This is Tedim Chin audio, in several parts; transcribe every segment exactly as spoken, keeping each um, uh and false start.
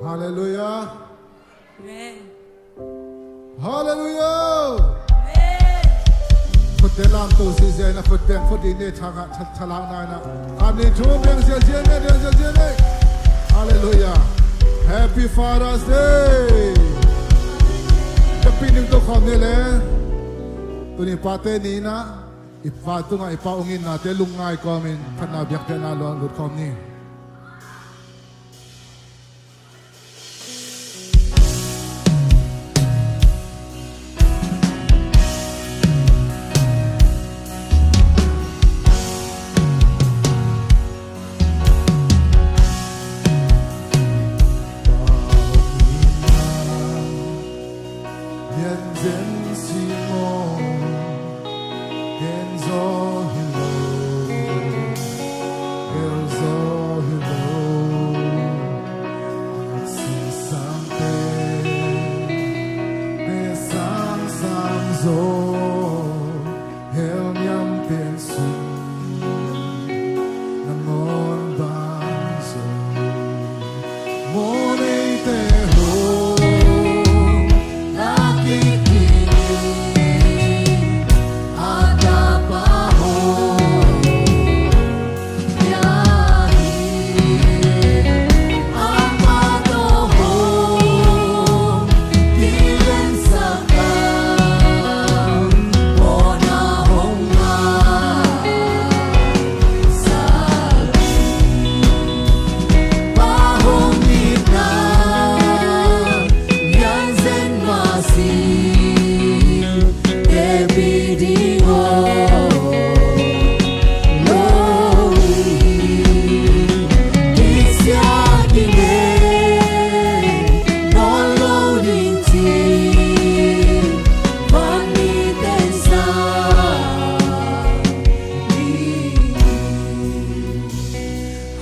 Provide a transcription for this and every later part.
Halleluiah. Amen. Halleluiah. Amen. Khutte lamto ziahziah in a khut beng phot dih ni, tha ngah, tha, tha lakna in a. Khat, nih, thum, beng ziahziah ni, beng ziahziah ni. Halleluiah. Happy Father's Day. Tapinim to khawm ni le. Tuni pate ni in a, i pa tungah i pa ong in nate lungngai kawmin phatna biakpiakna luang lut khawm ni.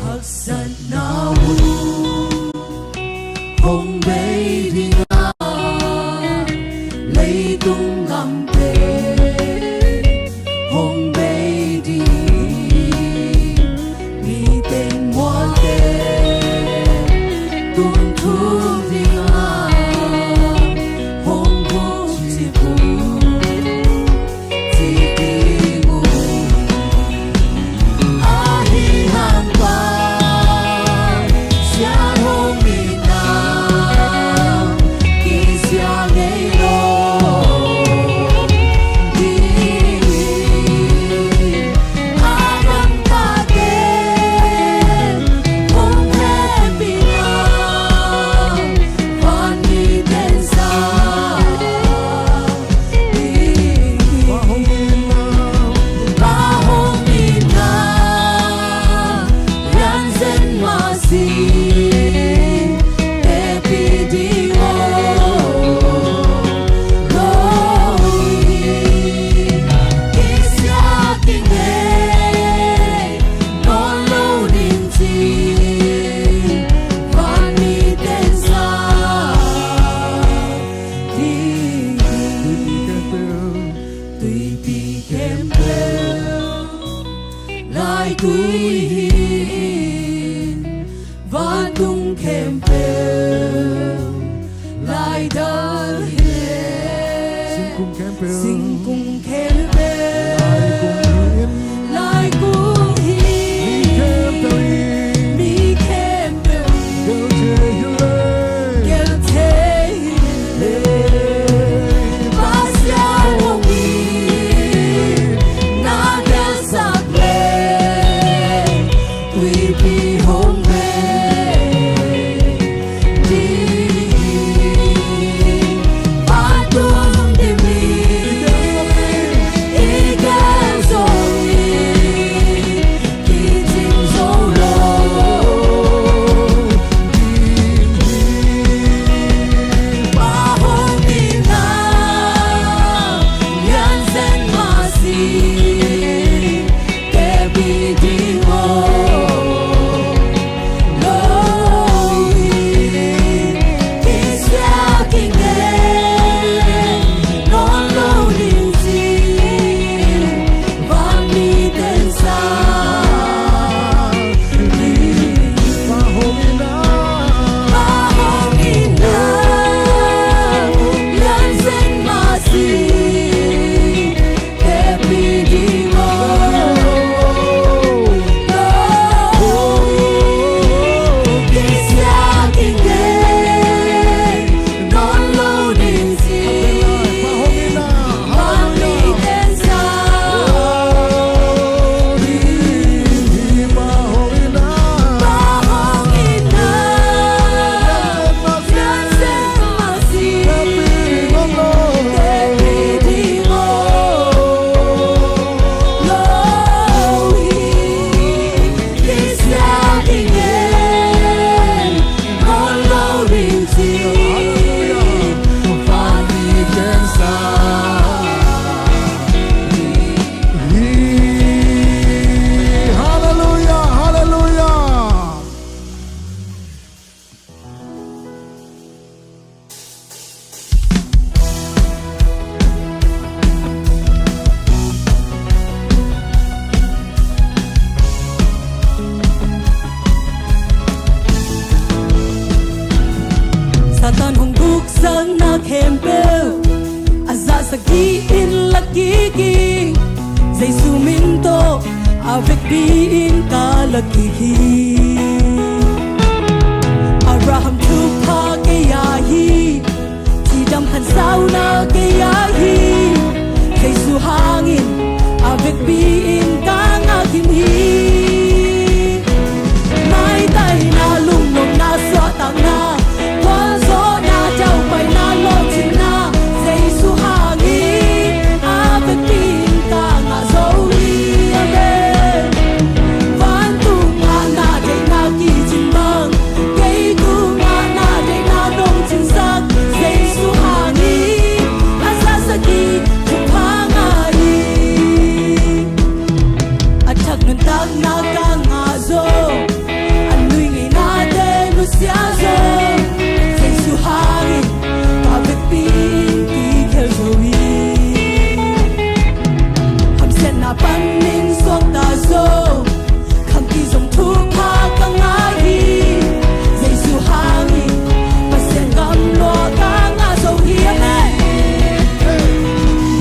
Haksatna uh hong bei ding a, leitung gamte hong bei ding, mi teng mualte tun thuk ding a, hong thuk cip uh. Tuipi khempeuh, laitui hi in, vantung khempeuh, laidal hi in, singkung khempeuh, singkung khempeuh, laikung hi in, laikung hi in, mi khempeuh in, mi khempeuh in, gelthei hi le, gelthei hi le, Pasian hong hi na gelsak le, tuipi hong bei ding, vantung dim in, Sakna khempeuh a zahsak in la kik hi. Jesu min tawh a vekpi in ka la kik hi. Abraham thupha kei a hi. Thidam khansauna kei a hi. Jesu hangin a vekpi in ka ngak hi. Maitai na, lungnopna, suahtakna, gualzawhna, daupaina, lawhcinna, Jesu hangin a vekpi in ka ngah zo hi. Amen. Vantung ngahna deihna kicin bang, kei tung ngahna deihna nong cinsak, Jesu hangin a zahsak hi. Thupha ngah hi. A thak nuntakna ka ngah zo, a nui ngeinate nusia zo, Jesu hangin ka vekpi in kikhel zo hi. Hamsiatna panin suakta zo, khamti zong thupha ka ngah hi. Jesu hangin Pasian gam lua ka ngah zo hi. Amen.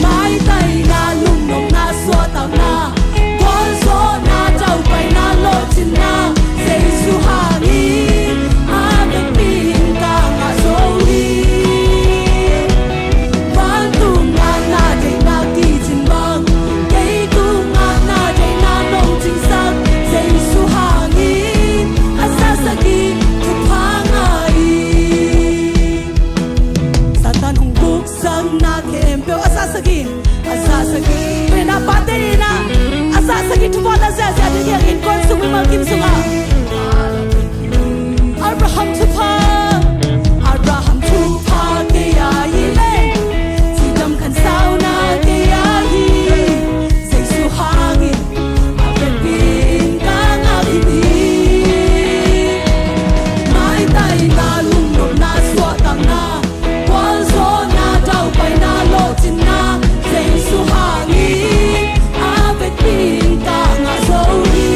Maitaina, lungnopna, suahtakna, gualzawhna, daupaina, lawhcinna, Jesu hangin a vekpi in ka ngah zo hi. Vantung ngahna deihna kicin bang, kei tung ngahna deihna nong cinsak, Jesu hangin a zahsak hi. Thupha ngah hi. Satan hong buksakna khempeuh a zahsak hi. A zahsak hi. Tua hi na, pate in a zahsak hi. Thupha la ziahziah ding hi hang, innkuan sung, mimal kim sungah. Abraham thupha, Abraham thupha kei a hi leh, thidam khansauna kei a hi. Jesu hangin a vekpi in ka ngak hi. Maitaina, lungnopna, suahtakna, gualzawhna, daupaina, lawhcinna, Jesu hangin a vekpi in ka ngah zo hi.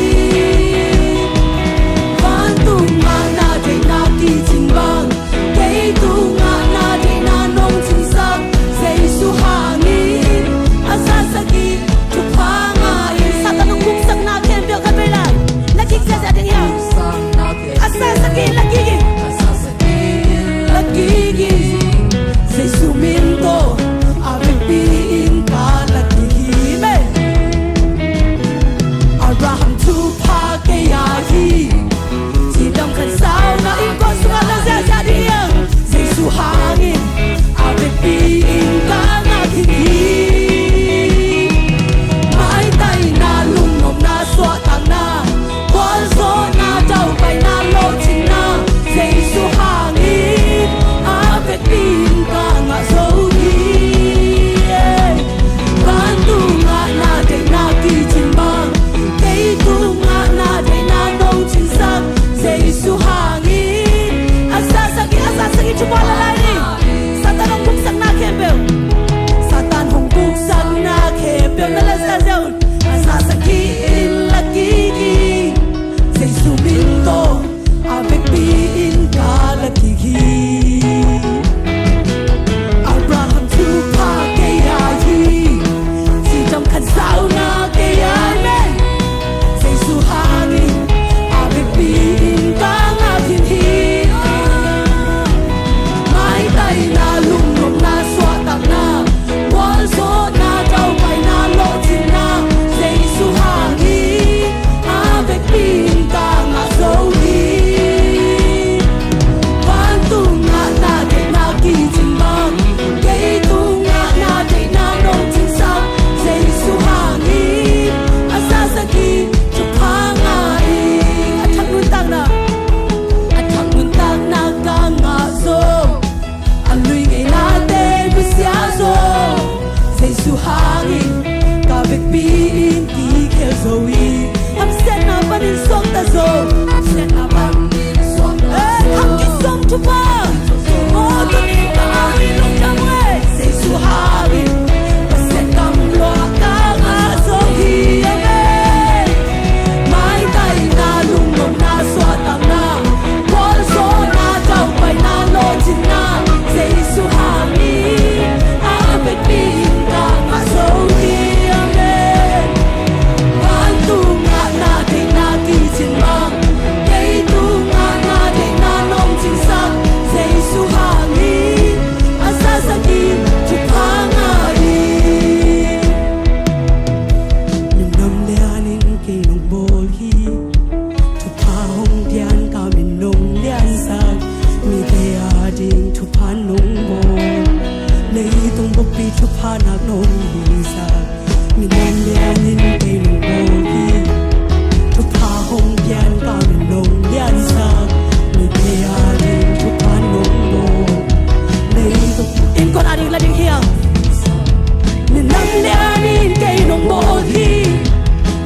Thupha nak nong hisak, minam lianin kei nong bawl hi. Thupha hong pian ka min nong liansak, mite ading thupha nong bawl. Leitung in kawt ading la ding hiam? Minam lianin kei nong bawl hi.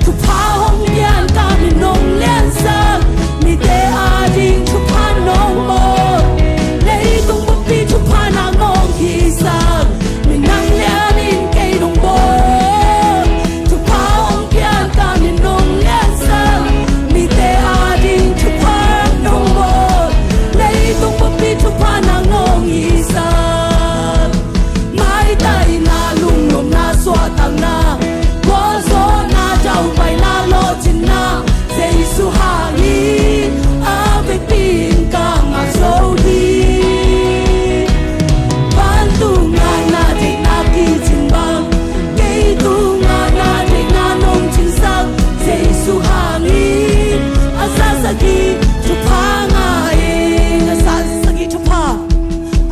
Thupha hong pian ka min nong liansak, mite ading thupha nong bawl. Leitung buppi thupha nak nong hisak, minam lianin kei nong bawl. Thupha hong pian ka min nong liansak, mite ading thupha nong bawl. Leitung buppi thupha nak nong hisak. Maitaina, lungnopna, suahtakna, gualzawhna, daupaina, lawhcinna, Jesu hangin a vekpi in ka ngah zo hi. Vantung ngahna deihna kicin bang, kei tung ngahna deihna nong cinsak, Jesu hangin a zaksak hi. Thupha ngah in a zaksak hi thupha.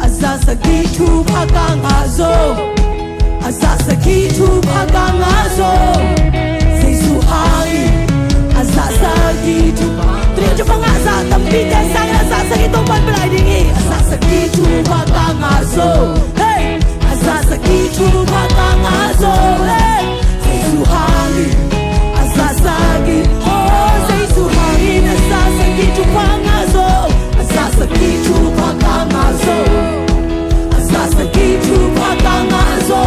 A zaksak hi thupha ka ngah zo. A zaksak hi thupha ka ngah zo. Jesu hangin a zaksak hi thupha. Tuni thupha ngah zah tampite sangin a zaksak hi Topa in pia lai ding hi. A zaksak hi thupha ka ngah zo. Hey! A zaksak hi thupha ka ngah zo. Hey! Jesu hangin a zaksak hi, oh, Jesu hangin a zaksak hi thupha ngah zo. A zaksak hi thupha ka ngah zo. A zaksak hi thupha ka ngah zo.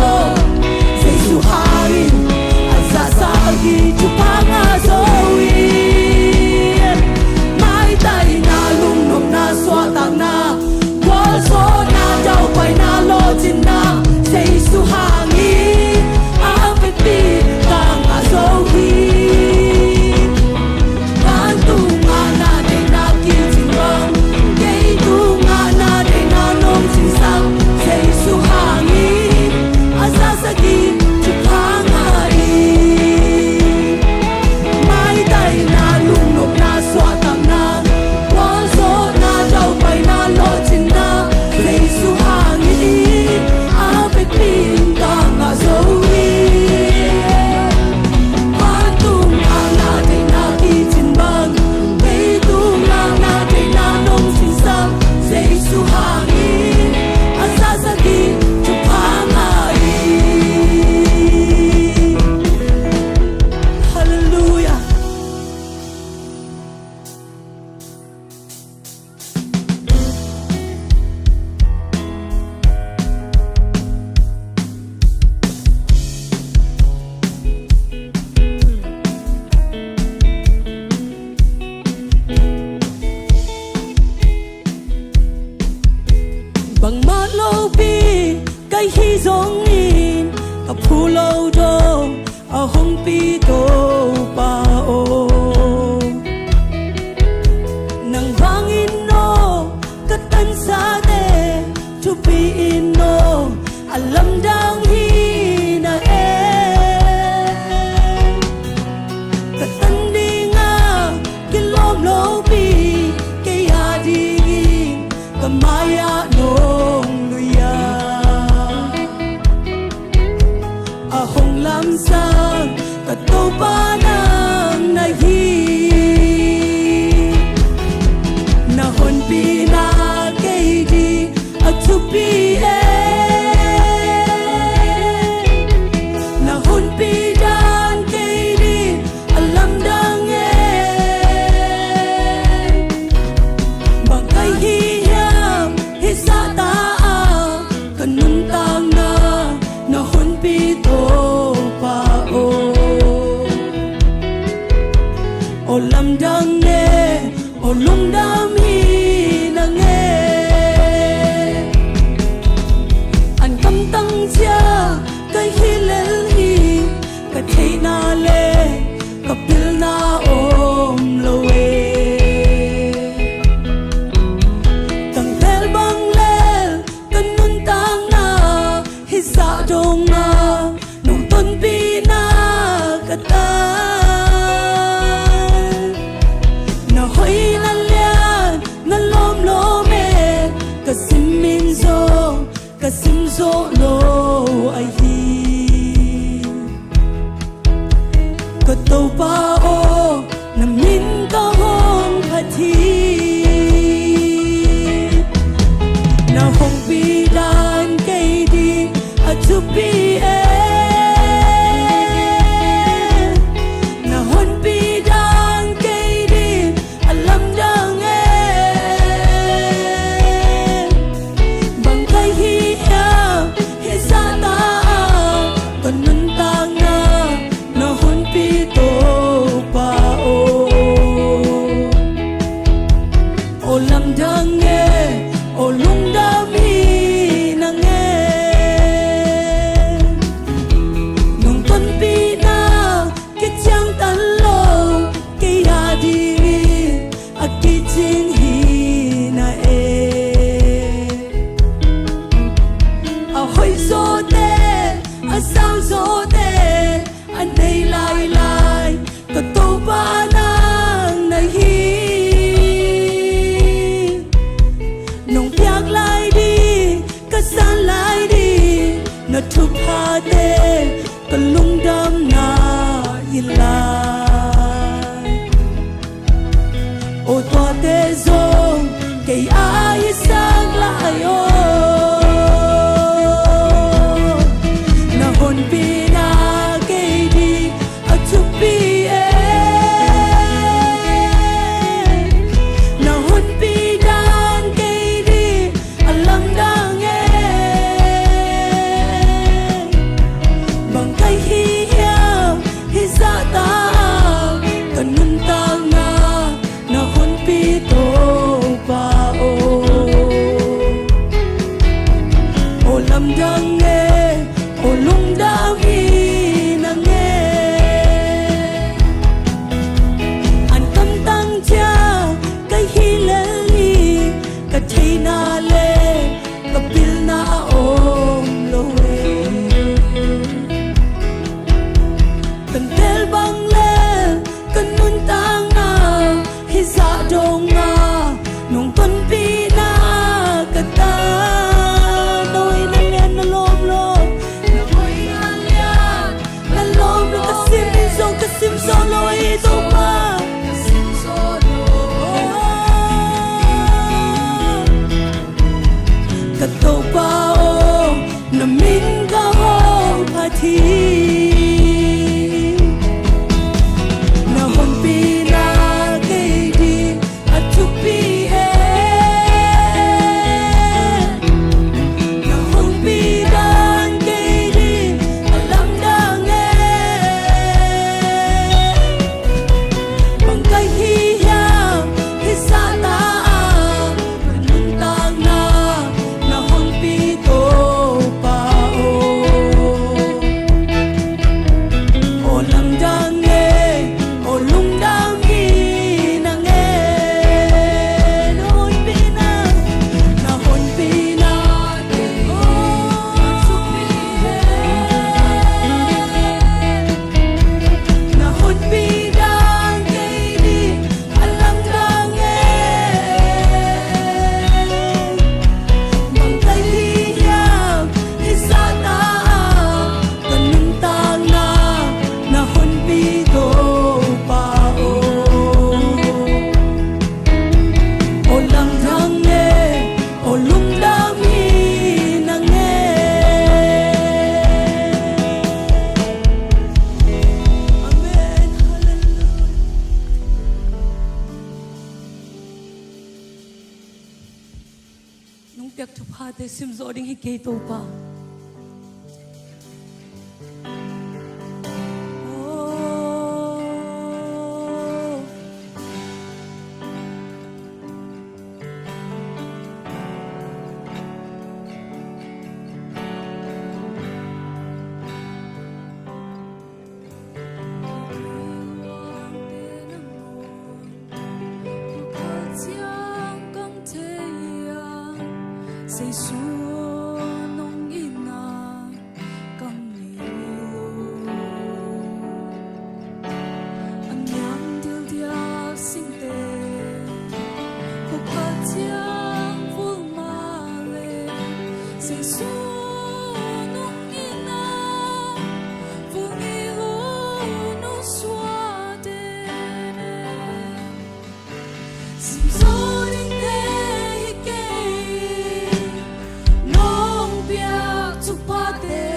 Jesu hangin a zaksak hi thupha ngah zo hi. Maitaina, lungnopna, suahtakna, gualzawhna, daupaina, lawhcinna, Jesu hangin a vekpi ka ngah zo hi. Vantung ngahna deihna kicin bang, kei tung ngahna deihna nong cinsak, Jesu hangin a zaksak hi thupha ngah in. Maitaina, lungnopna, suahtakna, gualzawhna, daupaina, lawhcinna, Jesu hangin a vekpi in ka ngah zo hi. Vantung ngahna deihna kicin bang, kei tung ngahna deihna nong cinsak, Jesu hangin a zaksak hi thupha ngah in. Halleluiah. Bangmah lopi ka hih zongin ka phu lo dong a hongpi Topa aw. Nang bangin aw ka tansate thupi in aw a lamdang hi na e. Ka tan dinga kilawm lopi kei a dingin ka mai-ah nong lui a, a hong lamsang ka Topa nang na hi. Na honpina kei ding a thupi e. Na honpi dan kei ding a lamdang e. Bang ka hih hiam hih zahta a ka nuntakna na honpi Topa aw. Aw lamdang e, aw lungdam hi nang e. ka sim zawh lo ahi. Ka Topa aw, na min ka hong phat hi. Na honpi dan kei ding a thupi e. Na honpi dan kei ding a lamdang e. Bang ka hih hiam, hih zahta-a ka nuntakna na honpi Topa aw. Aw lamdang e, aw lungdam hi nang e. Nong tonpihna kiciangtan lo, kei a dingin a kicing hi na e. A hoih zawte, a sau zawte a nei lailai, ka Topa nang na hi. Nong piak lai ding, ka san lai ding na thuphate ka lungdamna hi lai. Aw tuate zong kei a hisak lai aw. Na honpina kei ding a thupi e. Na honpi dan kei ding a lamdang e. Bang ka hih hiam, hih zahta-a ka nuntakna na honpi Topa aw. Aw lamdang e, aw lungdam hi nang e. An kamtang ciang ka hi lel hi, ka theihna le ka pilna a om lo e. Kan tel bang le ka nuntakna hih zah dong a nong tonpihna ka ta. Na hoih na lian na lawm lo, na hoih na lian na lawm lo, ka sim in zong ka sim zawh lo hi Topa. Ka Topa aw, na min ka hong phat hi. Na honpina kei ding a thupi e. Na honpi dan kei ding a lamdang e. Bang ka hih hiam, hih zahta-a ka nuntakna na honpi Topa aw. Aw lamdang e, aw lungdam hi nang e. Na honpina, na honpina, na honpi dan kei ding a lamdang e. Bang ka hih hiam, hih zahta-a ka nuntakna na honpi Topa aw. Aw lamdang e, aw lungdam hi nang e. Amen. Hallelujah. Nong piak thuphate sim zawh ding hi kei Topa. Oh. Jesu nong in Jesu nong itna, vung i ut nong suakte. Simzaw dingte hi kei, nong piak thuphate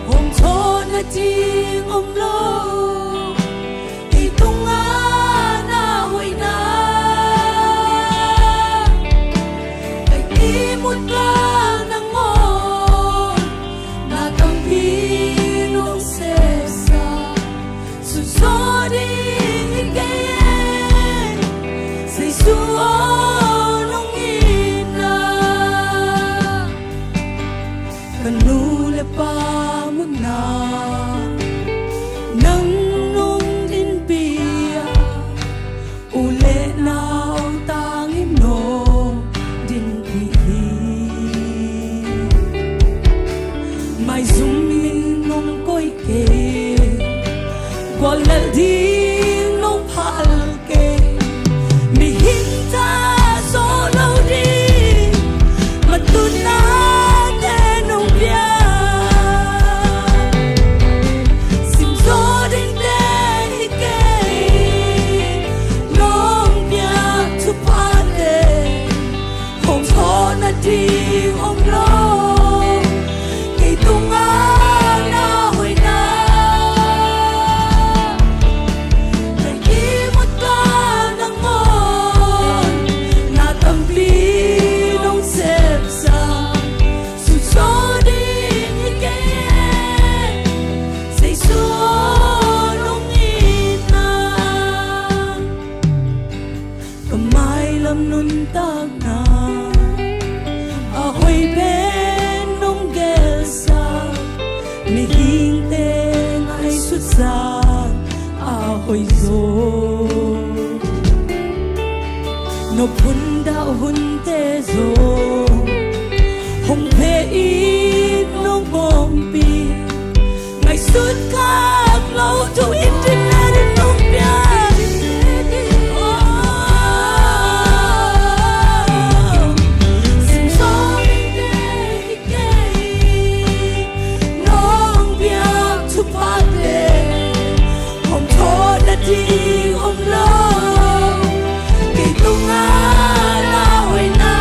hong thawh nading om lo. Kei tungah na hoihna, ka ihmut kang nangawn na tampi nong sepsa. Suzaw ding hi kei e, Jesu aw nong itna. Ka nu le pa mutna nang nong dinpih a, u le nau tangin nong dinpih hi. Maizum in nong koih kei, guallelh ding nong phal kei, mihing tha zo lo ding, matuh nate nong piak. Simzaw dingte hi kei, nong piak thuphate hong thawh nading om lo. Kei tungah na hoihna, ka ihmut kang nangawn na tampi nong sepsa. Suzaw ding hi kei e, Jesu aw nong itna. Ka mailam nuntakna a hoih pen nong gelsa, mihingte ngaihsut zah a hoih zaw. Nop hun dah hunte zong hong pia in nong ompih, ngaihsut khak lo thu in dinna ding nong pia. Simzaw dingte hi kei, nong piak thuphate hong thawh nading om lo. Kei tungah na hoihna,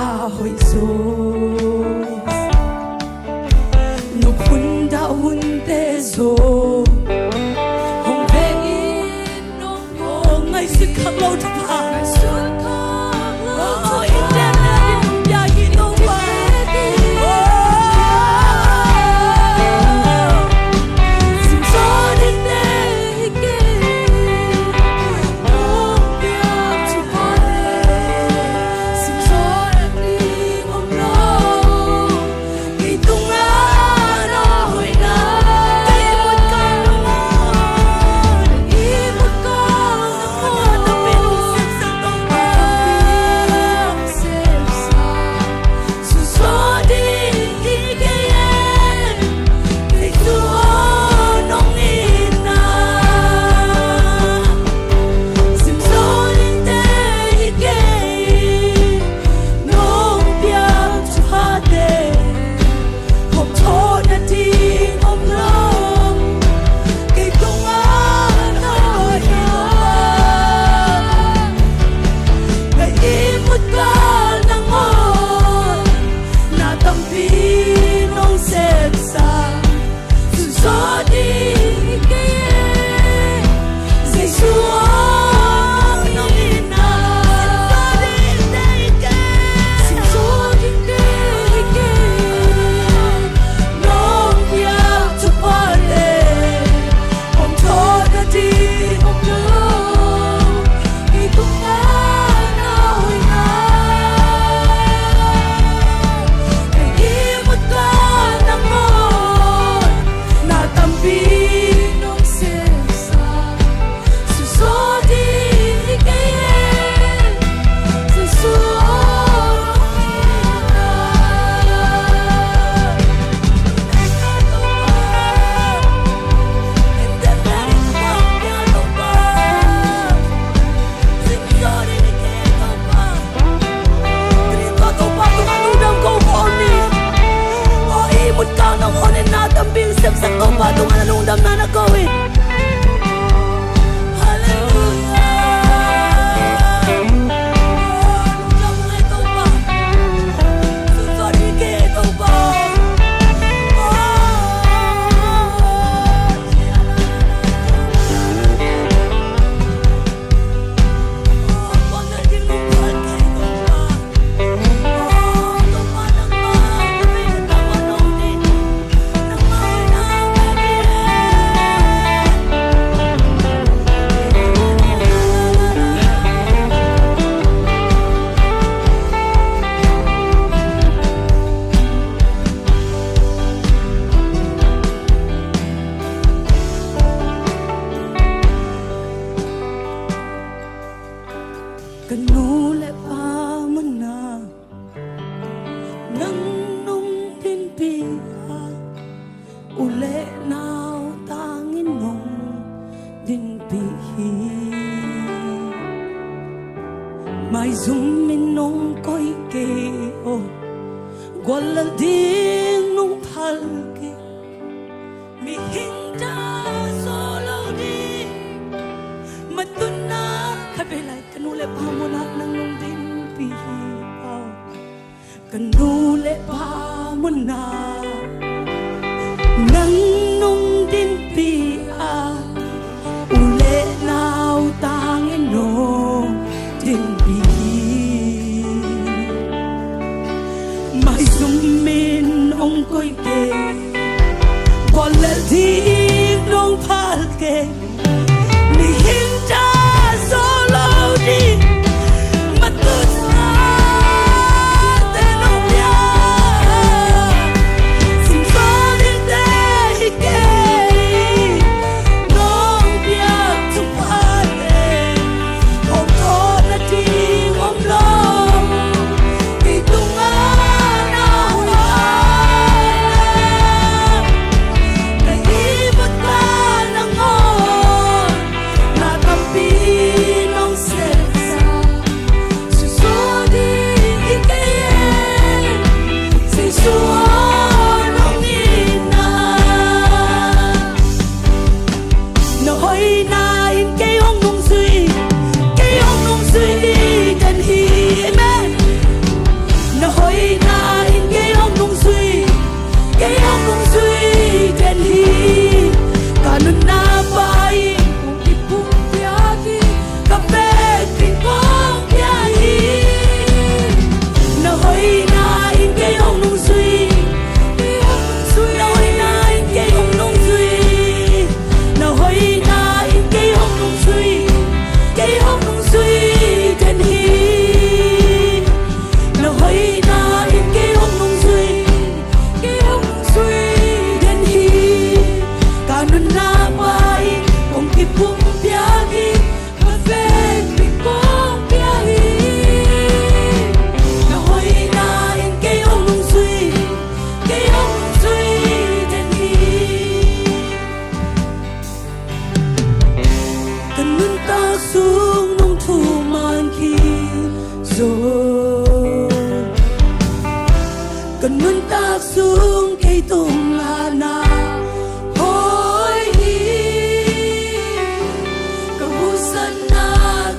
a hoih zaw. Nop hun dah hunte zaw hong ve in nong ngaihsut khak lo thupha. Ngaihsut khak lo thupha. Oh, in dena in hong pia hi Topa. Oh. Sim zaw ding deih kei. Ka nu le pa munah nang nong dinpih a, u le nau tangin nong dinpih hi. Maizum in nong koih kei, oh, guallel ding nong phal kei. Mihing ta zo lo ding, matutna khat vei lai ka nu le pa munah nang nong dinpih hi, oh. Ka nu le pa munah nang nong dinpih a, u le nau tangin nong dinpih hi. Maizum in ong koih kei, guallel ding nong phal kei. Mihing ta zo lo ding, matutna te nong pia, simzaw dingte hi kei. Nong piak thuphate hong tawh nading om lo. Kei tungah na hoih a, na ihmut kha nangawn. Sung kei tung ngahna hoi hi. Ka husanna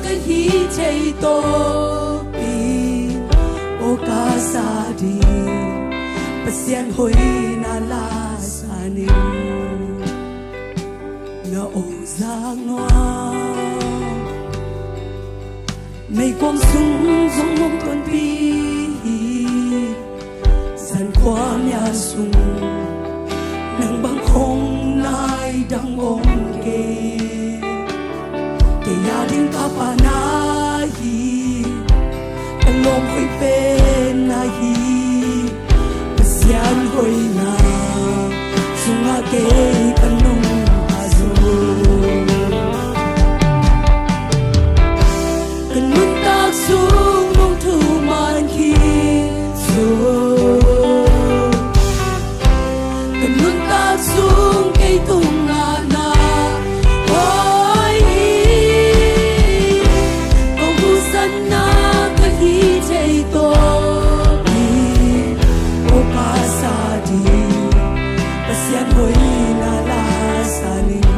ka hih thei tawpi, aw ka sa ding Pasian hoihna la sa ning. Na aw zak nuam. Meikuang sung zong nong tonpih hi. Zan khua mial sung nang bang khong nai dang om kei. Kei a ding ka pahna hi. Ka lawm hoih pen na hi. Pasian hoihna sungah kei ka nung a zo. Ka nuntak sung nong thuman khin zo. Ka nuntak sung kei tung ngahna hoi hi. Ka husanna ka hih thei tawpi, aw ka sa ding Pasian hoihna la sa ning.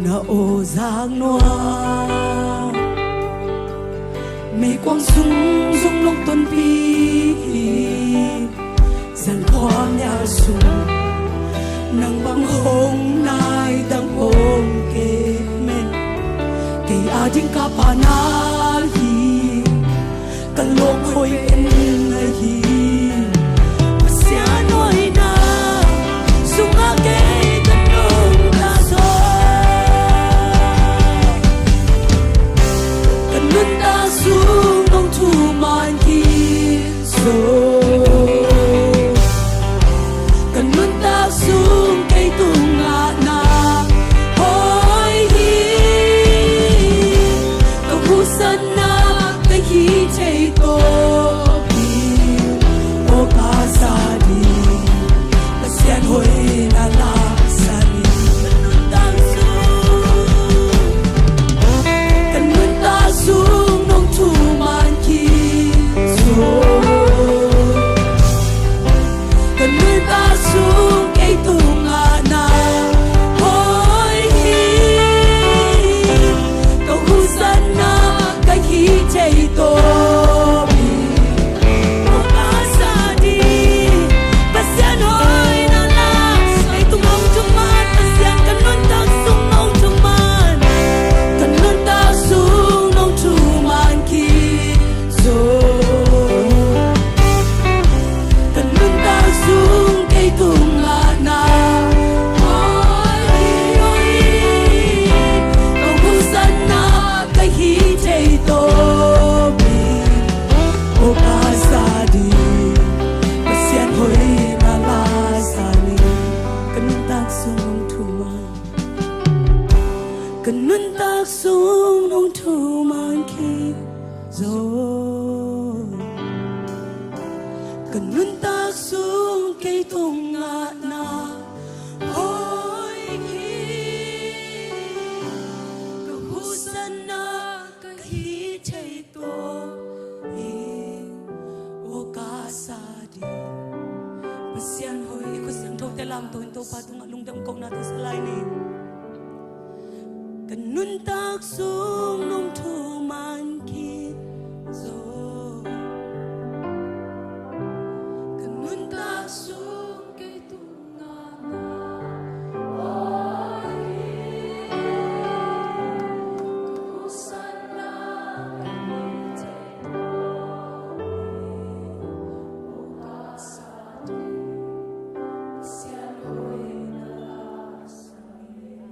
Na aw zak nuam. Meikuang sung zong nong tonpih hi. Zan khua mial sung nang bang khong nai dang om kei. Amen. Kei a ding ka pahna hi. Ka lawm hoih pen na hi. Pasian hoihna sungah kei ka nung a zo. Ka nuntak sung nong thuman khin zo. Ka nuntak sung kei tung ngahna hoi hi. Ka husanna ka hih thei tawpi, aw ka sa ding Pasian hoihna la sa ning. Ka nuntak sung, ka nuntak sung nong thuman khin zo. Ka nuntak sung kei tung ngahna hoi hi. Ka husanna ka hih thei tawpi, aw ka sa ding Pasian hoihna la. Kei tung nong thuman Pasian, ka nuntak sung nong thuman. Ka nuntak sung nong thuman khin zo. Ka nuntak sung kei tung ngahna hoi hi. Ka husanna ka hih thei tawpi, aw ka sa ding Pasian hoihna la sa ning. Ka nuntak sung nong thuman. Ka nuntak sung nong thuman khin zo. Ka nuntak sung kei tung ngahna hoi hi. Ka husanna ka hih thei tawpi, aw ka sa ding Pasian hoih. I khut siangthote lamto in Topa tungah lungdam kohna tawh sa lai ni. Ka nuntak sung nong thuman khin zo. Ka nuntak sung kei tung ngahna hoi hi. Ka husanna ka hih thei tawpi, aw ka sa ding Pasian hoihna la sa ning.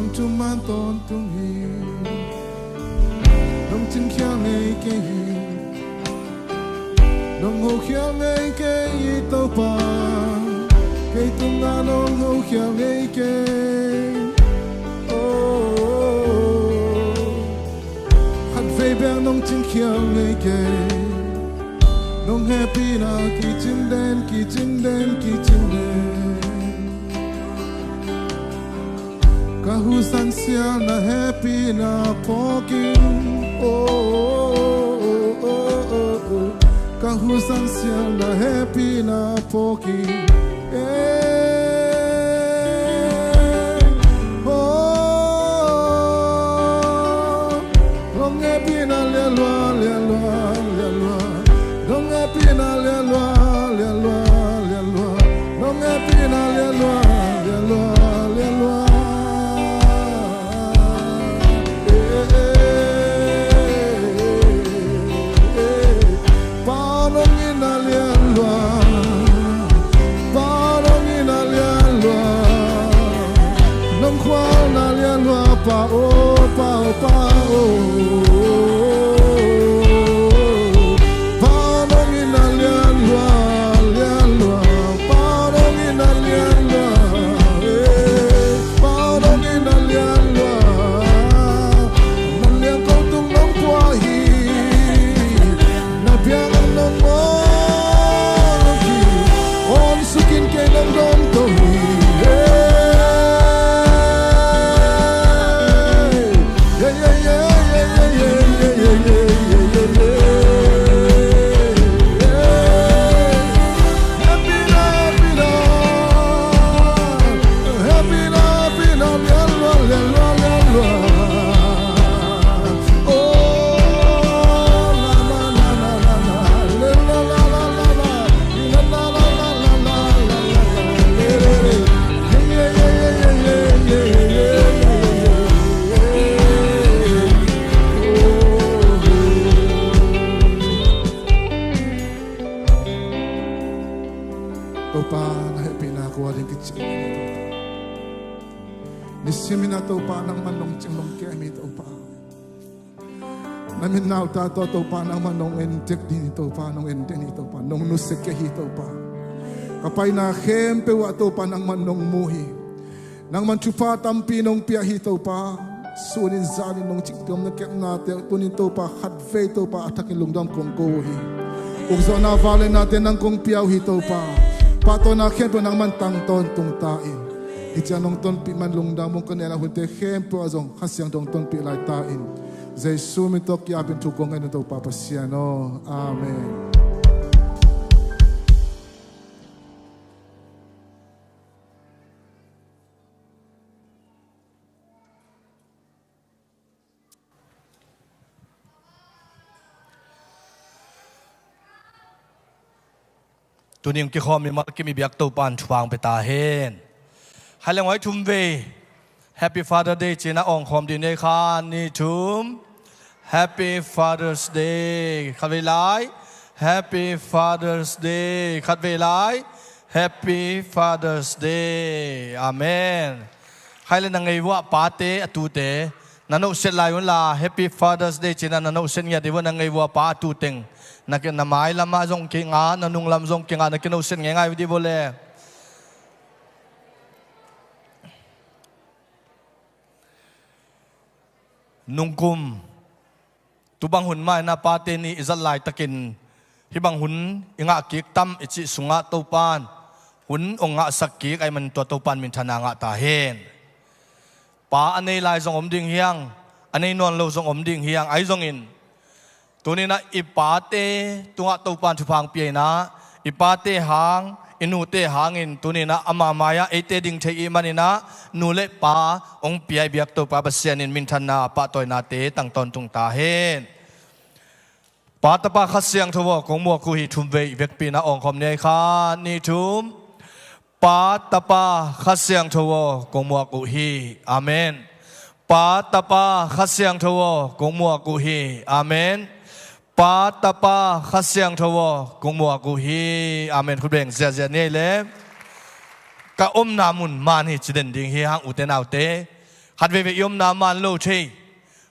Thuman tawntung hi. Nong cingkhia ngei kei hi. Nong hokhia ngei kei hi Topa. Kei tungah nong hokhia ngei kei. Oh, khatvei bek nong cingkhia ngei kei. Nong hehpihna kicing den, kicing den, kicing den. Ka husan sial na hehpihna phawk in. Oh, oh, oh, oh, oh, oh. Ka husan sial na hehpihna phawk in. Eh, oh, nong hehpihna lianlua, lianlua, lianlua. Nong hehpihna lianlua, lianlua, lianlua. Nong hehpihna lianlua, lianlua, lianlua. Eh, eh, eh, eh, eh. Pa nong itna lianlua, Pa nong itna lianlua. Nong khualna lianlua, Pa aw, Pa aw, Pa aw. Pa nong itna lianlua, lianlua. Pa nong itna lianlua, eh. Pa nong itna lianlua. Na liang ko tung nong pua hi. Na biakinn nong mawl hi. Awn sukin kei nong dawng to hi. Hey. Yeah, yeah, yeah. Happy love, happy love. Happy love, happy love, lianlua, lianlua, lianlua. Oh, la, la, la. Topa, na hehpihna ko a ding kicing. Nisim in a Topa, nangman nong cing nong kem hi Topa. Na min nau ta tawh Topa, nangman nong en tek ding hi Topa, nong en den hi Topa, nong nusia kei hi Topa. Ka paina khempeuh ah Topa, nangman nong mu hi. Nangman thupha tampi nong pia hi Topa. Sun in zan in nong cingtuam na kepnate uh tuni in Topa, khatvei Topa a thakin lungdam kong ko uh hi. Ukzawhna vangliatnate nang kong pia uh hi Topa. Pahtawina khempeuh nangman tang tawntung ta in. Hih ciang nong tonpih man lungdam ung. Ka neu lai hunte khempeuh ah zong Kha Siangtho hong tonpih lai ta in. Jesu min tawh ki-apin thu kong ngen uh Topa Pasian aw. Amen. Tuni hong kikhawm mi malkim i biak Topa in thupha hong pia ta hen. Khailenghuai thum vei Happy Father Day ci-in a awngkhawm ding nei kha ni thum. Happy Father's Day. Khatvei lai. Happy Father's Day. Khatvei lai. Happy Father's Day. Amen. Khaile na ngei vua pate a tute na nohset lai unla Happy Father's Day ci-in a na nohset ngiat dih vua, na ngei vua pa a tuteng na mailam ah zong kinga, na nunglam zong kinga, na kinohset ngeingai dih vua le. Nungkum tu bang hun mah in a pate ni i zat laitakin hih bang hun i ngah kik tam i cih sungah Topa in hun hong ngahsak kik ahih manin tua Topa in minthanna ngah ta hen. Pa a nei lai zong om ding hi hang, a nei nawn lo zong om ding hi hang. Ahi zongin tuni in a i pate tungah Topa in thupha hong pia in a, i pate hang, i nute hangin tuni in a ama mai-ah eite ding thei i hih manin a nu le pa hong pia i biak Topa Pasian in minthanna pahtawinate tang tawntung ta hen. Pa Tapa Kha Siangtho aw, kong muak uh hi. Thum vei i vekpi in a awngkhawm ni ei kha ni thum. Pa Tapa Kha Siangtho aw, kong muak uh hi. Amen. Pa Tapa Kha Siangtho aw, kong muak uh hi. Amen. Pa Tapa Kha Siangtho aw, kong muak uh hi. Amen. Khut beng ziahziah ni ei le. Ka omna mun man hi ci den ding hi hang, ute naute. Khat veivei i omna man lo thei,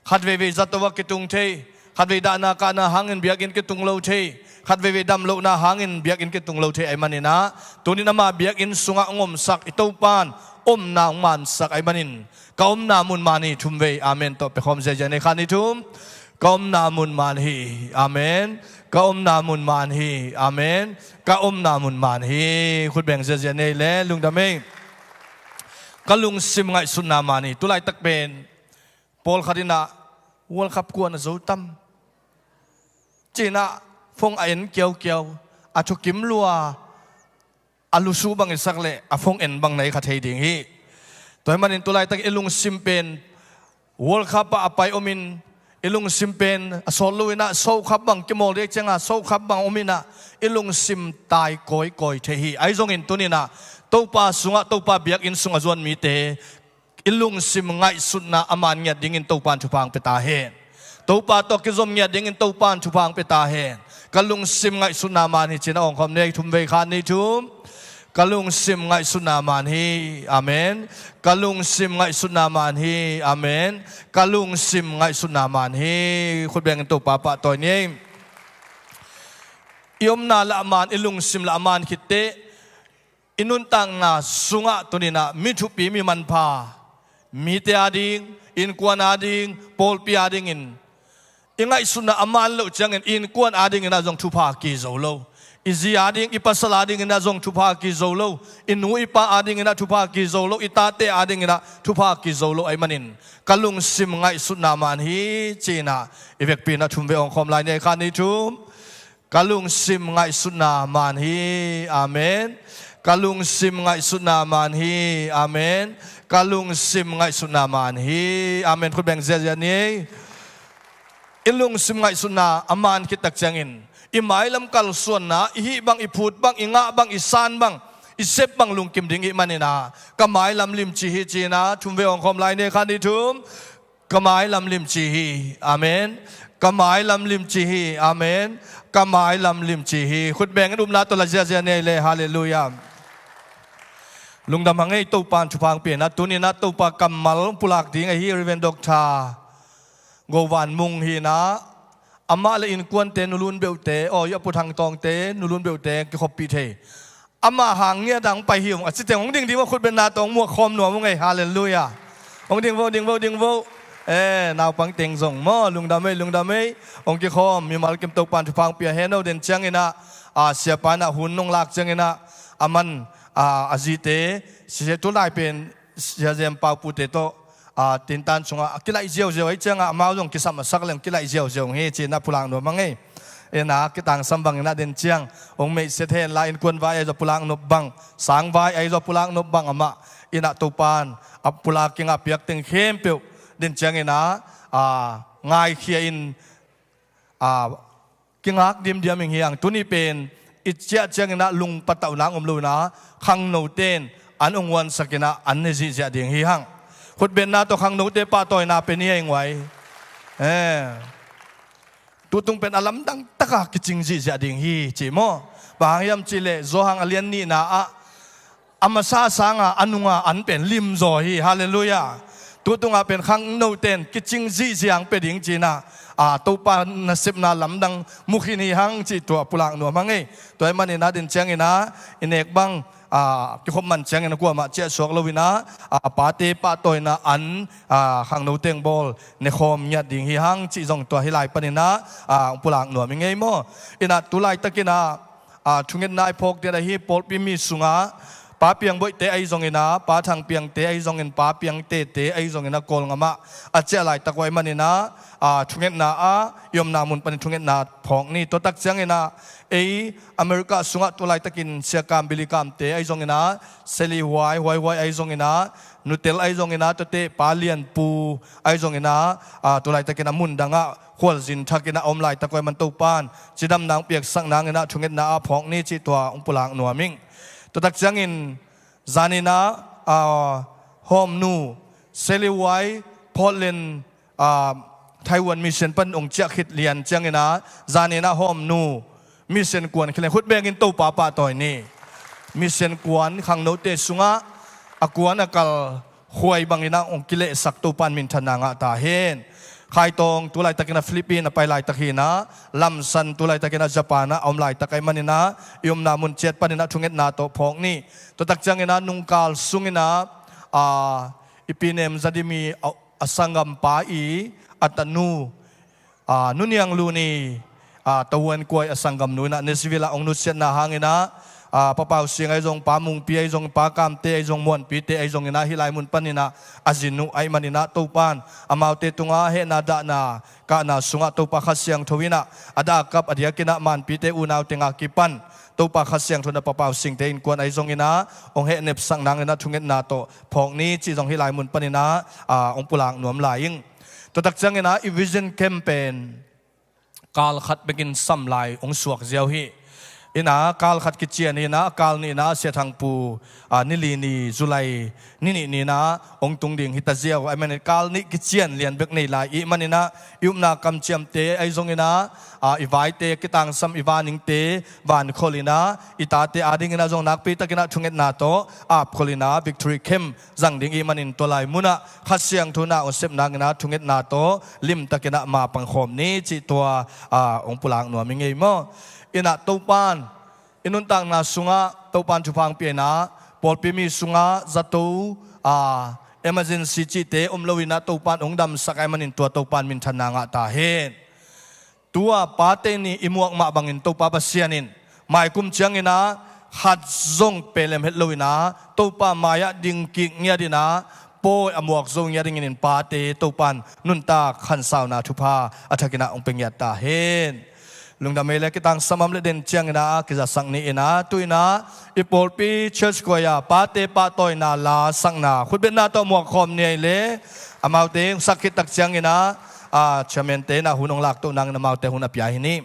khat veivei zato a kitung thei, khat vei dahna kahna hangin biakinn kitung lo thei, khat veivei damlohna hangin biakinn kitung lo thei ahih maninah, tunin ama biakinn sungah hong omsak i Topan omna hong mansak ahih manin, ka omna mun man hi. Thumvei amen tawh pia khawm ziazia ni. Khat, nih, thum. Ka omna mun man hi. Amen. Ka omna mun man hi. Amen. Ka omna mun man hi. Khut beng ziazia ni le, lungdam ei. Ka lungsim ngaihsutna man hi. Tulaitak pen pawlkhat inah World Cup kuan a zo tam, ci-inah phone a en kiaukiau, a thukim lua, a lusu bang i sak leh a phone en bang na hi kha thei ding hi. Tua ahih manin tulaitak i lungsim pen World Cup ah a pai omin, i lungsim pen a sawt lo inah, so khap bang kimawl dek cianga so khap bang om inah, i lungsim tai kawikawi thei hi. Ahi zongin tuninah Topa sungah, Topa biakinn sungah zuan mite i lungsim ngaihsutna a man ngiat dingin Topan thupha hong pia ta hen. Topa tawh kizom ngiat dingin Topan thupha hong pia ta hen. Ka lungsim ngaihsutna man hi, ci-inah awngkhawm ni. Thumvei, khat, nih, thum. Ka lungsim ngaihsutna man hi. Amen. Ka lungsim ngaihsutna man hi. Amen. Ka lungsim ngaihsutna man hi. Khut bengin Topa pahtawi ni. I omna lah a man, i lungsim lah a man khit teh, i nuntakna sungah tuninah mi thupi, mi manpha, mite ading, innkuan ading, pawlpi adingin i ngaihsutna a man loh ciangin i innkuan adinginah zong thupha ki zo lo. I zi ading, i pasal adinginah zong thupha ki zo lo. I nu i pa adinginah thupha ki zo lo. I tate adinginah thupha ki zo lo ahih manin, ka lungsim ngaihsutna man hi, ci-inah i vekpi inah thumvei awngkhawm lai ni. Khat, nih, thum. Ka lungsim ngaihsutna man hi. Amen. Ka lungsim ngaihsutna man hi. Amen. Ka lungsim ngaihsutna man hi. Amen. Khut beng ziazia ni. I lungsim ngaihsutna a man khit tak ciangin i mailam kalsuanna, i hih bang, i phut bang, i ngah bang, i san bang, i sep bang lungkim ding i hih maninah, ka mailam limci hi, ci-inah thumvei awngkhawm lai ni. Khat, nih, thum. Ka mailam limci hi. Amen. Ka mailam limci hi. Amen. Ka mailam limci hi. Khut bengin upna tawh la ziazia ni le. Halleluiah. Lungdam hang ei. Topan thupha hong pia inah, tuninah Topa kammal pulak ding ahi Reverend Doctor Go Van Mung hi inah, amah le innkuante, nulun beuhte, aw, a Pu Thang Tawngte nulun beuhte kikhoppih thei. Amah hang ngiat a hong pai hi ung, a citeng hong ding ding maw, khut benna tawh hong muak khawm nuam ung ei. Halleluiah. Hong ding vo, ding vo, ding vo. Eh, naupang teng zong maw, lungdam ei, lungdam ei. Hong kikhawm mimal kim Topan thupha hong pia hen. No den cianginah, a, siapa inah hun nong lak cianginah, a man, a, a zite, sia tulai pen, Sia Zem Pau Pute tawh, a, tintan sungah a kilaih ziauziau ahih ciangah, amau zong kisam a sak leng kilaih ziauziau hi, ci-inah pulak nuam hang ei. Inah kitangsam bang inah den ciang hong meihset hen la, innkuan vai ahi zaw, pulak nop bang, sang vai ahi zaw, pulak nop bang, amah inah Topan a pulak kingah piak teng khempeuh den cianginah, a, ngaikhia in, a, kingak dimdiam ing hi hang. Tuni pen i ciah cianginah lungpatauhna hong om lo inah, khangnote in an hong huansak inah an ne zihziah ding hi hang. Khut benna tawh khangnote pahtawina pia ni ei nguai. Eh. Tutung pen a lamdang taka kicing zihziah ding hi, ci maw? Bang hang hiam cihleh, Johan a lian nihna ah, a masa sanga a nunga an pen limzaw hi. Halleluiah. Tutungah pen khangnote in kicing zihziang pia ding ci-inah, a, Topa nasepna lamdang mu khin hi hang cih tua pulak nuam hang ei. Tua ahih maninah den cianginah i nek bang, a, kikhop man ciangin a kuamah ciah suak lo inah, a, pate pahtawina an, a, khangno teng bawl nekhawm ngiat ding hi hang cih zong tua hih lai paninah, a, pulak nuam ing ei maw? Inah tulaitakinah, a, thungetna i phawk den ahi pawlpi mi sungah Pa Piang Boihte ahi zonginah, Pa Thang Piangte ahi zongin, Pa Piang Tete ahi zonginah, Kawlngamah a ciah laitak uh ahih maninah, a, thungetna ah i omna mun panin thungetna phawk ni. Tua tak cianginah ei America sungah tulaitakin Sia Kam Bili Kamte ahi zonginah, Seli Huai, Huai Huai ahi zonginah, Nutel ahi zonginah, tuate Pa Lian Pu ahi zonginah, a, tulaitakin a mundangah khualzin thakinah a om laitak uh ahih man Topan cidamna hong piaksak nanginah thungetna ah phawk ni cih tua hong pulak nuam ing. Tua tak ciangin zaninah, a, Hawmnu Seli Huai, Portland, a, Taiwan Mission pan hong ciah khit lian cianginah, zaninah Hawmnu Mission kuan khit lian. Khut bengin Topa pahtawi ni. Mission kuan khangnote sungah a kuan a kal khuai bangin ah hong kilehsak Topa'n minthanna ngah ta hen. Khaitawng tu laitakin ah Philippines a pai laitak hi-in ah, Lamsan tu laitakin ah Japan ah a om laitak ahih manin ah, i omna mun ciat panin ah thungetna tawh phawk ni. Tua tak ciangin ah nungkal sungin ah, a, i pinem Zadimi a, a sanggampa i a tanu, a, Nu Niang Lun i, a, tavuan kuai a sanggamnu in ah Nashville ah hong nutsiatna hangin ah, a, Pa Pau Sing ahi zong, Pa Mungpi ahi zong, Pa Kamte ahi zong, Muanpite ahi zongin ah hih lai mun panin ah a zinu ahih manin ah Topa'n amaute tungah hehna dahna kahna sungah Topa Kha Siangtho in ah a dah a kap a diakin ah Manpite unaute ngah kipan Topa Kha Siangtho in ah Pa Pau Singte innkuan ahi zongin ah hong hehnepsak nangin ah thungetna tawh phawk ni cih zong hih lai mun panin ah, a, hong pulak nuam lai ing. Tua tak ciangin ah i Vision Camp pen kal khat bekin sam lai hong suak ziau hi. In ah kal khat kician hi-in ah, kal nih in ah Sia Thang Pu, a, ni li ni July ni nih ni-in ah hong tung ding hi ta ziau. Ahih manin kal nih kician lian bek nei lai i hih manin ah i upna kamciamte ahi zongin ah, a, i vaite kitangsam, i vaningte vankholh in ah, i tate adingin ah zong nakpi takin ah thungetna tawh apkholh in ah Victory Camp zang ding i hih manin tua lai munah Kha Siangtho in ah hong sep nangin ah thungetna tawh limtakin ah ma pangkhawm ni cih tua, a, hong pulak nuam i ngei maw? In ah Topa'n i nuntakna sungah Topa'n thupha hong pia-in ah pawlpi mi sungah zato, a, emergency cihte om loin ah Topa'n hong damsak ahih manin tua Topa'n minthanna ngah ta hen. Tua pate ni i muak mah bangin Topa Pasian in maikum ciangin ah khat zong pelem het loin ah Topa mai-ah ding kik ngiat in ah pawi a muak zo ngiat dingin in pate Topa'n nuntak khansauna thupha a thakin ah hong pia ngiat ta hen. Lungdam ei le, kitangsam a om le den ciangin ah kizasak ni in ah, tu-in ah i pawlpi church choir pate pahtawina la sakna khutbetna tawh muak khawm ni ei le, amaute hong sak khit tak ciangin ah, a, chairman-te in ah hun hong laktoh nangin amaute hun a pia hi ni.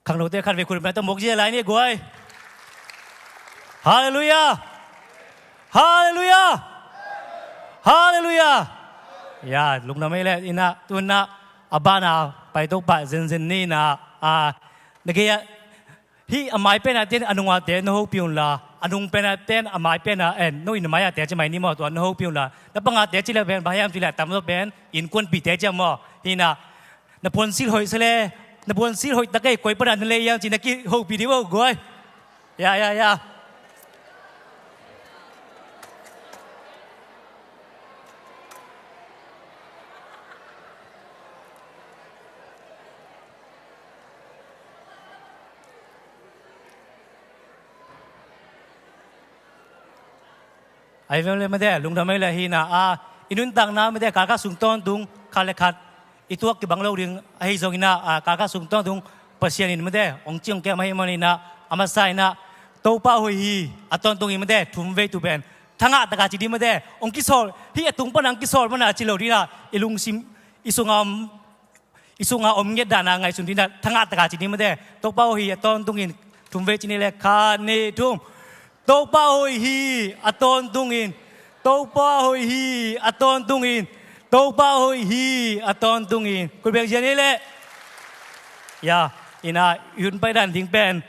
Khangnote khat vei khut beng tawh mawk zia lai ni guai. Halleluiah. Halleluiah. Halleluiah. Ya, lungdam ei le ina tuna a bana pai to pah zenzen ni na a na gei a hi a mai pen a ten a nunga te na hopi un la a nung pen a ten a mai pen a en no in mai a te ci mai ni maw tua na hopi un la na panga te ci le pen ba hiam ci le tam lo pen in kuan pi te ci maw hi na. Na puansilh hoih sele na puansilh hoih takei koi pana na lei iang ci na kihopih dih vo guai. Ya ya ya. Ai vem le mate lungdam ei le hina a i nuntakna mate kalkha sung tawntung khat le khat i tuak kibang lo ding ahi zongina a kalkha sung tawntung Pasian in mate ong ci ong kem ahi manina a masa ina Topa hoih hi a tawntung in mate thum vei tu pen thangah taka ci di mate ong kisawl hi a tung pana ang kisawl mana ci lo dina i lungsim i sunga om i sunga om nget dana ngaihsun dina thangah taka ci ni mate Topa hoih hi a tawntungin thum vei ci ni le khat ni thum. Topa hoih hi a tawntungin Topa hoih hi a tawntungin Topa hoih hi a tawntungin kut beng zia ni le. Ya ina i hun pai dan ding pen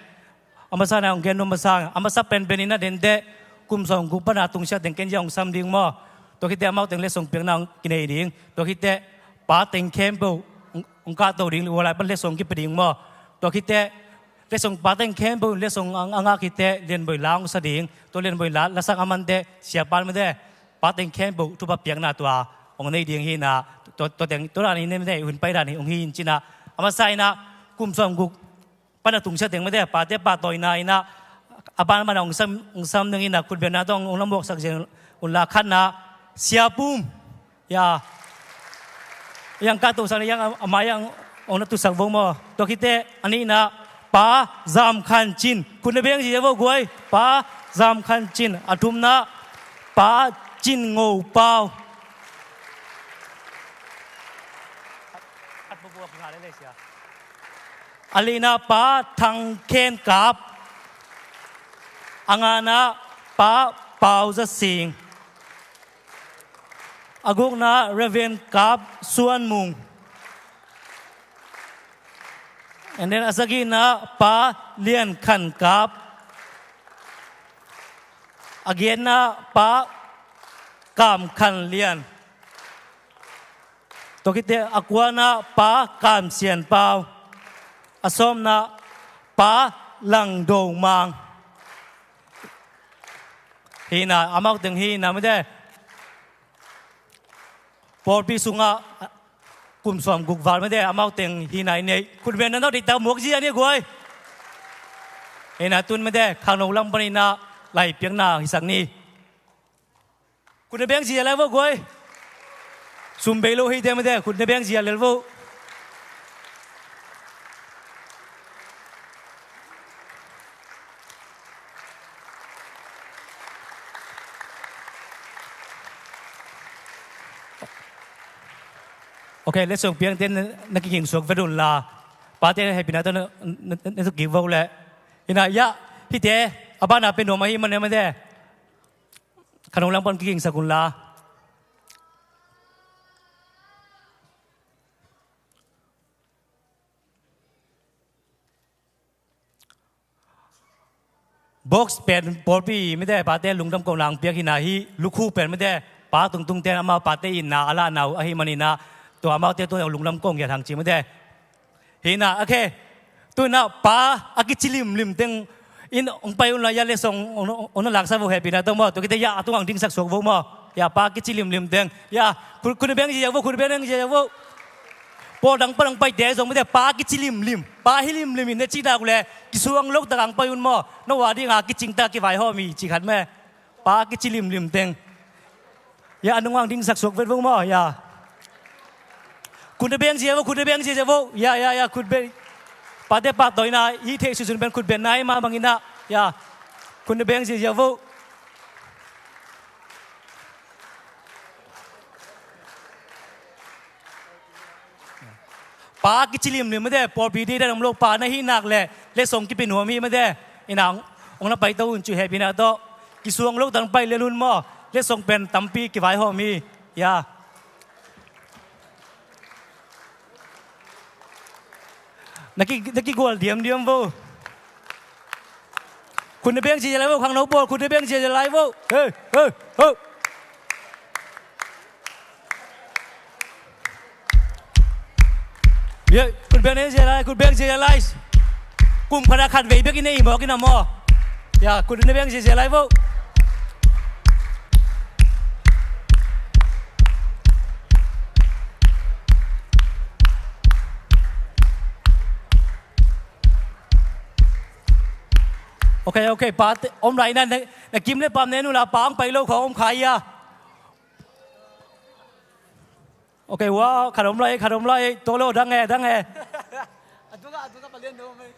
a masa na hong gen nuam masa a masa penpen in a dente kum sawm guk pana tungsiah teng ken zia hong sam ding maw? Tua khite amau teng letsong piakna hong kinei ding tua khite pa teng khempeuh hong kahto ding ua lai pan letsong kipi ding maw? Tua khite letsong pa teng khempeuh letsong a ngah khite lianboi la hong sa ding tua lianboi la lasak a mante siapa mate pa teng khempeuh thupha piakna tua hong nei ding hi na tua teng tua dan hi nei mate hun pai dan hi hong hi in cina a masa ina kum sawm guk pana tungsiah teng mate pate pahtawina ina a ban mana ong sam ong sam neng ina khutbenna tawh ong lambuaksak zen unla khatna siapum. Ya yang kahtohsak na yang a mai yang ong na tusak vo maw? Tua khite a nihna pa zam khan cin khutna beng zia vo guai pa zam khan cin a thumna pa cin ngo pau. A lina pa thangkhen kap a ngana pa pau za sing a gukna reven kap suan mung and then a sagina pa lian khan kap a giatna pa kam khan lian. Tua khite a kuana pa kam sian pau a sawmna pa lang do mang. Hina amau teng hina mate pawlpi sungah kum sawm guk val mate amau teng hina i nei khutben na nawt i tau muak zia ni guai. Hina tun mate khangno lam panina lai piakna hisak ni. Khutna beng zia lel vo guai. Sum bei lo hi te mate khutna beng zia lel vo. Ok letsong piangte na kiging suak vet unla pate hepina tawh na kik vo le. Ina ya hite a bana pe nuam ahi mane mate. Khanong lam pan kigingsak unla. Box pen pawlpi mite pate lungdam kohna ang piak hina hi lukhu pen mite pa tungtung ten ama pate inna a lahna uh ahi manina tua amaute tua lungdam kong ya thang ci mite. Hina a khe tuina pa a kici limlim teng in ong pai unla ya lesong ong na laksa vo hepina tong maw tua kite ya a tung ang dingsak suak vo maw ya pa a kici limlim teng ya khun beng zia vo khun beng zia vo. Pawl dang pa dang paite zong mite pa a kici limlim pa hi limlim in ne ci dak le kisuang lo tak ang pai un maw na wa ding a kicing tak kivaihawm hi ci khat me. Pa a kici limlim teng. Ya a nung ang dingsak suak vet vo maw ya. Khun na beng zia vo khun na beng zia zia vo ya ya ya khun beng. Pate pahtawina i theih susun pen khun beng nai ma bangina ya. Khun na beng zia zia vo. Pa kici limlim mate, pawlpi ding dan om lo, pa na hih nak leh letsong kipia nuam hi mate. Ina hong, hong na paito un ci uh hehpihna tawh. Kisuang lo tang pai lian un maw, letsong pen tampi kivaihawm hi. Ya. Na ki, na kigual diamdiam vo. Khut na beng ziazia lai vo, khangno pawl, khut na beng ziazia lai vo. Hey, hey, ho. Ya, khut beng ziazia lai, khut beng ziazia lai. Kum khat ah khat vei bek i nei mawk in a maw. Ya, khut na beng ziazia lai vo. Ok, ok, pa te, om lai na, na, na kim le pam nen uh la, pa hong pai lo khawng om kha hi a. Ok, wow, khat om lai, khat om lai, tua lo, dang e, dang e. A tung a, a tung a, palian no, mei.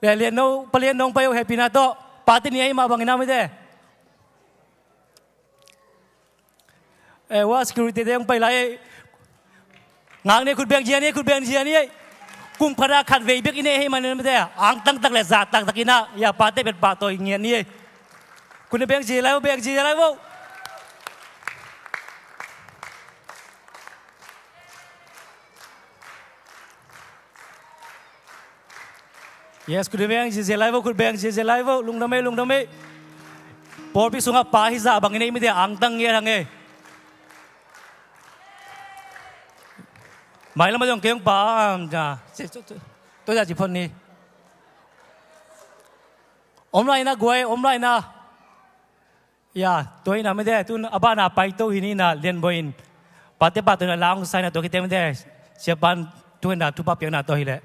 Le, lian no, palian no hong pai uh hehpihna tawh. Pa te ni ei mah bang in a mite. Eh, wa security te hong pai lai. Ngak ni, khut beng zia ni, khut beng zia ni. Kum khat ah khat vei bek i nei hi manin mate, angtang tak le zahtak tak in a, ya, pate pen pahtawi ngiat ni. Khut na beng zia lai vo, beng zia lai vo. Yes, khut beng ziazia lai vo, khut beng ziazia lai vo, lungdam ei, lungdam ei. Pawlpi sungah pa hizah bangin ei mite angtang ngiat hang ei. Mailam a zong kei hong pa, um, ja, si, tu, tu, tu, ja, ci phot ni. Om lai na guai, om lai na. Ya, tua hi na mite, tun a bana paito hi ni na, lianbawi in. Pate pahtawi na la hong sa hi na, tua khit teh mite, siapa'n tu hi na, thupha piakna tawh hi leh.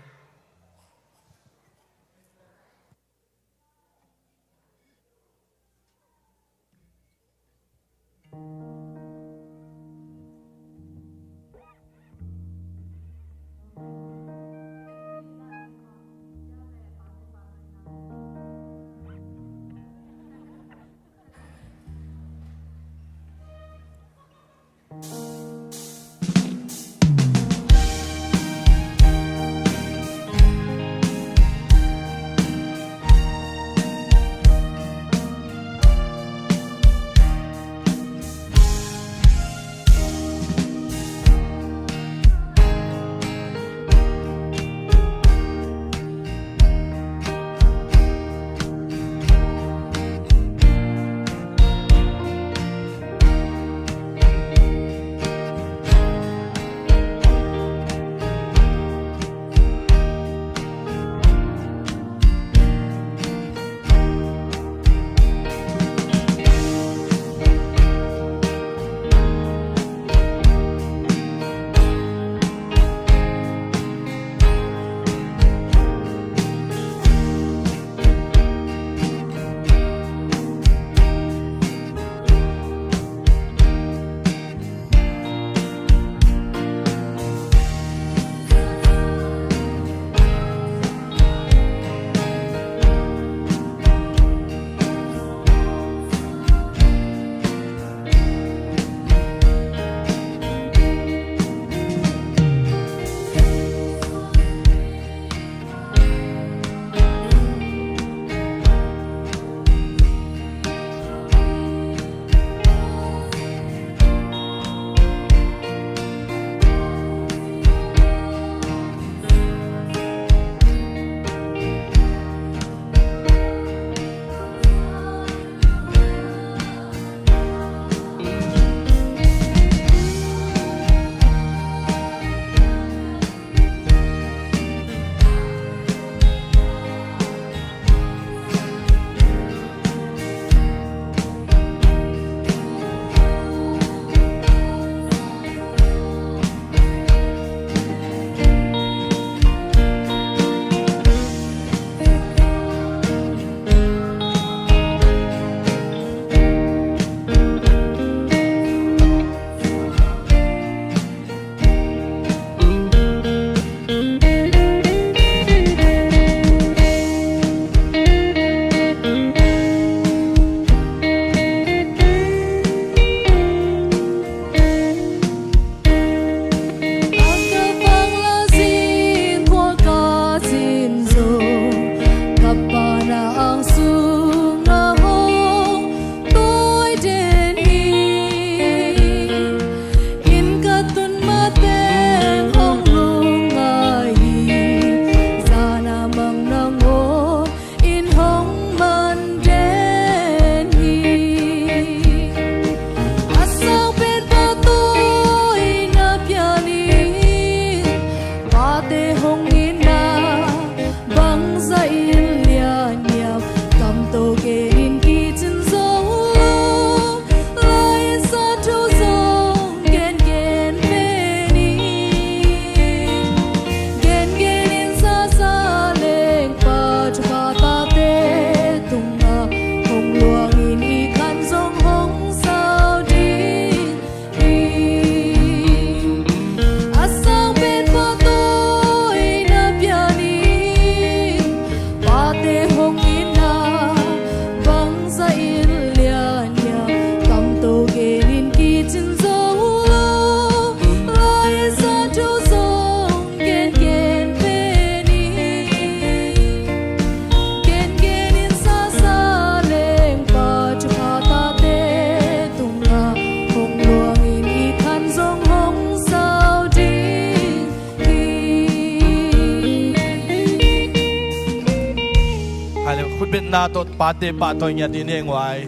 Na tawh pate pahtawi ngiat dih ni nguai.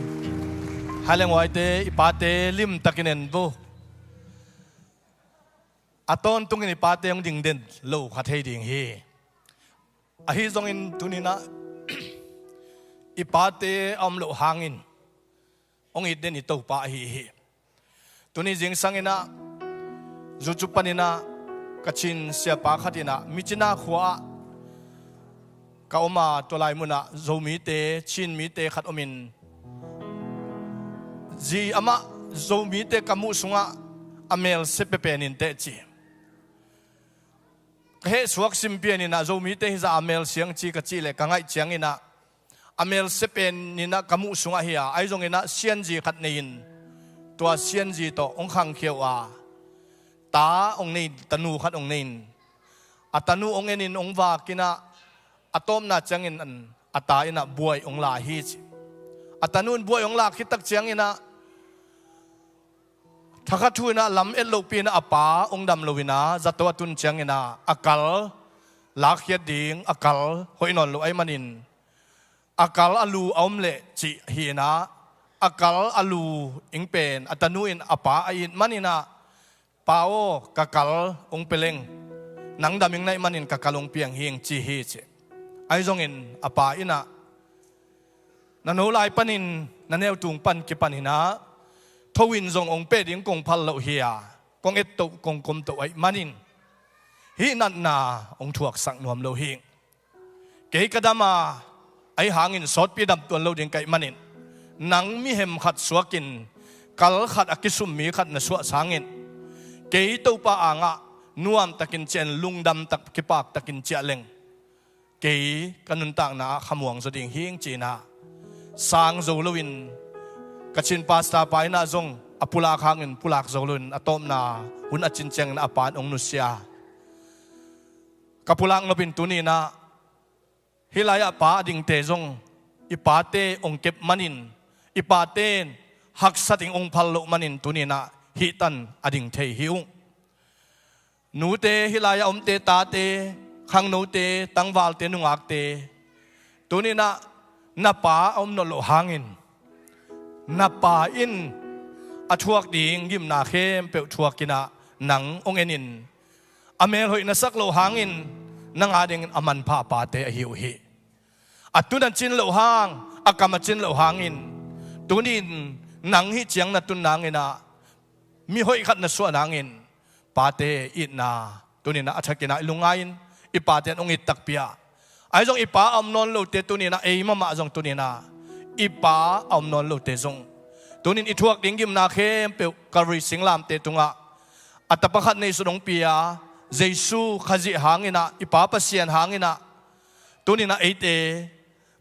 Hai le nguaite, i pate limtakin en vo. A tawntungin i pate hong ding den lo kha thei ding hi. Ahi zongin tuninah i pate a om loh hangin hong it den i Topa ahi hi. Tuni zingsanginah zucu paninah Kachin siapa khatinah Micina khua-ah ka om a, tua lai munah Zomite, Chin mite khat omin, zi amah Zomite ka muh sungah a melse pepen inteh ci. Ka heh suak simpianinah Zomite hizah a mel siang ci ka cih leh ka ngaih cianginah a melse peninah ka muh sungah hi a, ahi zonginah sianzi khat nei-in, tua sianzi tawh hong khangkhia uh a, ta hong nei, tanu khat hong nei-in, a tanu hong enin hong vakinah a tawpna ciangin a ta innah buai hong la hi ci. A tanu in buai hong la khittak cianginah thakhat thu innah lam et lohpi innah a pa hong dam lo innah zato a tun cianginah a kal lakkhiat ding, a kal hoih nawn lo ahih manin a kal a lu a om leh cih hi innah a kal a lu ing pen a tanu in a pa a it maninah, "Pa aw, ka kal hong pia leng, nang dam ing na hih manin ka kal hong piang hing," ci hi ci. Ahi zongin a pa innah, "Na no lai panin na neu tung pan kipan innah tho in zong hong peh ding kong phal loh hi a, kong ettoh kong komtoh ahih manin hih natna hong thuaksak nuam lo hi. Kei ka dam a, ahi hangin sawtpi dam tuan lo ding ka hih manin nang mihem khat suakin kal khat a kisum mi khat na suah sangin kei Topa angah nuamtakin ciah in, lungdamtak kipaktakin ciah leng kei ka nuntakna ah khamuang zaw ding hing," ci innah sang zo loin Kachin pastor pa innah zong a pulak hangin pulak zo loin a tawpna hun a cin ciangin a pa in hong nusia. Ka pulak nopin tuninah hih lai-ah pa a dingte zong i pate hong kep manin, i pate haksa ding hong phal loh manin tuninah hih tan a ding thei hi ung. Nute, hih lai-ah omte, tate, khangnote, tangvalte, nungakte, tuninah na pa a om nawn loh hangin na pa in a thuak ding gimna khempeuh thuakinah nang hong enin, a mel hoih na sak loh hangin nang adingin a manpha a pate ahi uh hi. A tun a cin loh hang, a kam a cin loh hangin tunin nang hih ciang na tun nanginah mi hoih khat na suah nangin pate itna tuninah a thakinah i lungngai-in i pate in hong it takpi a, ahi zong i pa a om nawn lote tuninah ei mahmah zong tuninah i pa a om nawn lote zong tunin i thuak ding gimna khempeuh Calvary singlamteh tungah a tapa khat neihsun hong pia Jesu Khazih hanginah, i Pa Pasian hanginah tuninah eite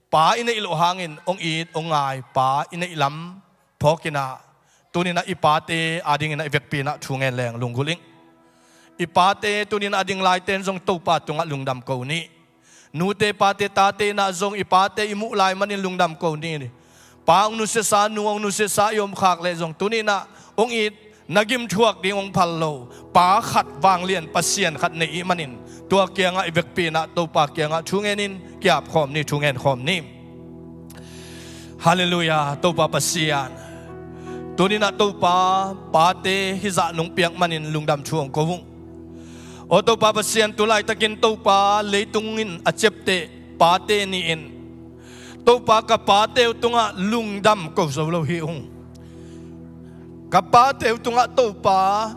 pa i neih loh hangin hong it hong ngai pa i neih lam phawkinah tuninah i pate adinginah i vekpi innah thu ngen leng lunggulh ing. I pate tuninah a ding laite in zong Topa tungah lungdam ko ni. Nute pate tate innah zong i pate i muh lai manin lungdam ko ni. Pa hong nusiasa, nu hong nusiasa i om khak leh zong tuninah hong it, na gim thuak ding hong phal lo pa khat, vanglian Pasian khat nei ih manin tua kiangah i vekpi innah Topa kiangah thu ngenin ki-ap khawm ni, thu ngen khawm ni. Halleluiah. Topa Pasian, tuninah Topa pate hizah nong piak manin lungdam thu hong ko ung. Aw Topa Pasian, tu laitakin Topa leitung in a ciapteh pate ni-in Topa ka pate uh tungah lungdam ko zo lo hi ung. Ka pate uh tungah Topa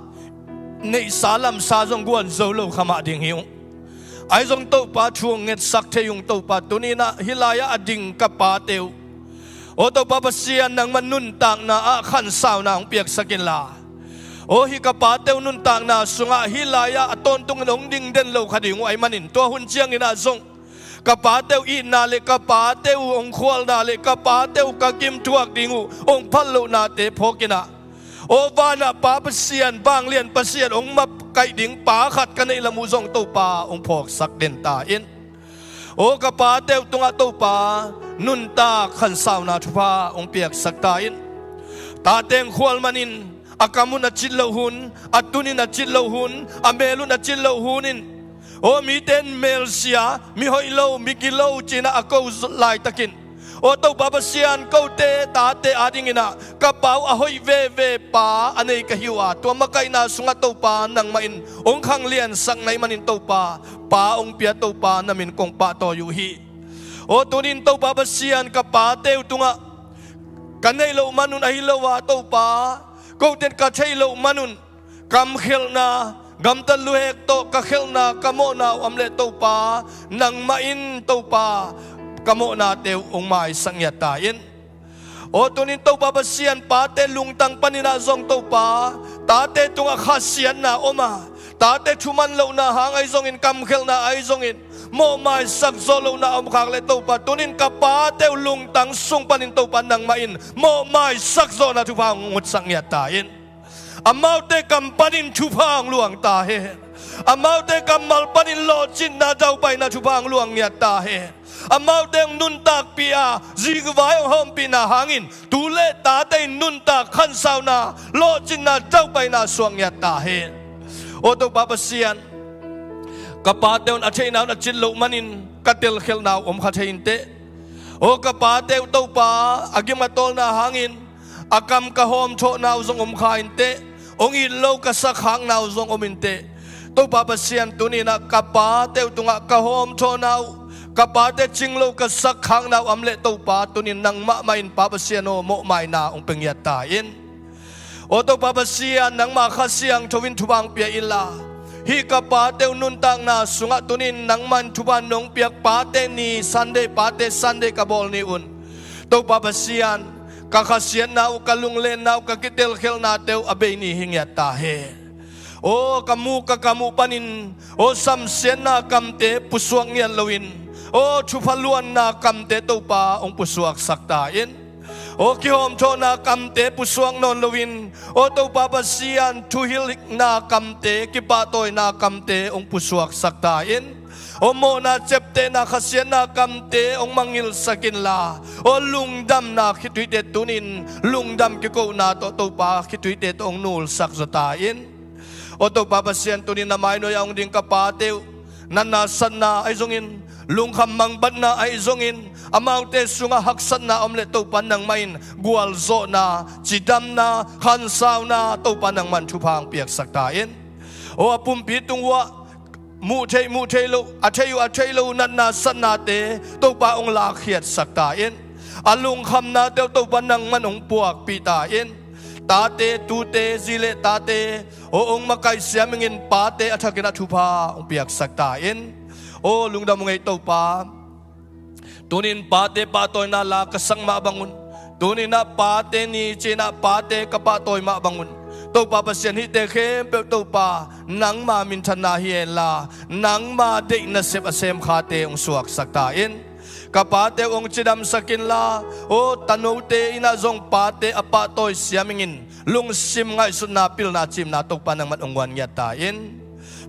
neihsa lamsa zong guan zo lo kha mah ding hi ung. Ahi zong Topa thu hong ngetsak thei ung. Topa tuninah hih lai-ah a ding ka pate uh, aw Topa Pasian, nangmah nuntakna ah khansauna hong piaksak inla, aw hih ka pate uh nuntakna sungah hih lai-ah a tawntungin hong ding den lo kha ding uh ahih manin tua hun cianginah zong ka pate uh itna le ka pate uh hong khualna le ka pate uh ka gim thuak ding uh hong phal lohnate phawkinah, aw vanah Pa Pasian, vanglian Pasian hong makaih ding pa khat ka neih lam uh zong Topa hong phawksak den ta in. Aw ka pate uh tungah Topa nuntak khansauna thupha hong piaksak ta in. Tate hong khual manin a kam un a cit loh hun, a tun in a cit loh hun, a mel un a cit loh hun in, aw mite in melsia, mi hoih lo, mi gilo ci-inah a ko laitakin Aw Topa Pasian, kote tate adingin ah ka pa uh a hoih veve pa a nei ka hi uh a, tua makaihna sungah Topa nangmah in hong khangliansak na hih manin Topa, pa hong pia Topa, na min kong pahtawi uh hi. Aw tunin Topa Pasian, ka pate uh tungah ka neih loh manun ahi lo a Topa, kote in ka theih loh manun kamkhelhna, gamtat luhek tawh ka khelhna, ka mawhna uh om leh Topa, nangmah in Topa ka mawhnate uh hong maisak ngiat ta in. Aw tunin Topa Pasian, pate lungtang panin ah zong Topa, tate tungah khasiatna om a, tate thuman lohna hang ahi zongin, kamkhelhna ahi zongin, mawhmaisak zawh lohna om khak leh Topa, tunin ka pate uh lungtang sung panin Topa nangmah in mawhmaisak zawhna thupha hong ngutsak ngiat ta in. Amaute kam panin thupha hong luang ta hen. Amaute kammal panin lawhcinna daupaina thupha hong luang ngiat ta hen. Amaute hong nuntakpih a, zikvai hong hawmpihna hangin tu le tate in nuntak, khansauna, lawhcinna daupaina suak ngiat ta hen. Aw Topa Pasian, ka pate un a theihna un a cit loh manin ka telkhialhna uh om kha thei inteh. Aw ka pate uh Topa, a gim a tawlna hangin a kam ka hawmthawhna uh zong om kha inteh. Hong it lo ka sakkhakna uh zong om inteh. Topa Pasian, tuninah ka pate uh tungah ka hawmthawhna uh, ka pate cing lo ka sakkhakna uh om leh Topa, tunin nangmah mah in Pa Pasian aw, mawhmaina hong pia ngiat ta in. Aw Topa Pasian, nangmah Kha Siangtho in thupha hong pia inla, hih ka pate uh nuntakna sungah tunin nangmah in thupha nong piak Pate Ni Sunday, Pate Sunday ka bawl ni un Topa Pasian, ka khasiatna uh, ka lunglenna uh, ka kitelkhialhnate uh a bei ni hi ngiat ta hen. Aw ka muk ka kam uh panin aw samsiatna kamte pusuak ngiat loin, aw thupha luanna kamte Topa hong pusuaksak ta in. Aw kihawmthawhna kamte pusuak nawn loin, aw Topa Pasian, thuhilhna kamte, kipahtawina kamte hong pusuaksak ta in. Aw mawhna, ciaptehna, khasiatna kamte hong mangngilhsak inla, aw lungdamna khituite tunin lungdam kikohna tawh Topa khituite tawh hong nulsak zaw ta in. Aw Topa Pasian, tunin na mainuai-ah hong ding ka pate uh natna satna ahi zongin, lungkham mangbatna ahi zongin, amaute sungah haksatna om leh Topa nangmah in gualzawhna, cidamna, khansauna Topa nangmah in thupha hong piaksak ta in. Aw a pumpi tung uhah muh theih muh theih loh, a theih uh a theih loh uh natna satnate Topa hong lakkhiatsak ta in. A lungkhamnate uh Topa nangmah in hong puakpih ta in. Tate, tute, zi le tate aw hong makaih siam ingin pate a thakin a thupha hong piaksak ta in. Aw lungdam uh ngei Topa. Tunin pate pahtawina la ka sak mah bangun, tuninah Pate Ni cinah pate ka pahtawi mah bangun, Topa Pasian, hihte khempeuh Topa nangma minthanna hi henla, nangma deih nasep a semkhate hong suaksak ta in. Ka pate uh hong cidamsak inla, aw tanote innah zong pate a pahtawi siam ingin lungsim ngaihsutna, pilna, cimna Topa nangmah in hong guan ngiat ta in.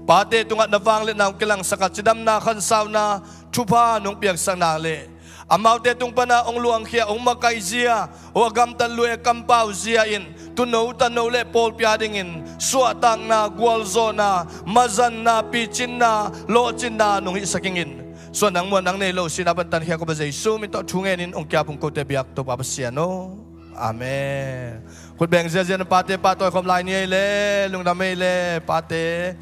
Pate tungah na vangliatna hong kilangsak a, cidamna, khansauna, thupha nong piaksak nang le, amaute tung pana hong luangkhia, hong makaih zia, aw a gamtat luhek kampau zia in tuuno tano le pawlpi a dingin suahtakna, gualzawhna, mazanna, picinna, lawhcinna nong hihsak ingin. Suan nang muan nang nei lo sina pantan khia Topa Jesu min tawh thu ngenin hong kiap hong kote biak Topa Pasian aw. Amen. Khut beng ziazia na pate pahtawi khawm lai ni ei le, lungdam ei le pate.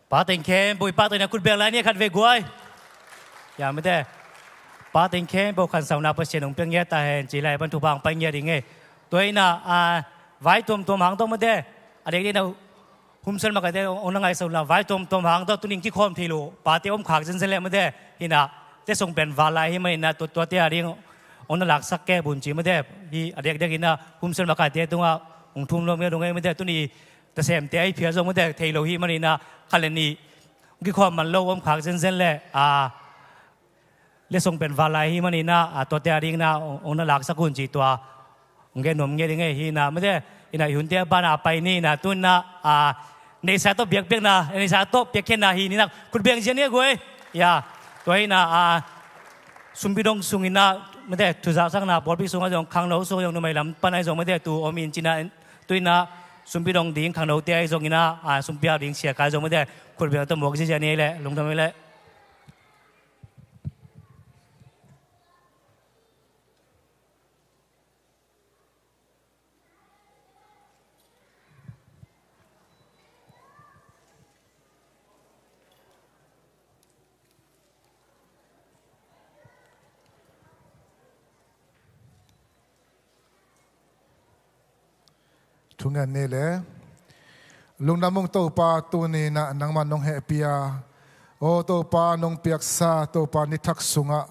Pateng khempeuh i pahtawina khut beng lai ni, khat vei guai. Ya mate. Pateng khempeuh khansauna Pasian hong piang ngiat ta hen ci lai pan thupha hong pai ngiat ding e. Tua ina a vai tuamtuam hang tawh mate, a dek dek na humsel makaite hong na ngaihsak unla, vai tuamtuam hang tawh tuning kikhawm thei lo pate om khak zenzen le mate. Hina te song pen val lai hi manina tua tuate a ding hong na laksak kei bun ci mate. Hi a dek dek ina humsel makaite tungah hong thum lom ngiat dong e mate. Tuni tasemte ahi phial zong mate thei lo hi manina khat le nih kikhawm man lo om khak zenzen le a Letsong pen val lai hi maninah, a, tuate a dinginah ong, ong na laksak un cih tua ong gen nuam ngei ding ei hinah, mate, inah i hunte a banah a pai ni inah, tuninah, a, neihsa tawh biakpiakna, neihsa tawh piakkhiatna hi ninah, khut beng zia ni a guai. Ya, tua hinah, a, sumpi dong sunginah, mate, thuzaksakna pawlpi sungah zong, khangno sungah zong, numei lam pan ahi zong, mate, tu om in cinah, tuinah sumpi dong ding khangnote ahi zonginah, a, sumpi hau ding siakai zong, mate, khut beng tawh muak ziazia ni ei leh, lungdam ei leh. Thungen ni le. Lungdam ung Topa, tuninah nangmah nong hehpih a, aw Topa, nong piaksa Topa nithak sungah,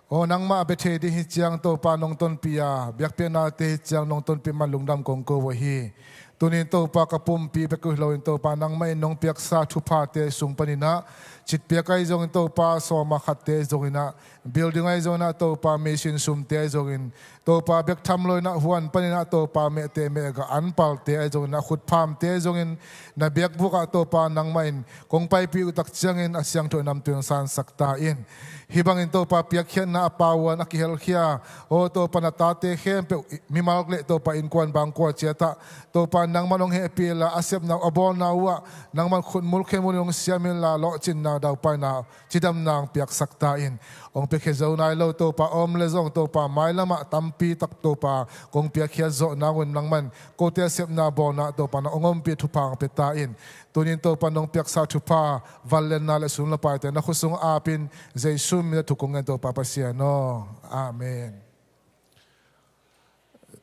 aw nangmah a bia thei ding hi ciang Topa nong tonpih a, biakpiaknate hi ciang nong tonpih man lungdam kong ko uh hi. Tunin Topa ka pumpi bek uh hi loin Topa nangmah in nong piaksa thuphate sung paninah, citpiak ahi zongin Topa sawma khatte ahi zonginah, building ahi zonginah Topa mission sumte ahi zongin, Topa bek tham loinah huan paninah Topa mehte mehga anpalte ahi zonginah khutphamte ahi zongin, na biakbukah Topa nangmah in kong paipih uh tak ciangin a siangtho in namtui hong sansak ta in. Hih bangin Topa piakkhiatna a pauan a kihelkhia, aw Topa na tate khempeuh mimal le Topa innkuan bangkua ciatah, Topa nangmah nong hehpih la a sepna uh a bawlna uhah, nangmah khutmul khenmul in hong siam inla lawhcinna daupaina cidamna hong piaksak ta in. Hong piakhia zo nai lo Topa om le zong Topa mailamah tampi tak Topa kong piakhia zawh nangun nangman kote a sepna bawlna Topa na hong ompih thupha hong pia ta in. Tunin Topa nong piaksa thupha vanlenna le sum le paite na khut sung apin Jesu min a thuk kong ngen Topa Pasian aw. Amen.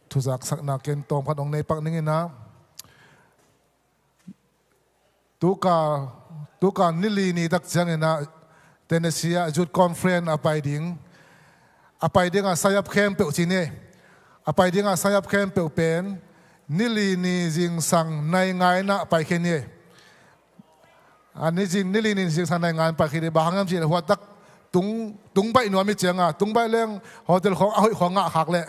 Thuzaksakna ken tawmkhat hong nei pak ninginah, tuka, tuka nili ni tak cianginah Tennessee ah Youth Conference a pai ding, a pai dinga sayap khempeuh ci ni. A pai dinga sayap khempeuh pen nili ni zingsang nai ngainah paikhia ni. A, nizing, nili ni zingsang nai ngan paikhia ni. Bang hang hiam cih leh huatak tung, tung baih nuam hi cianga, tung baih leng hotel khawng a hoih khawng ngah khak leh.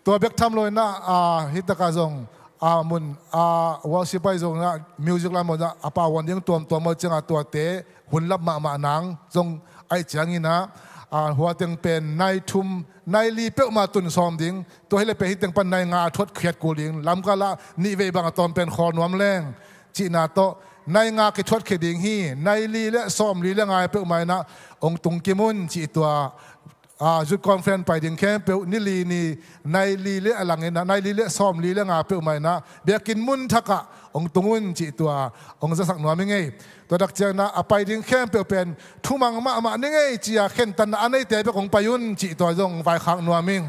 Tua bek tham loinah, a, hitakah zong, a, mun, a, worship ahi zonginah music lam zonginah a pauan ding tuamtuam ahi cianga tuate hun lap mahmah nang zong ahi cianginah, a, huateng pen nai thum nai li peuhmah tun sawm ding. Tua hileh pen hiteng pan nai nga a thuatkhiat kul ding. Lamkalah nih vei bang a tawm pen khawl nuam leng cihna tawh nai nga kithuatkhia ding hi. Nai li le sawm li le nga peuhmah inah hong tungkim un cih tua, a, Youth Conference pai ding khempeuh nili ni nai li le a langin ah, nai li le sawm li le nga peuhmah inah biakinn mun thakah hong tung un cih tua hong zasak nuam hi ngei. Tua dak cianginah a pai ding khempeuh pen thumang mahmah ni ngei ci-a khentatna a neite bek hong pai un cih tua zong vaikhak nuam ing.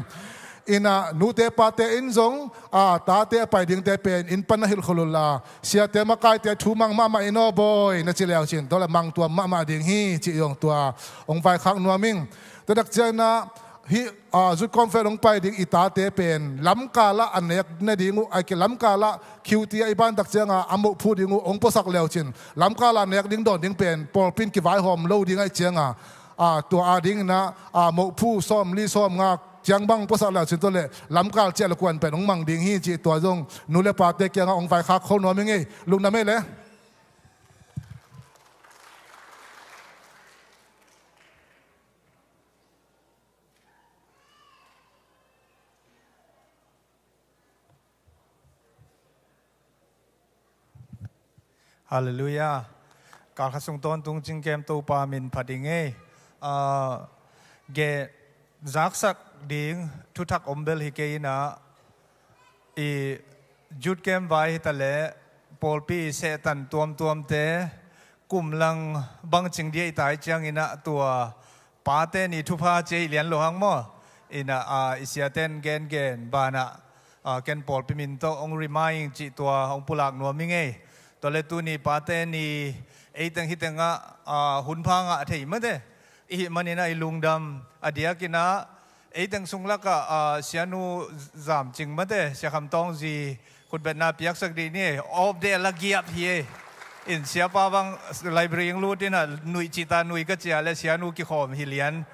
Inah nute pate in zong, a, tate a pai dingte pen inn pan na hilh khol unla, siate makaite thumang mahmah in aw bawi na ci leu cin tua le mangtuam mahmah ding hi cih zong tua hong vaikhak nuam ing. Tua dak cianginah hih, a, Youth Conference hong pai ding i tate pen lamkalah a nek nading uh, aike lamkalah Q T a i bantak cianga a mohphu ding uh hong puasak leu cin lamkalah nek ding dawn ding pen pawlpi in kivaihawm lo ding ahi cianga, a, tua a dinginah, a, mohphu sawm li sawm nga ciang bang puasak leu cin tua le lamkal ciah le kuan pen hong mang ding hi cih tua zong nu le pate kiangah hong vaikhak khol nuam hi ngei. Lungdam ei le. Halleluiah. Kalkhat sung tawntung cingkem Topa min phat i ngei. Ah, ge zaksak ding thuthak om bel hi kei inah, i Youth Camp vai hitaleh pawlpi sehtan tuamtuamte kumlang bangcing dia i tai cianginah tua pate ni thupha cia i lian lo hang maw? Inah, ah, i siaten gengen banah, ah, ken pawlpi min tawh hong remind cih tua hong pulak nuam i ngei. Tua le tuni pate ni eiteng hitengah, ah, hunpha ngah thei mate. I hih maninah i lungdam a diakinah eiteng sung lakah, ah, sianu Zam Cing mate, Sia Kham Tawng zi khutbetna piaksak dih ni. Awp deh la giap hi ei. In siapa bang library ing lut in a nuih cih ta nuih ka ci a le sianu kikhawm hi lian.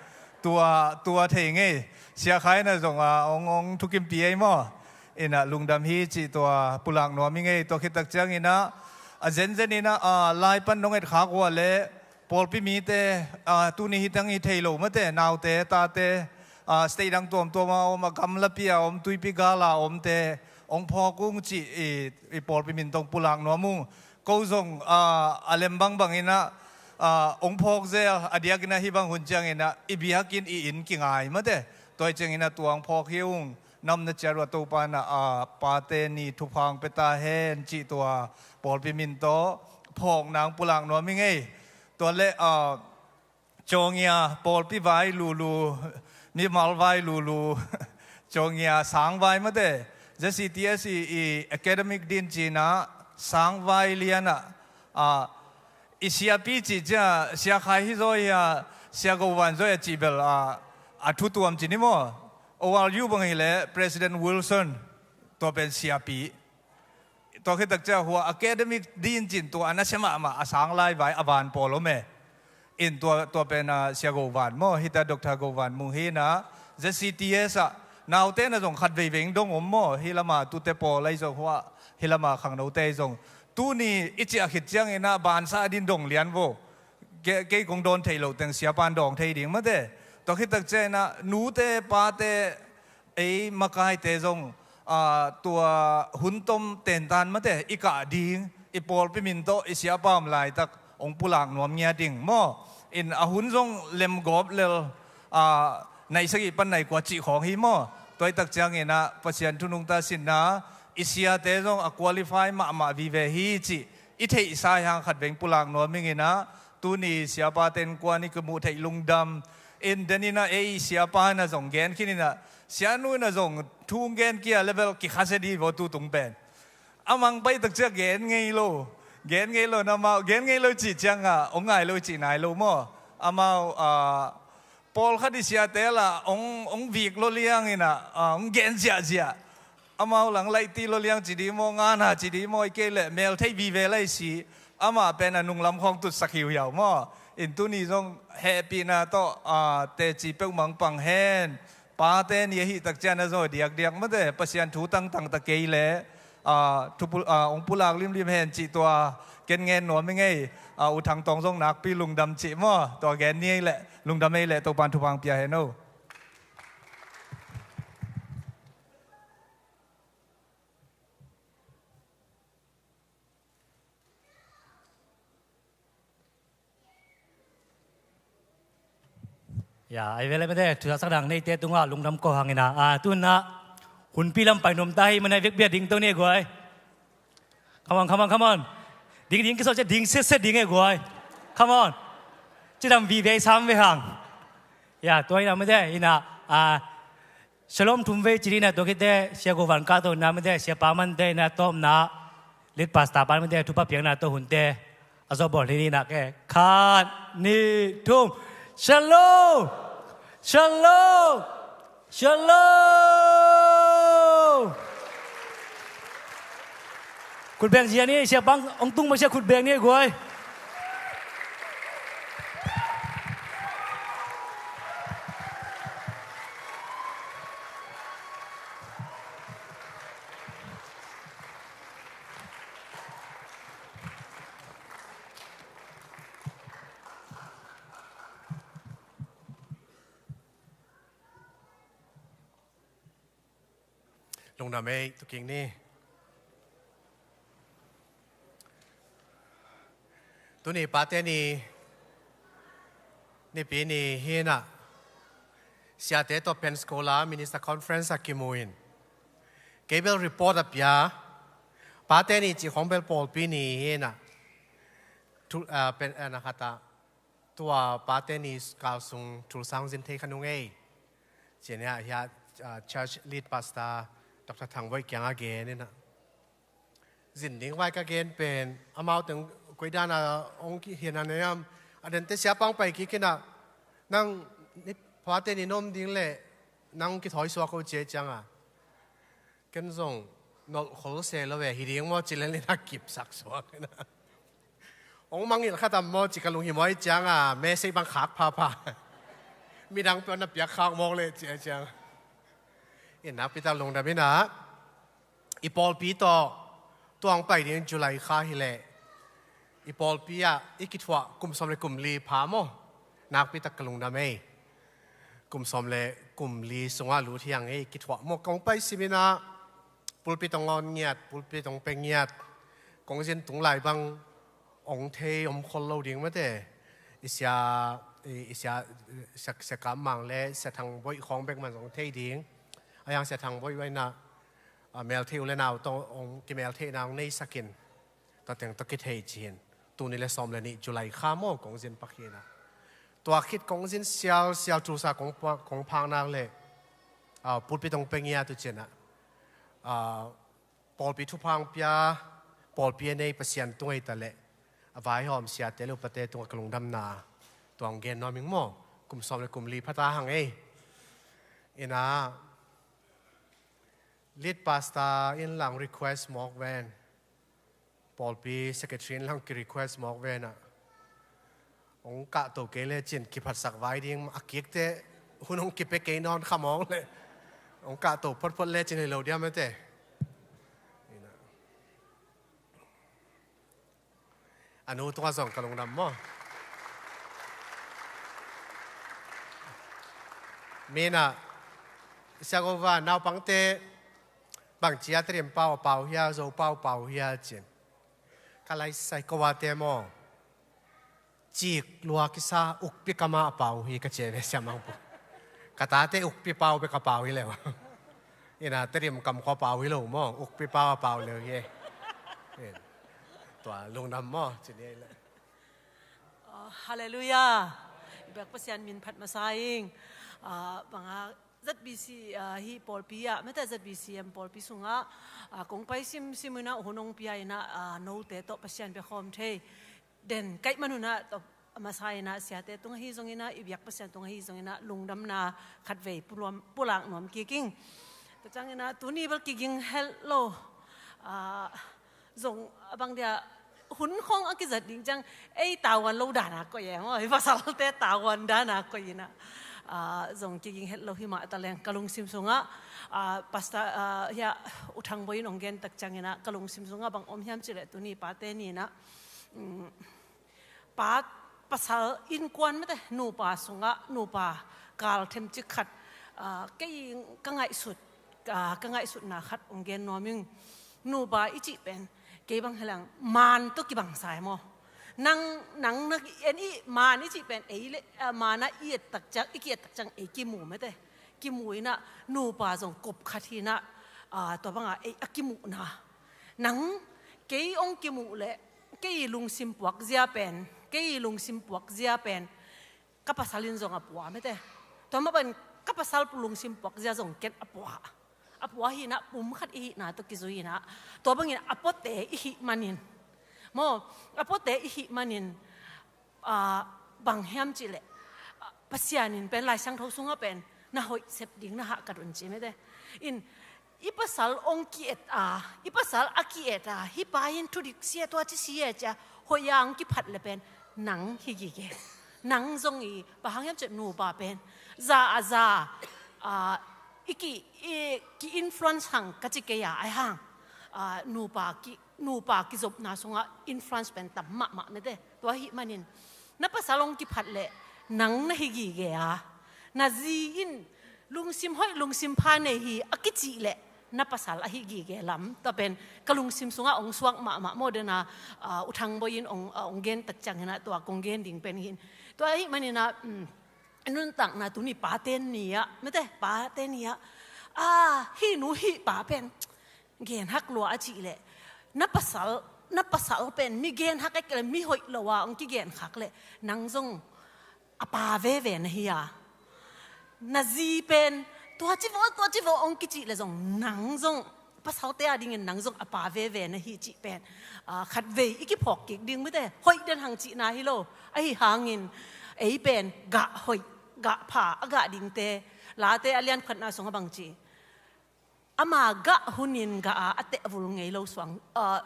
Tua, tua thei ngei. Sia Khai in a zong a ong, ong thukimpih ei maw? In a lungdam hi cih tua pulak nuam ing ei. Tua khit tak ciangin a, a zenzen in a, a, lai pan nong etkhak uh a le pawlpi mite, a, tuni hi tang hi thei lo mate, naute, tate, a, state dang tuamtuam a om, a gamlapi a om, tuipi gal a omte ong phawk ung cih i, i pawlpi min tawh pulak nuam ung. Ko zong, a, a lem bangbang in a, a, ong phawk zel, a diak in a hih bang hun ciangin a i biakinn i inn kingai mate. Tua ciangin a tua ong phawk hi ung. Nam na ciat uh Topa in a, a, pate ni thupha ong pia ta hen cih tua pawlpi min tawh phawk nang pulak nuam ing ei. Tua le, a, Cawngia pawlpi vai lulu, mimal vai lulu, cawngia sang vai mate, Z C T S i, i academic din cih in a sang vai lian a, a, i siapi cih ciang, Sia Khai hi zaw hia, Sia Go Van zaw hia cih bel a, a thu tuam ci ni maw? O R U bang hi le President Wilson, tua pen siapi. Tua khit tak ciang hua academic din cih in tua a nasia mahmah a sang lai vai a van pawl om e. In tua, tua pen a Sia Go Van maw, hita Doctor Go Van Mung hi in a, Z C T S a, naute in a zong khat veivei ing dong om maw, hih lam a tute pawl ahi zong hua, hih lam a khangnote ahi zong. Tuni i ciah khit ciangin a bansa din dong lian vo. Ke-, kei kong dawn thei loh teng siapa in dawng thei ding mate. Tua khit tak ciangin a nute, pate, ei makaite zong, a, tua hun tom tentan mate, i kah ding, i pawlpi min tawh, i siapa om laitak, ong pulak nuam ngiat ding maw? In a hun zong lem gawp lel, a, nai sagih pan nai kua cih khawng hi maw? Tua hi tak ciangin a, Pasian thu nungta sinna, i siate zong a qualify mahmah vive hi cih, i theihsa i hang khat veng pulak nuam ing in a, tuni siapa ten kua ni ka muh theih lungdam. In den in a ei siapa in a zong gen khin in a, sianu in a zong thu gen kia level kikhasia di vo tu tung pen. A mang pai tak ciang gen ngei lo. Gen ngei lo na mau, gen ngei lo cih ciang a, ong ngai lo cih nai lo maw? Amau, a, pawlkhat i siate la, ong, ong vik lo liang in a, a, ong gen ziahziah. Amau lang laih ti lo liang ci di maw, ngana ci di maw, i kei le mel thei vive lai si. Amah pen a nunglam khawng tutsak hiuhiau maw. In tuni zong hehpihna tawh, a, teci peuhmah pang hen. Pate ni ahi tak ciang a zaw diakdiak mate, Pasian thu tangtang ta kei le, a, thu pul-, a, ong pulak limlim hen cih tua, ken ngen nuam ing ei, a, U Thang Tawng zong nakpi lungdam cih maw, tua gen ni ei le, lungdam ei le, Topan thupha ong pia hen o. Ya, ai vele mete, thu sak dang neite tungah lungdam ko hang in a. A, tu in a, hunpi lam pai nuam ta hi, manai vek bia ding to ni guai. Come on, come on, come on. Ding, ding, kisawh ciat ding, set, set ding e guai. Come on. Cidam vive sam ve hang. Ya, tua in a mete, in a, a, Shalom thum vei ci ding in a, tua khit teh Sia Go Van Kah tawh in a mite, Sia Pa Mante in a tawpna, lead pastor pa mite thupha piakna tawh hunte a zawh bawl hi ding in a, ke, khat, nih, thum. Shalom! Shalom! Shalom! Khut beng zia ni, Sia Pa hong tung mah sia khut beng ni guai. Lungdam ei, tuking ni. Tuni Pate ni, Nipi ni hi in a, siate tawh Pensacola Minister Conference ah kimu in, kei bel report a pia, Pate ni cih khawng bel pawlpi ni hi in a, thu-, ah, pen, ah, na khat ah, tua Pate ni kal sung thulsang zin thei kha nung ei. Ci-in ah, hiah, ah, church lead pastor Doctor Thang Voih kiangah gen in a, zin ding vai ka gen pen, amau teng koi dan a hong kihian a nei hiam, a dente siapa hong pai kik in a, nang ni Pate ni na om ding leh, nang kithawi suak o ci ei ciang a. Ken zong nolh khol se lo ve, hi ding maw ci lel in a kipsak suak in a. Hong mangngilh kha tam maw ci ka lunghimawh ciangah message bang khak phapha. Midang peuh na piak khak mawk leh ci a ciang. In nakpi tak lungdam in ah, i pawlpi tawh tua hong pai ding July kha hileh i pawlpi ah i kithuah kum sawm le kum li pha maw? Nakpi tak ka lungdam ei. Kum sawm le kum li sungah lut hi hang ei, kithuah maw? Kong pai sim in ah, pulpit hong on ngiat, pulpit hong pia ngiat, kong zin tung lai bang hong thei om khol lo ding mate. I sia, i, i sia, sia, Sia Kam Mang le Sia Thang Boih khawng bek man hong thei ding. A hiang Sia Thang Boih bang in ah, a, mel thei u le nau tawh hong kimel theihna hong neisak in, tua teng tawh kithei ci hi in. Tuni le sawm le nih July kha maw kong zin pak hi in ah. Tua khit kong zin sialsial, tulsa kong pa-, kong phak nak leh, a, pulpit hong pia ngiat uh ci in ah, a, pawlpi thupha hong pia, pawlpi a nei Pasian tung ei ta leh a vaihawm siate le upate tungah ka lungdamna tua hong gen nuam ing maw? Kum sawm le kum li pha ta hang ei. In ah, lead pastor in lang request mawk ven, pawlpi secretary in lang ki request mawk ven ah, hong kahto kei lecin kiphatsak vai ding, a kik teh hun hong kipia kei nawn kha mawk leh, hong kahto photphot lecin hei lo diam mate. A nu tungah zong ka lungdam maw? Mi in ah, Sia Go Van, naupangte bangci a Tedim pau a pau hia, Zo pau a pau hia ci in. Ka laisai ko a te maw, cik lua kisa ukpi kam a pau hi ka ci ve, Sia Mang Pu. Ka tate ukpi pau bek a pau hi leh. In ah, Tedim kam khua pau hi lo maw, ukpi pau a pau leh hi. Tua lungdam maw ci ni ei leh. Ah, halleluiah. I biak Pasian min phat masa ing. Ah, bang a Z B C, ah, hih pawlpi ah, mate, Z B C M pawlpi sungah, ah, kong pai simsim in ah, hun hong pia in ah, ah, note tawh Pasian biak khawm thei den ka hih man un ah, tua masa in ah siate tungah hi zong in ah, i biak Pasian tungah hi zong in ah, lungdamna khatvei puluam, pulak nuam kik ing. Tua ciang in ah, tuni bel kiging het lo, ah, zong a bang dia, hun khawng a kizat ding ciang, ei tavuan lo dan a koih e maw, i pasalte tavuan dan a koih in ah, ah, zong kiging het lo hi mah ta leng ka lungsim sungah, ah, pastor, ah, hia, U Thang Boih in hong gen tak ciang in ah ka lungsim sungah bang om hiam cih leh, tuni Pate Ni in ah, um, pa, pasal innkuan mate, nupa sungah, nupa kal themcik khat, ah, kei ka ngaihsut, ah, ka ngaihsutna khat hong gen nuam ing. Nupa i cih pen, kei bang hi leng, maan tawh kibang sa e maw? Nang, nang na en i, maan i cih pen, ei le, ah, maan ah i et tak ciang, i ki-et tak ciang ei kimu mate. Kimu in ah, nupa zong kop khat hi in ah, ah, tua bang a ei a kimuhna. Nang, kei hong kimuh leh, kei lungsim puak zia pen, kei lungsim puak zia pen, ka pasal in zong a pua mate. Tua mah bangin ka pasal lungsim puak zia zong ken a pua. A pua hi in ah, pum khat i hihna tawh kizui in ah, tua bangin a puate i hih manin, maw, a puate i hih manin, ah, bang hiam cih leh, ah, Pasian in pen Lai Siangtho sungah pen na hoih sep ding na hahkat un ci mate. In, i pasal hong ki-et a, i pasal a ki-et a, hih pa in thudik si e, tua ci si e ci a, hoih a hong kiphat leh pen nang hi gige. Nang zong i, bang hang hiam cih leh nupa pen, za a za, ah, i ki, i ki-influence hang ka ci kei a, ahih hang, ah, nupa ki, nupa kizopna sungah influence pen tam mahmah mate. Tua ahih manin, na pasal hong kiphat leh nang na hi gige a, na zi in lungsim hoih lungsim pha nei hi a kicih leh na pasal ahi gige lam, tua pen ka lungsim sungah hong suak mahmah maw, den a, ah, U Thang Boih in hong, ah, hong gen tak ciang in ah, tua kong gen ding pen hi in. Tua ahih manin ah, um, nuntakna tuni Pate Ni ah, mate, Pate Ni ah, ah, hih nu hih pa pen genhak lua a cih leh, na pasal, na pasal pen mi genhak a, kei leh mi hoih lo a hong kigenkhak leh, nang zong a pa veve na hi a. Na zi pen, tua ci vawh, tua ci vawh hong kicih leh zong, nang zong, pasalte a dingin nang zong a pa veve na hi cih pen, ah, khatvei i kiphawk kik ding mate, hoih den hang cihna hi lo. Ahih hangin, ei pen gah hoih, gah pha a gah dingte, Late a lian khatna sungah bang ci, ama gah hunin gah a, a tehvul ngei lo suang, ah,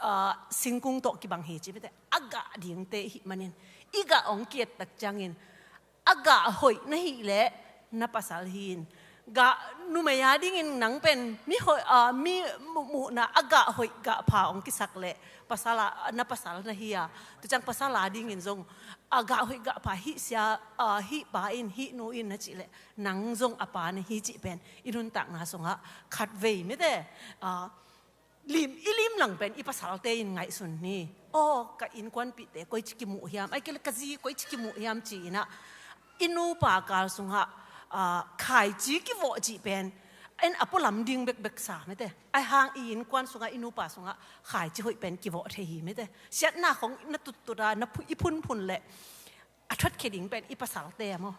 ah, singkung tawh kibang hi ci mite. A gah dingte hih manin i gah hong ki-et tak ciangin a gah hoih na hih leh na pasal hi in. Gah numei a dingin nang pen mi hoih, ah, mi mu-, muhna a gah hoih gah pha hong kisak leh pasal a, na pasal na hi a. Tua ciang pasal a dingin zong a gah hoih gah pha hih sia, ah, hih pa in hih nu in na cih leh nang zong a pa na hi cih pen i nuntakna sungah khatvei mite, ah, lim, i limlang pen i pasalte in ngaihsun ni. Aw, ka innkuanpihte koici kimuh hiam, ahih kei leh ka zi koici kimuh hiam ci-in ah i nupa kal sungah, ah, khaici kivawh cih pen en a pualam ding bekbek sa mite. Ahih hang i innkuan sungah, i nupa sungah khaici hoih pen kivawh thei hi mite. Siatna khong na tuttut a, na phu-, i phunphun leh a thuatkhia ding pen i pasalte a maw?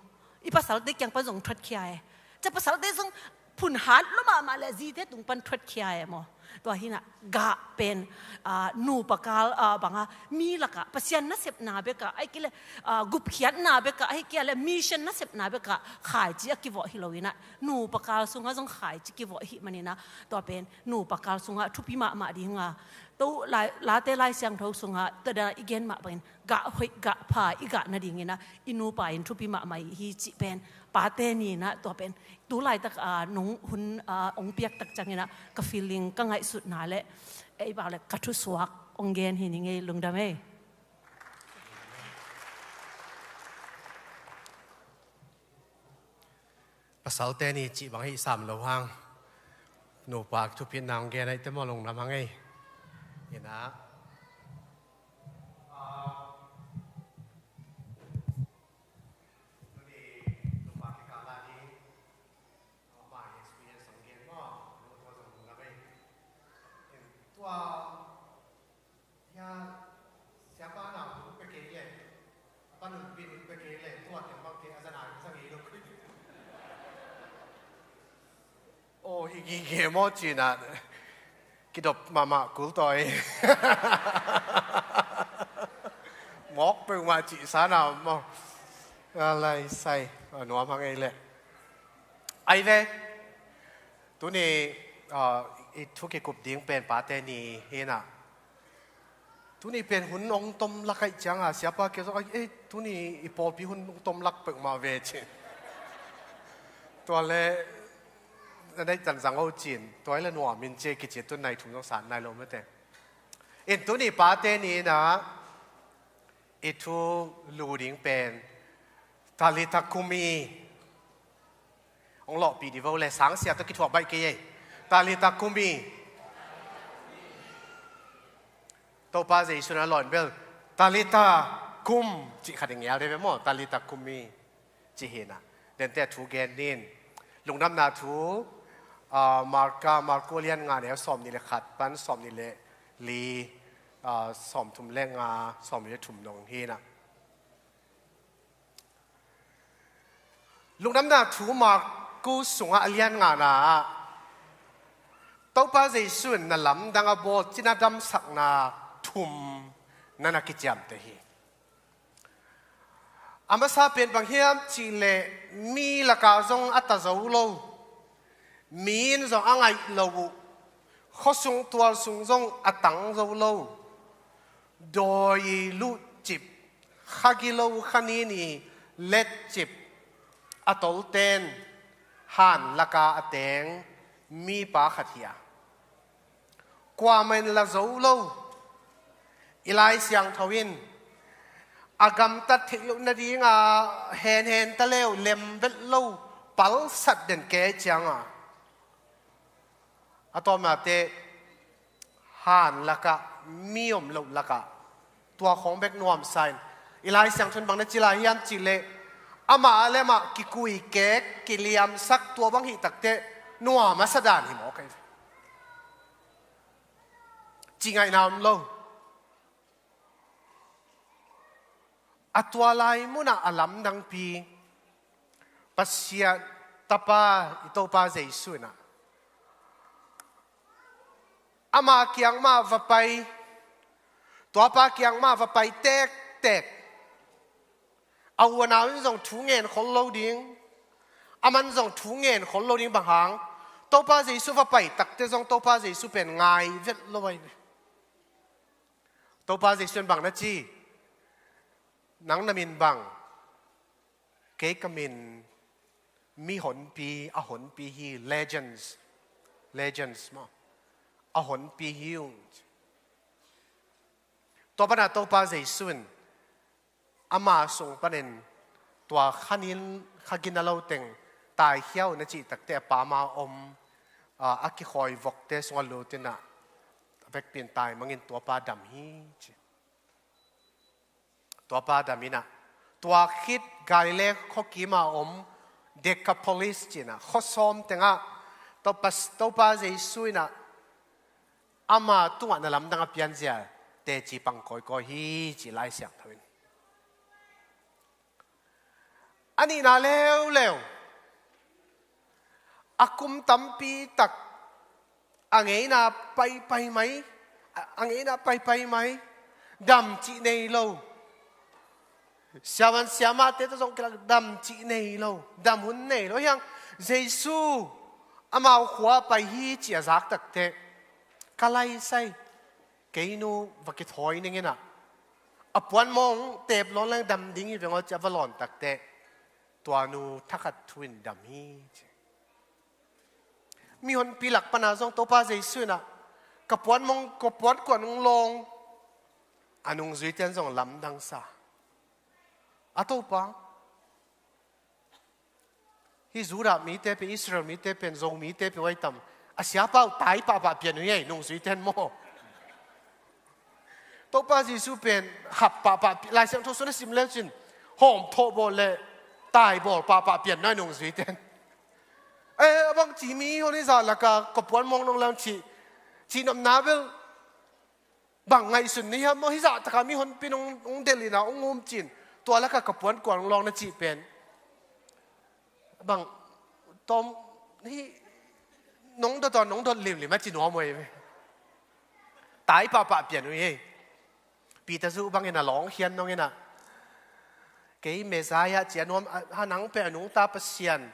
I pasalte kiang pan zong thuatkhia e. Cia pasalte zong phun hat lua mahmah leh zite tung pan thuatkhia e maw? Tua hi in ah gah pen, ah, nupa kal, ah, bangah mi lakah Pasian nasepna bekah, ahih kei leh, ah, gupkhiatna bekah, ahih kei leh mission nasepna bekah khaici a kivawh hi lo in ah nupa kal sungah zong khaici kivawh hih manin ah tua pen nupa kal sungah thupi mahmah ding a, to lai, Late Lai Siangtho sungah tua dan i gen mah bangin gah hoih gah pha i gah nadingin ah i nupa in thupi mahmah hi cih pen pate ni in ah tua pen tu laitak, ah, nong hun, ah, hong piak tak ciangin ah ka feeling, ka ngaihsutna leh ei bak leh ka thusuak hong gen hi ning ei. Lungdam ei. Pasalte ni cih bang hih sam lo hang nupa thupitna hong gen ahih teh maw, lungdam hang ei. In ah, ah, tuni nupa kikal a ding, ah, amah experience hong gen maw, tua zong lungdam ei. In tua Hia, siapa na hun pia kei leh, a pa nunpi hun pia kei leh, tua teng bang kei a za nai, za ngei lo. Aw, hi gige maw ci-in ah, kidop mahmah kul tawi. Mawk peuhmah cih sa na maw. A lai sai, a nuam hang ei leh. Ai ve, tuni, ah, i thu kikup ding pen pate ni hi in ah. Tuni pen hun hong tom lak ahih ciang a, siapa kei zong, "Ai, eh, tuni i pawlpi hun hong tom lak peuhmah ve," ci. Tua leh, na neih tan zang o ci-in, tua leh nuam in ci kici, tun nai thum zong san nai lo mate. In tuni pate ni in ah, i thu lu ding pen, Talitha kumi. Hong lawhpih dih vo le, sangsia tawh kithuah baih kei ei. Talitha kumi. Topa Jesu in a lawh in bel, Talitha kum, cih khat i ngial dih ve maw, Talitha kumi. Cih hi in ah. Dente thu gen ning. Lungdamna thu, ah, Marka, Marku lian nga neu sawm nih le khat pan sawm nih le li, ah, sawm thum le nga, sawm nih le thum dong hi in ah. Lungdamna thu Marku sungah a lian ngana ah Topa Jesu in na lamdang a bawl cina damsakna thum na na kiciamteh hi. A masa pen bang hiam cih leh mi lakah zong a ta zo lo, mi in zong a ngaih lo uh, khuasung tualsung zong a tang zo lo, dawi luhcip, kha gilo kha nini letcip, a tolten han laka a teng mipa khat hi a, kuamah in la zo lo. I Lai Siangtho in a gamtat theih loh nadinga henhen ta leu lem vet lo, palsat den kei cianga a tawmate han lakah, mi om loh lakah, tua khawng bek nuamsa in, i Lai Siangtho in bang na ci lai hiam cih leh, amah le amah kikui kek, kiliamsak, tua bang hih takteh nuam a sa dan hi mawk ahi ve. Ci ngaihna om lo. A tua lai munah a lamdangpi Pasian Tapa i Topa Jesu in ah ama kiang mah va pai, tuapa kiang mah va pai tektek. A u a nau in zong thu ngen khol lo ding, aman zong thu ngen khol lo ding, bang hang, Topa Jesu va pai takteh zong Topa Jesu pen ngai vet lo ahi ve. Topa Jesuh in bang na ci? Nang na min bang? Kei ka min mi honpi, a honpi hi, legends, legends maw, a honpi hi ung. Tua pana Topa Jesuh in ama sung panin tua khanin khagin a lo teng taikhia un a cih takte a pa ama om, a, a kikhawi vokte sungah lutin ah a vekpi in taimangin tuapa dam hi ci. Tuapa dam in ah, tua khit Galilee khuakim a om Decapolis ci-in ah, khua sawm tengah Topa, Topa Jesuh in ah ama tungah na lamdang a pianzia teci pang kawikawi hi ci Lai Siangtho in. A nihna leuleu, a kum tampi tak a ngeina paipai mai, a, a ngeina paipai mai, dam cih nei lo. Siavuan siamahte tawh zong kilak dam cih nei lo, dam hun nei lo. Hiang Jesuh amau khua pai hi ci a zak takte, ka laisai, kei nu va kithawi ning in ah, a puanmawng tep lawn leng dam ding hi veng aw ci a va lawn takte, tua nu thakhat thu in dam hi ci. Mi honpi lak pana zong Topa Jesuh in ah, ka puanmawng, ka puankuan hong lawng, a nungzuite in zong lamdang sa. A Topa, hih Judah mite pen, Israel mite pen, Zomite pen huai tam, a siapa uh tai pahpah pian uh hi ei, nungzuite in maw. Topa Jesuh pen hap pahpah pi-, Lai Siangtho sung na sim leu cin, hawm thawh bawl le tai bawl pahpah pian nai nungzuite in. Eh, a bang ci mi hon hi zah laka ka puanmawng nong lam cih, cihnopna bel bang ngaihsun ni hiam maw, hih zah taka mi honpi nong, nong delh in ah, nong um cin, tua laka ka puankuan nong lawng na cih pen. Bang, tawm, hih, nong dot aw, nong dot limlim a ci nuam uh ei. Tai pahpah pian uh ei. Peter zuh bangin a lawng khian nong in ah, kei Messiah ci a nuam, a, a nang pen a nungta Pasian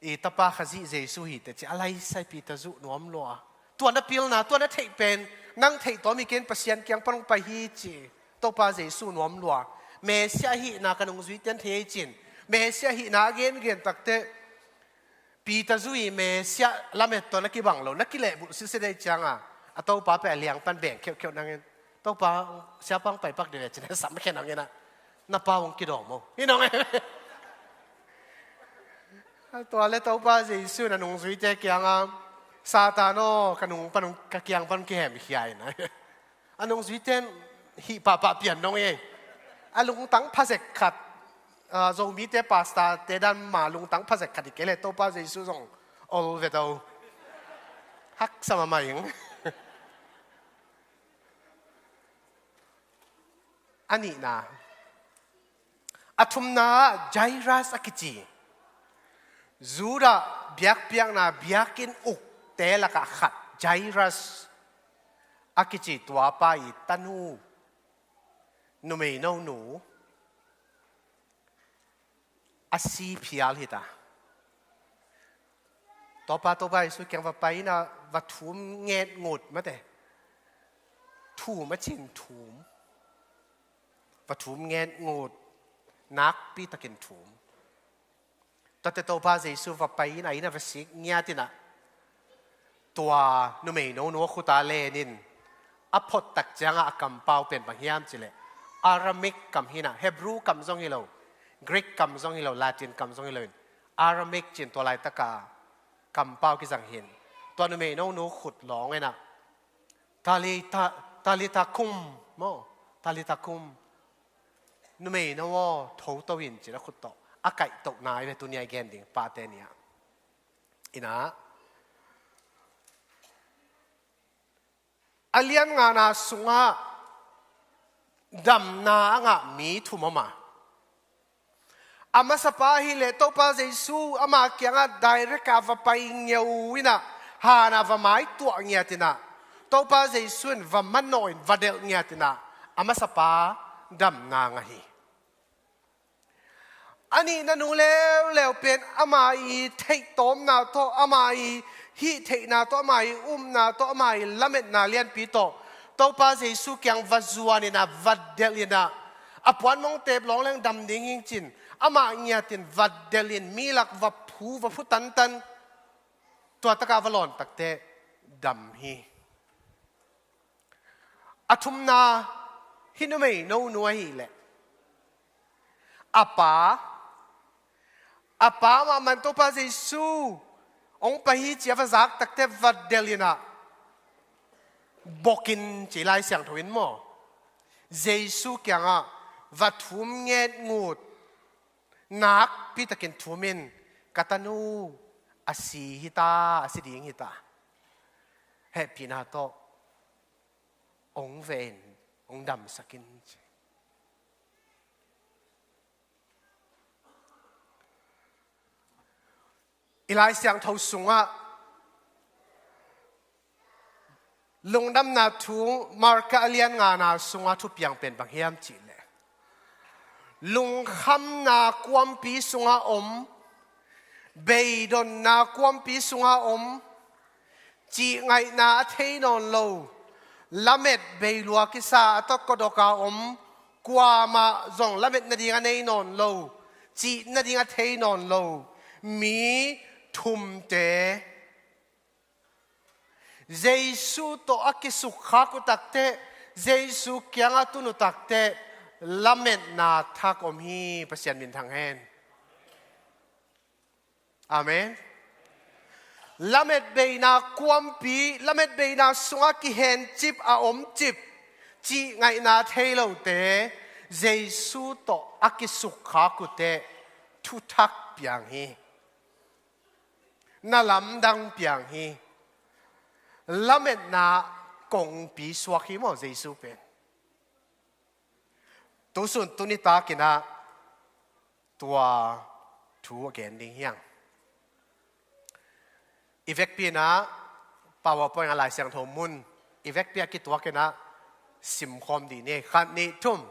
i tapa Khazih Jesuh hi teh ci a laisai Peter zuh nuam lua. Tua na pilna, tua na theih pen, nang theih tawm hi kei in, Pasian kiang pan hong pai hi ci. Topa Jesuh nuam lua. Messiah hihna ka nungzuite in thei ei cin, Messiah hihna a gengen takte, Peter zuh i Messiah lamet tawh na kibang lo, na kilehbulh sitset ei cianga, a Topa pen a liang pan beng kheuhkheuh nang in, Topa, siapa hong paipak dih ve cin, sam khen nang in ah, na pa hong kidawm o hi nong ei. Tua le Topa Jesuh in a nungzuite kianga, Satan aw, ka nung pan, ka kiang pan kihemkhia in ah, a nungzuite in hih pahpah pian nong ei. A lungtang phazek khat, a, Zomite pastorte dan mah lungtang phazek khat hi kei le Topa Jesuh zong ol ve to. Haksa mahmah ing. A nihna. A thumna ah Jairus a kici, Judah biakpiakna biakinn ukte lakah khat, Jairus a kici tuapa i tanu, numeino nu, a si phial hi ta. Topa, Topa Jesuh kiang va pai in ah va thum ngetngut mate. Thum a cin thum. Va thum ngetngut, nakpi takin thum. Tuate Topa Jesuh va pai in ah, inn ah va sik ngiat in ah, tua numeino nu a khut ah len in, a phot tak ciangah a kampau pen bang hiam cih leh, Aramaic kam hi in ah, Hebrew kam zong hi lo, Greek kam zong hi lo, Latin kam zong hi lo in, Aramaic ci-in tua laitaka kampau kizang hi in, tua numeino nu khut lawng in ah, Talitha, Talitha kum, maw? Talitha kum. Numeino aw, thoto in, ci-in a khut tawh a kaihtohna hi ve, tuni a i gen ding pate ni-ah. In ah, a lian ngana sungah damna a ngah mi thum om a. A masapa ahih leh Topa Jesuh ama kiangah direct a va pai ngeu in ah, han a va maituah ngiat in ah, Topa Jesuh in va manawh in va delh ngiat in ah, a masapa damna ngah hi. A nihna nu leuleu pen ama i theihtawmna tawh, ama i hih theihna tawh, ama i upna tawh, ama i lametna lianpi tawh Topa Jesu kiang va zuan in ah, va delh in ah, a puan mong tep lawng leng dam ding hi ci-in, amah ngiat in va delh in, mi lak va phu, va phu tantan. Tua tak a va lawn takteh dam hi. A thumna, hih numei nonu ahih leh a pa, a pa mahmah in Topa Jesu hong pai hi ci-a va zak takteh va delh in ah, bok in ci, Lai Siangtho in maw, Jesu kiangah va thum ngetngut, nakpi takin thum in, "Ka tanu a si hi ta, a si ding hi ta. Hehpihna tawh hong veh in, hong damsak in," ci. I Lai Siangtho sungah Lungdamna Thu, Marka a lian ngana sungah thupiang pen bang hiam cih leh, lungkhamna kuampi sungah om, beidonna kuampi sungah om, cihngaihna a thei nawn lo, lamet beilua kisa a tawh kodok a om, kuamah zong lamet nading a nei nawn lo, cih nading a thei nawn lo mi thumte, Jesu tawh a kisukkhak uh takteh, Jesu kiangah tun uh takteh, lametna thak om hi. Pasian minthang hen. Amen. Lametbeina kuampi, lametbeina sungah kihencip a omcip, cihngaihna thei lote, Jesu tawh a kisukkhak uh teh, thuthak piang hi. Na lamdang piang hi. Lametna kongpi suak hi maw Jesu pen. Tusun tuni takin ah tua thu a gen ding hi hang. I vekpi in ah PowerPoint a Lai Siangtho mun i vekpi a kituak in ah simkhawm dih ni. Khat, nih, thum.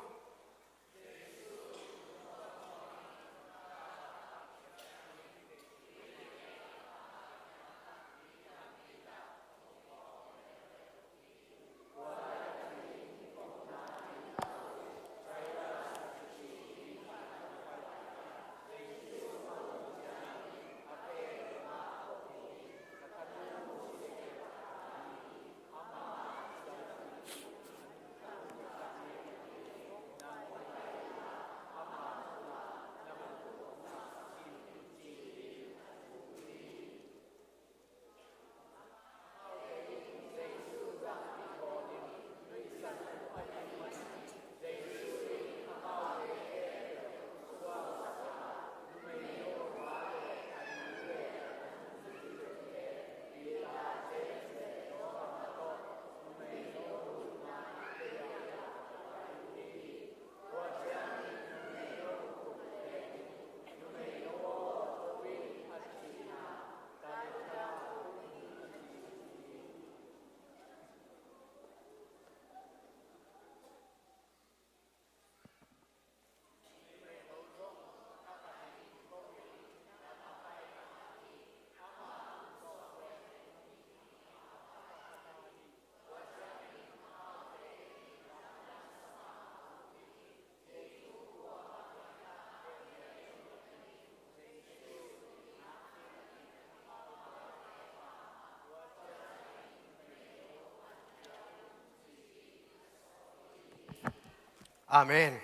Amen.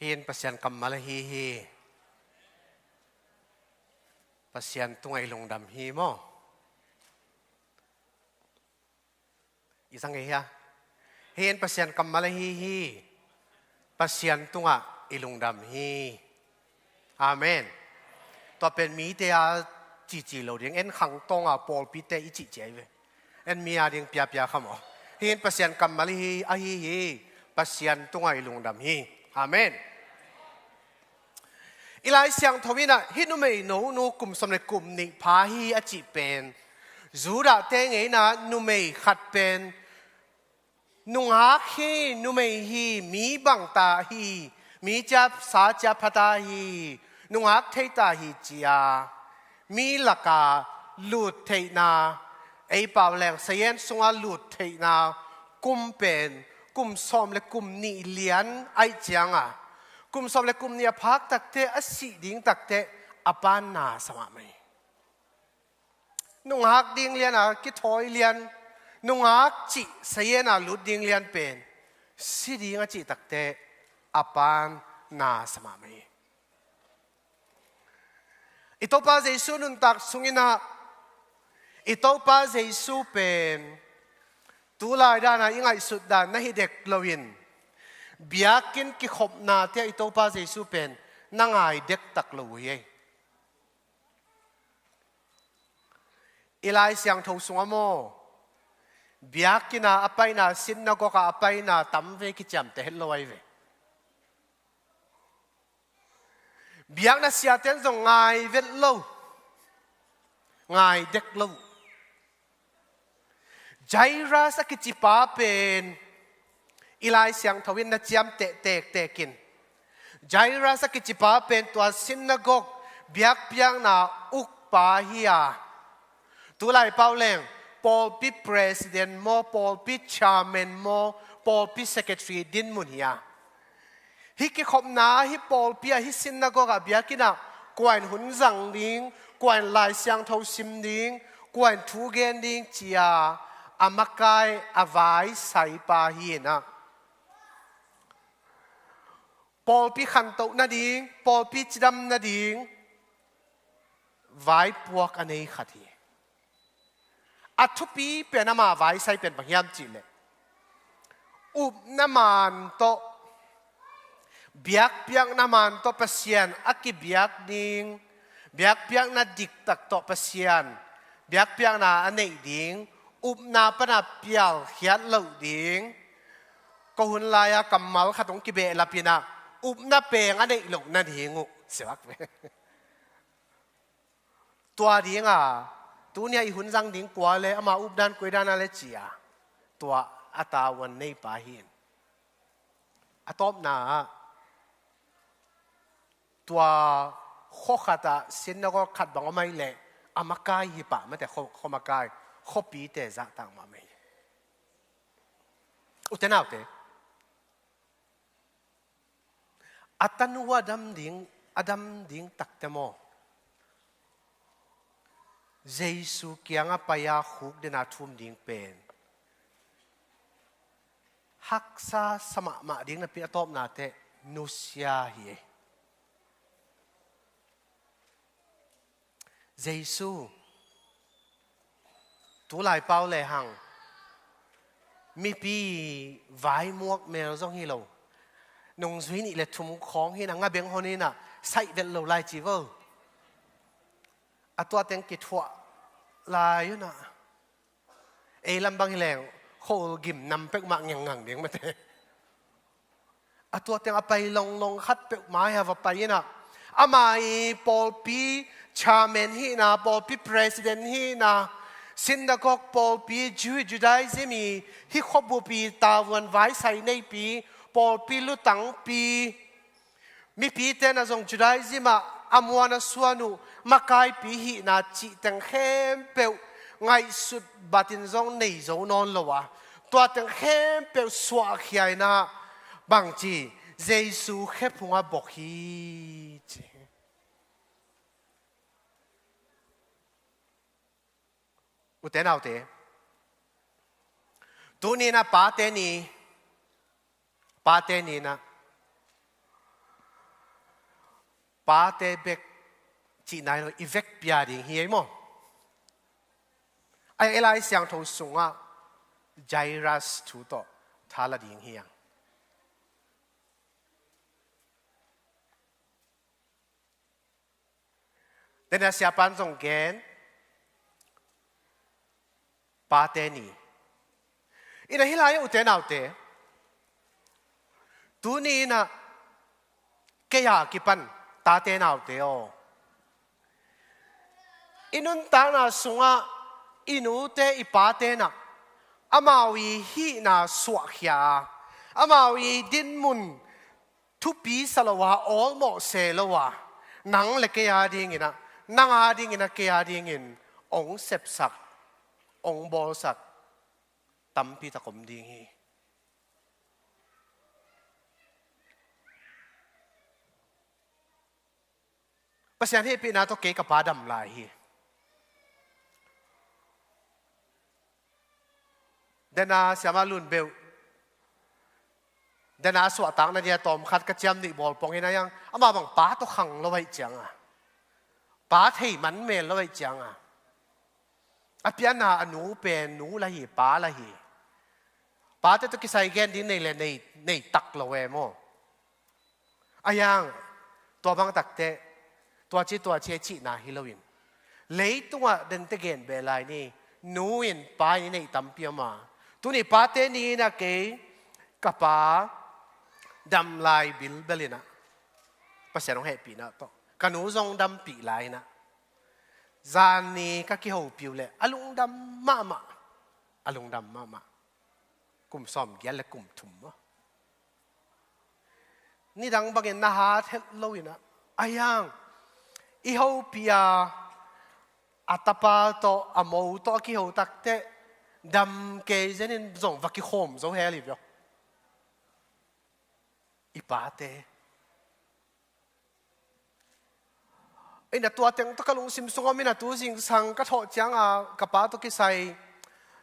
Hih in Pasian kammal ahi hi. Pasian tungah i lungdam hi maw? I zang ei hia? Hih in Pasian kammal ahi hi. Pasian tungah i lungdam hi. Amen. Tua pen mite a cici lo ding, en khang tawnga pawlpite i cihcia hi ve. En mi a ding piapia kha maw. Hih in Pasian kammal ahi, ahi hi. Pasian tungah i lungdam hi. Amen. I Lai Siangtho in ah hih numei nonu kum sawm le kum nih pha hi a cih pen, Judah te ngeina numei khat pen nungak hi, numei hi, mi bangta hi, mi ciapsa ciapha ta hi, nungak thei ta hi ci-a mi laka lut theihna, Ei pau leng sayen sungah lut theihna kum pen kum sawm le kum nih lian aih cianga, kum sawm le kum nih a phak takte, a sih ding takte a pan na sa mahmah hi. Nungak ding liana kithawi lian, nungak cih sayena lut ding lian pen si ding a cih takte a pan na sa mahmah hi. I Topa Jesu nuntak sunginah i Topa Jesu pen tulai dana i ngaihsut dan na hi dek loin, biakinn kikhopnate ah i Topa Jesu pen na ngai dektak lo uh hi ei. I Lai Siangtho sungah maw, biakinn ah a paina, sinagog ah a paina tam ve, kiciamteh het lo ahi ve. Biakna siaten zong ngai vet lo, ngai dek lo. Jairus a kicipa pen i Lai Siangtho in na ciamteh tektek in, Jairus a kicipa pen tua sinagog biakpiakna ukpa hi a, tulai pau leng pawlpi president maw, pawlpi chairman maw, pawlpi secretary dinmun hi a, hih kikhopna, hih pawlpi ah, hih sinagog ah, biakinn ah kua in hun zang ding, kua in Lai Siangtho sim ding, kua in thu gen ding ci-a a makai, a vaisaipa hi inah, pawlpi khantoh nading, pawlpi cidam nading vaipuak a nei khat hi. A thupi pen, ama vaisai pen bang hiam cihleh, upna maan tawh, biakpiakna maan tawh Pasian a kibiak ding, biakpiakna diktak tawh Pasian biakpiakna a neih ding, upna pana pialkhiat loh ding, ko hun lai-a kammal khat hong kibehlap inah upna peng a neih loh nading uh, silak ve. Tua dinga, tunia i hun zang ding kua le, ama updan koidan a le ci-a, tua a tavuan neipa hi in. A tawpna ah, tua khua khatah sinagog khat bang om ahih leh, a makai hi pah mate, khua, khua makai, khuapite zahtak mahmah hi. Ute naute, a tanu a dam ding, a dam ding takte maw, Jesu kiangah pai-a khukdena thum ding pen haksa sa mahmah ding napi, a tawpna teh nusia hi. Jesu, tulai pau lehang mipi vaimuak mel zong hi lo, nungzui nih le thum khawng hi inah, ngabeng hon hi inah, saih vet lo lai ci vo. A tua teng kithuah lai uh inah, ei lam bang hi leng khua-ul gim nam peuhmah ngengngang ding mate. A tua teng a pai longlong khat peuhmah hi a, va pai inah, ama i pawlpi chairman hihna, pawlpi president hihna, sinagog pawlpi, Jew, Judaism i hih khuabup i tavuan vaisai neipi, pawlpi lutangpi, mipite na zong Judaism ah a muan a suan uh makaipi hihna cih teng khempeuh ngaihsut batin zong nei zo nawn lo a, tua teng khempeuh suahkhia inah bangci, Jesu khephungah bok hi ci. Ute naute, tuni inah Pate Ni, Pate Ni inah, pate bek cih nai lo, i vekpi-a ding hi ei maw. Ahi, i Lai Siangtho sungah Jairus thu tawh thala ding hi a. Tena siapan zong gen, Pate Ni. Inah hih lai-ah ute naute, tuni inah kei a kipan tate naute aw, i nuntakna sungah i nute i pate inah amau i hihna suahkhia a, amau i dinmun thupi sa lo a, awlmawh se lo a, nang le kei a dinginah, nang a dinginah kei a dingin hong sepsak, hong bawlsak tampi tak om ding hi. Pasian hehpihna tawh kei ka pa dam lai hi. Dena siama lun beuh, dena suahtakna dia tawmkhat ka ciam nih bawl pong hi na hiang, amah bang pa tawh khang lo ahih cianga, pa thei man mel lo ahih cianga, a pianna a nu pen nu la hi, pa la hi. Pate tawh kisai gen ding nei le nei, nei tak lo e maw. A hiang, tua bang takteh tua ci tua ci cihna hi loin, leitungah dente gen beh lai ni. Nu in pa in i neih tampi om a, tuni pate ni inah kei ka pa dam lai bilbel inah, Pasian hong hehpihna tawh ka nu zong dampih lai inah, zan ni ka kihopih uh leh a lungdam mahmah. A lungdam mahmah. Kum sawmgiat le kum thum maw, nidang bangin na hat het lo inah, a hiang, i hopih a, a tapa tawh a mo tawh a kiho takteh dam kei zenin zong va kikhawm zo hel hi veh. I pate. Inah tua teng tawh ka lungsim sungah om inah tu zingsang ka thawh cianga ka pa tawh kisai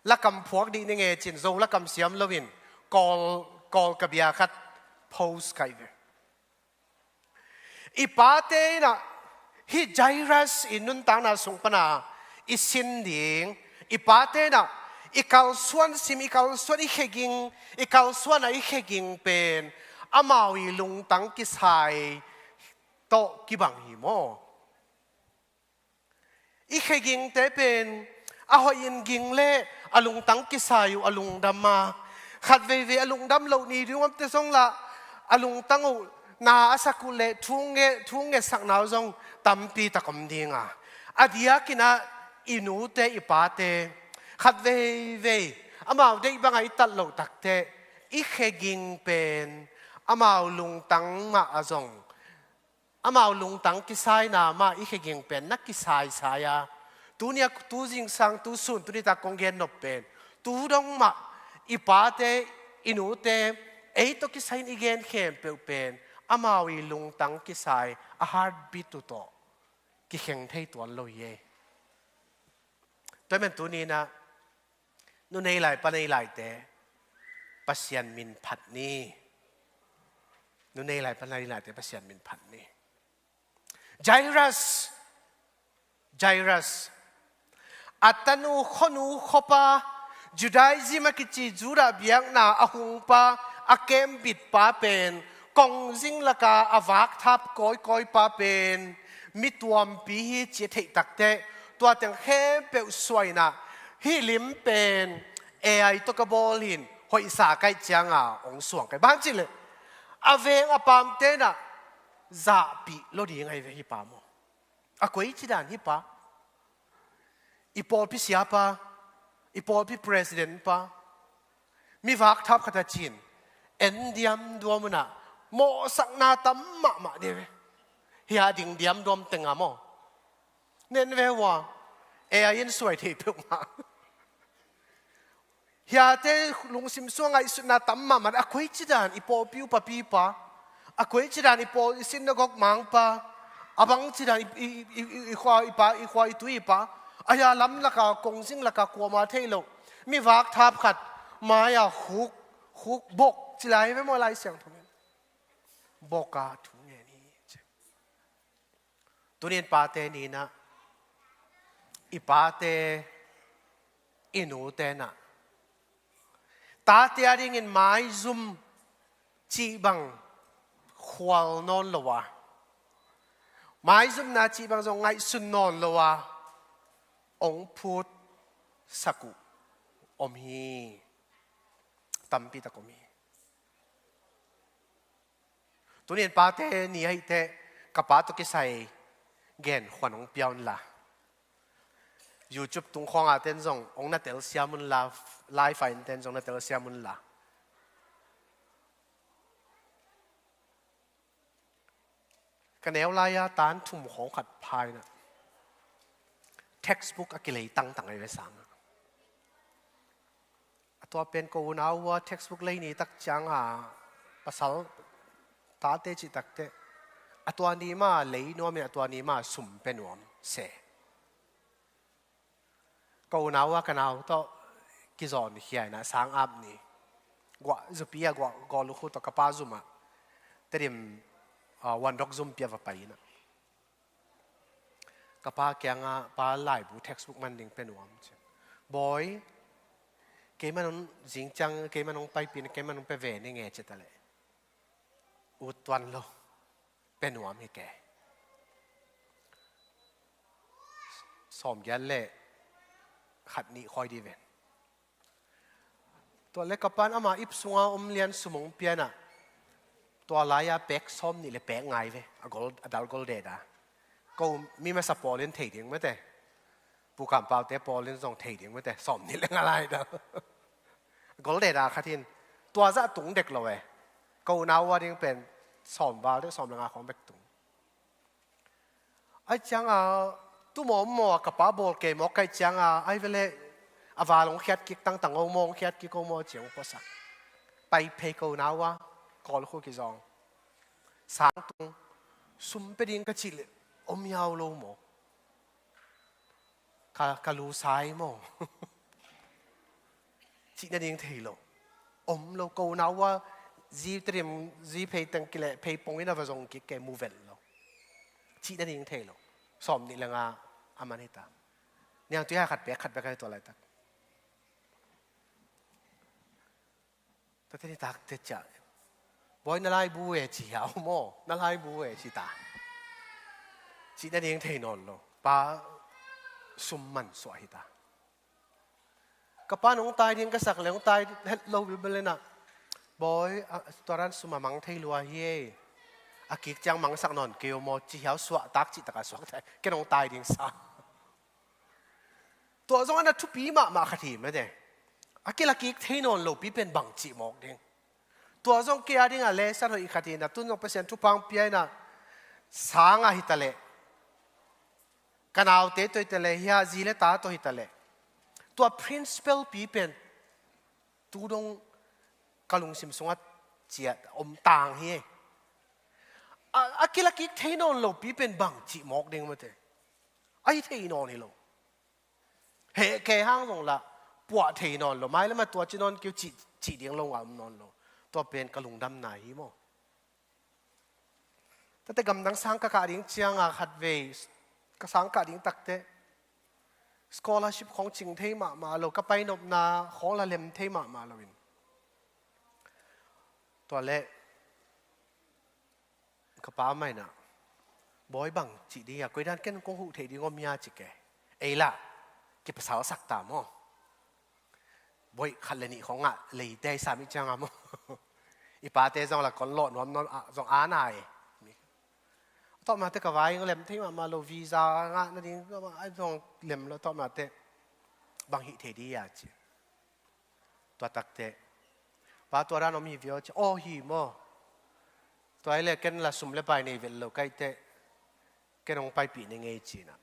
lakam phuak dih ning e cin, Zo lakam siam loin Kawl, Kawl ka bia khat post ka hi ve. I pate inah hih Jairus i nuntakna sung pana i sin ding, i pate inah i kalsuan sim, i kalsuan, i kheging, i kalsuan a i kheging pen amau i lungtang kisai tawh kibang hi maw. I khegingte pen a hoihin ging le a lungtang kisai uh a lungdam a, khat veivei a lungdam loh ni ding omte zong lah a lungtang uh na a sak uh le thu nge, thu ngesakna uh zong tampi tak om ding a, a diakinah i nute i pate khat veivei amau deih bangah i tat loh takteh i kheging pen amau lungtang mah a zong, amau lungtang kisaina mah i kheging pen na kisaisai a, tuni a, tu zingsang, tu sun, tuni tak kong gen nop pen tu dong mah i pate, i nute, ei tawh kisai in i gen khempeuh pen amau i lungtang kisai, a heartbeat uh tawh kikheng thei tuan lo hi e. Tua hi man tuni inah nu nei lai pa nei laite Pasian min phat ni. Nu nei lai pa nei laite Pasian min phat ni. Jairus, Jairus, a tanu khuanu khuapa, Judaism a kici Judah biakna a hungpa, a kembitpa pen, kongzing laka a vakthap kawikawipa pen mi tuampi hi ci a theih takteh, tua teng khempeuh suaina, hih lim pen A I tawh ka bawl hin hoihsa kaih cianga hong suang kaih. Bang hang cih leh a veng a pamte inah zahpih lo ding ahi ve hih pa maw. A koici dan hih pa, i pawlpi siapa, i pawlpi president pa, mi vakthap khat a cin en diamduam unah mawhsakna tam mahmah dih ve. Hia ding diamduam tengah maw, nen ve ua, A I in suai thei peuhmah. Hiate lungsim sua ngaihsutna tam mahmah, a koici dan i pawlpi upapipa, a koici dan i pawl i sinagog mangpa, a bangci dan i, i, i, i, i khua i pa, i khua i tuipa, a hia lam laka, kongzing laka kuama thei lo mi vakthap khat mai-a huk, huk bok ci lai ve maw Lai Siangtho in. Boka thu ngen hi ci. Tuni in pate ni inah, i pate, i nute inah, tate a dingin maizum cih bang khual nawn lo a, maizumna cih bang zong ngaihsun nawn lo a, hong phutsak uh om hi. Tampi tak om hi. Tuni in pate ni ahih teh ka pa tawh kisai gen khuan hong pia unla, YouTube tung khawngah ten zong hong na telsiam unla, live ah in ten zong na telsiam unla. Ka neu lai-a tan thum khawng khat pha inah textbook a kilei tangtang ahi ve sangah. Tua pen ko unau uh a textbook lei ni tak cianga pasal tate cih takteh a tua ni ma lei nuam in a tua ni ma sum pia nuam se. Ko unau a ka nau tawh kizawn khia inah sang ap ni guah zupi a guah gawl lukhu tawh ka pa zumah Tedim, ah, Wandok zumpi a va pai inah ka pa kiangah, "Pa, laibu textbook man ding pia nuam," ci. "Bawi, keiman hong zing ciang keiman hong paipih in keiman hong pia ve ning e," ci ta leh, "Ut tuan lo, pia nuam hi ke. Sawmgiat le khat nih khawi dih ven." Tua le ka pan ama ip sunga om lian sum hong pia inah tua lai-a pek sawm nih le pek ngai ve, a gol, a dal gol deda. Ko mi masa pawl in thei ding mate, Pu Kam Paute pawl in zong thei ding mate, sawm nih le nga lai dal. Gol deda khat in tua zah tung dek lo e. Ko unau uh a ding pen sawm val deuh, sawm le nga khawng bek tung. Ai cianga tu mawmaw a ka pa bawl kei mawk kai cianga ai vele a val hong khiat kik tangtang o maw, hong khiat kik o maw ciang hong puasak. Pai phei ko unau a, kawl khu kizawng. Sang tung, sum pia ding ka cih leh om hiau lo maw? Ka, ka lu sai maw? Cih nading thei lo. Om lo, ko unau a zi Tedim, zi phei teng kileh phei pong in a va zong kik kei, mu velh lo. Cih nading thei lo. Sawm nih le nga a man hita. Niangtui hai khat pek, khat pek hai tua laitak. Tate nitak te ciah, "Bawi, na laibu e," ci hiau maw? "Na laibu e," ci ta. Cih nading thei nawn lo. Pa sum man suah hita. Ka pa nong tai ding ka sak le hong tai het lo bilbel inah, "Bawi, a, tua dan sum a mang thei lua hi e. A kik ciang mangsak nawn kei uh maw," ci hiau, suahtak cih taka suak thei. Ken hong tai ding sa. Tua zong a na thupi mahmah khat hi mate. A kilakik thei nawn lopi pen bang cih mawk ding. Tua zong kei a dingah lesson hoih khat hi inah, tun zong Pasian thupha hong pia inah, sanga hi ta leh, ka naute tawh hi ta leh, hia zi le ta tawh hi ta leh, tua principle pi pen tu dong ka lungsim sungah ciah om tang hi. A, a kilakik thei nawn lopi pen bang cih mawk ding mate. A hi thei nawn hi lo. Heh kei hang zong lah puah thei nawn lo, mai lamah tua ci nawn kei uh cih, cih ding lo ngah om nawn lo. Tua pen ka lungdamna hi maw? Tate gamdang sang ka kah ding cianga khatvei ka sang kah ding takteh scholarship khawng cing thei mahmah lo, ka painopna khawng la lem thei mahmah loin, tua leh ka pa mah inah, "Bawi, bang cih ding hia, koi dan ken kong huh theih ding om hia?" ci kei. Ei lah kipasal sak ta maw? Bawi, khat le nih khawng ngah leite i sam i cianga maw? I pate zong lah kon lawh nuam nawn, ah, zong a nai. Tawpna teh ka vai lem thei mahmah lo, visa ngah nading zong lem lo, tawpna teh bang hih thei ding hia ci. Tua takteh, "Pa, tua dan om hi viau," ci. "Aw, hi maw? Tua hi leh ken lah sum le pai nei vet lo ka hih teh, ken hong paipih ning ei," ci inah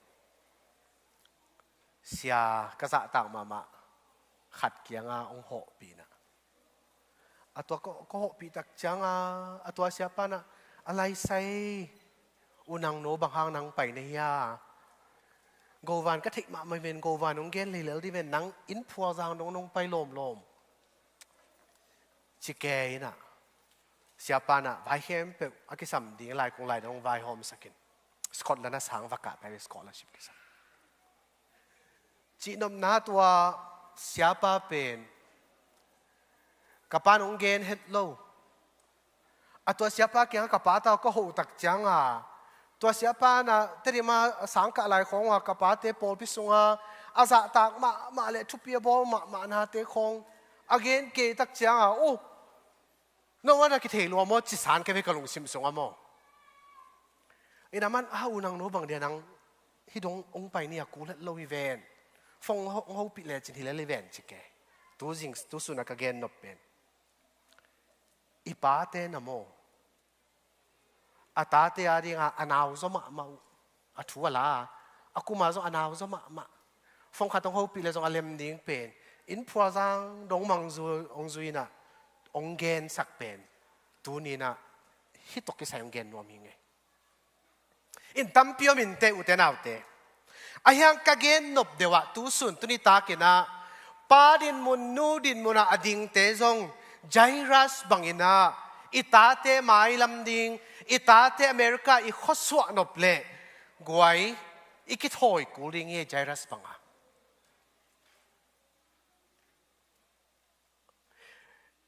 sia ka zahtak mahmah khat kianga hong hawhpih inah, a tua ka, ka hawhpih tak cianga a tua siapa inah, "A laisai, U Nang No, bang hang nang pai na hia? Govan ka theih mahmah ven, govan hong gen leilel dih ven, nang inn phualzang dong nong pai lawmlawm," ci kei inah, siapa inah vai khempeuh a kisam ding lai kong lai dong vaihawmsak in, Scotland a sang va kah pai ve, scholarship kisam. Cihnopna tua siapa pen ka pa in hong gen het lo. A tua siapa kiangah ka pa tawh ka hoh tak cianga, tua siapa inah Tedim a sangkah lai khawng a ka pate pawlpi sunga a zahtak mahmah le thupi a bawl mahmah nate khawng a gen kei tak cianga, "Oh, no a na kithei lua maw?" ci san ka ve ka lungsim sungah maw. Inah man, "A, U Nang No, bang dia nang hih dong hong pai ni a, kul het lo hi ven. Phone hong hopih lecin hi lel hi ven," ci kei. Tu zing, tu sunah ka gen nop pen, i pate na maw, a tate a dinga a nau zaw mahmah uh, a thu a la a, a kuma zong a nau zaw mahmah. Phone khat hong hopih le zong a lem ding pen, Inn phualzang dong mangzu hong zui inah hong gensak pen tuni inah hih tawh kisai hong gen nuam hi ngei. In tampi om inteh, ute naute. Ahi hang ka gen nop deuh ah tusun tuni tak inah pa dinmun, nu dinmun ah a dingte zong Jairus bang inah i tate mailam ding, i tate America i khuasuah nop leh guai, i kithawi kul ding hi, Jairus bang a.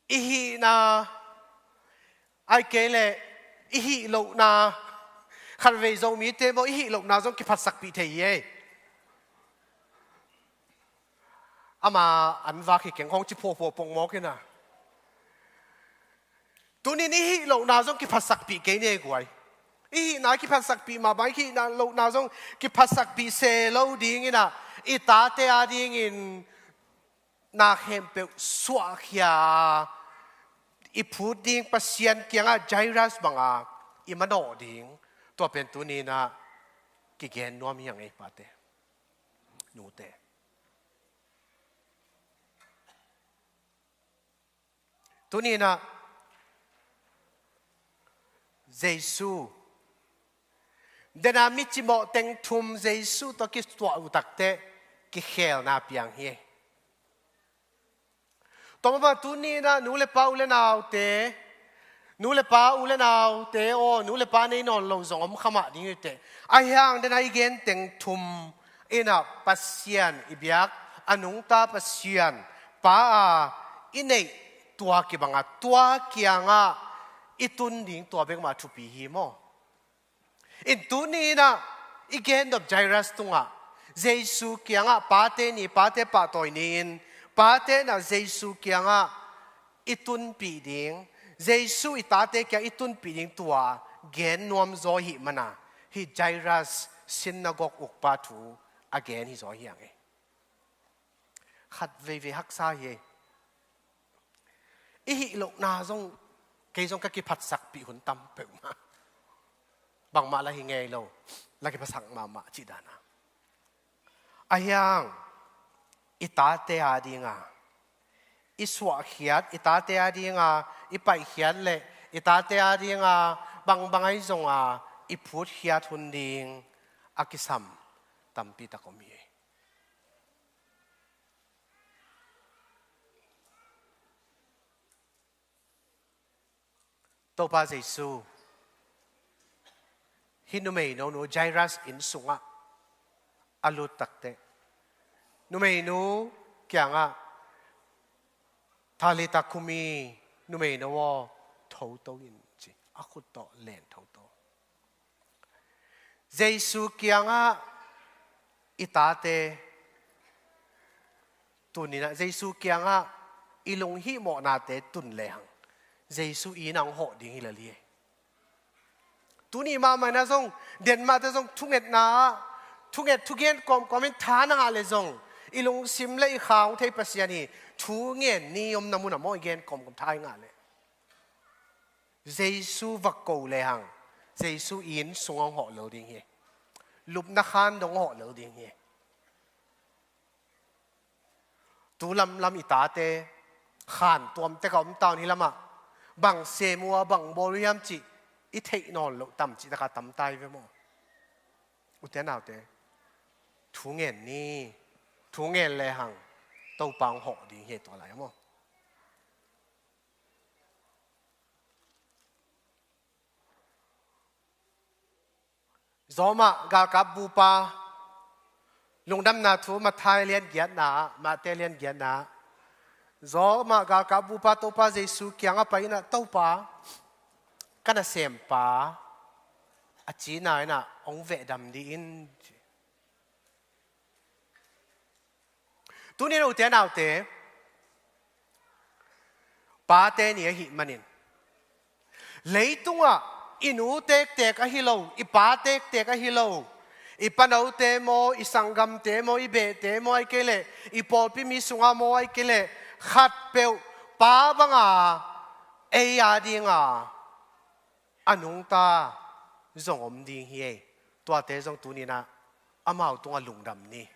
I hihna, ahih kei leh i hih lohna, khatvei Zomite maw, i hih lohna zong kiphatsakpih thei hi ei. Ama an vak hi keng hong ci phuaphuah pongmawk inah. Tunin i hih lohna zong kiphatsakpih kei ni ei guai. I hihna kiphatsakpih mah bang, i hih lohna zong kiphatsakpih se lo ding inah, i tate a dingin na khempeuh suahkhia i phut ding Pasian kiangah Jairus banga i manawh ding, tua pen tuni inah kigen nuam hi a ngei, pate, nute. Tuni inah Jesu, dena mi cimawh teng thum Jesu tawh kituah uh takteh kikhelna piang hi. Tua mah bang tuni inah nu le pa, u le naute, nu le pa, u le naute aw, nu le pa nei nawn lo zong om kha mah ding hi teh. Ahi hang dena i gen teng thum inah Pasian i biak, a nungta Pasian Pa a i neih tua kibangah, tua kiangah i tun ding tua bek mah thupi hi maw? In tuni inah i gen nop Jairus tungah Jesu kiangah pate ni, pate pahtawi ni-in, pate inah Jesu kiangah i tunpih ding, Jesu i tate kiang i tunpih ding tua gen nuam zaw i hih mana, hih Jairus sinagog ukpa thu a gen hi zaw hi a ngei. Khat veivei haksa hi ei. I hih lohna zong kei zong ka kiphatsakpih hun tam peuhmah. Bangmah la hi ngei lo, la kiphatsak mahmah cih dana. Ahi hang i tate a dinga i suahkhiat, i tate a dinga i paihkhiat leh i tate a dinga bangbang ahi zonga i phutkhiat hun ding a kisam tampi tak om hi. Topa Jesu, hih numeino nu Jairus inn sungah a lut takteh, numeino kiangah, "Talitha kumi," numeino aw, "Thoto in," ci, a khut tawh len, "Thoto." Jesu kiangah i tate tun inah, Jesu kiangah i lunghihmawhnate tun lehang, Jesu i inn ah hong hawh ding hi lel hi. Tuni mahmah inah zong, Denmark te zong thungetna ah, thunget thugen kawmkawm in tha na ngah leh zong, i lungsim le i kha hong thei Pasian hi. Thungen ni omna munah maw, i gen kawmkawm tha i ngah leh. Jesu va ko lehang, Jesu i inn sung hong hawh lel ding hi. Lupna khan dong hawh lel ding hi. Tu lamlam i tate khan tuam tek a om ta un, hih lamah bang sem uh a, bang bawl uh hiam cih i theih nawn loh tam cih taka tam ta hi ve maw? Ute naute, thungen ni, thungen lehang Topa hong hawh ding hi tua lai maw? Zawmah galkap bupa, Lungdamna Thu Matthai lian giatna ah, Matthai lian giatna ah, Zawmah galkap bupa Topa Jesu kiangah pai inah, "Topa, ka nasempa a cina inah hong vehdam dih in," ci. Tuni in ute naute, Pate Ni ahih manin, leitungah i nu tektek ahi lo, i pa tektek ahi lo, i panote maw, i sanggamte maw, i behte maw, ahih kei leh i pawlpi mi sungah maw, ahih kei leh khatpeuh pa banga ei a dinga a nungta zong om ding hi ei. Tuate zong tuni inah amau tungah lungdam ni.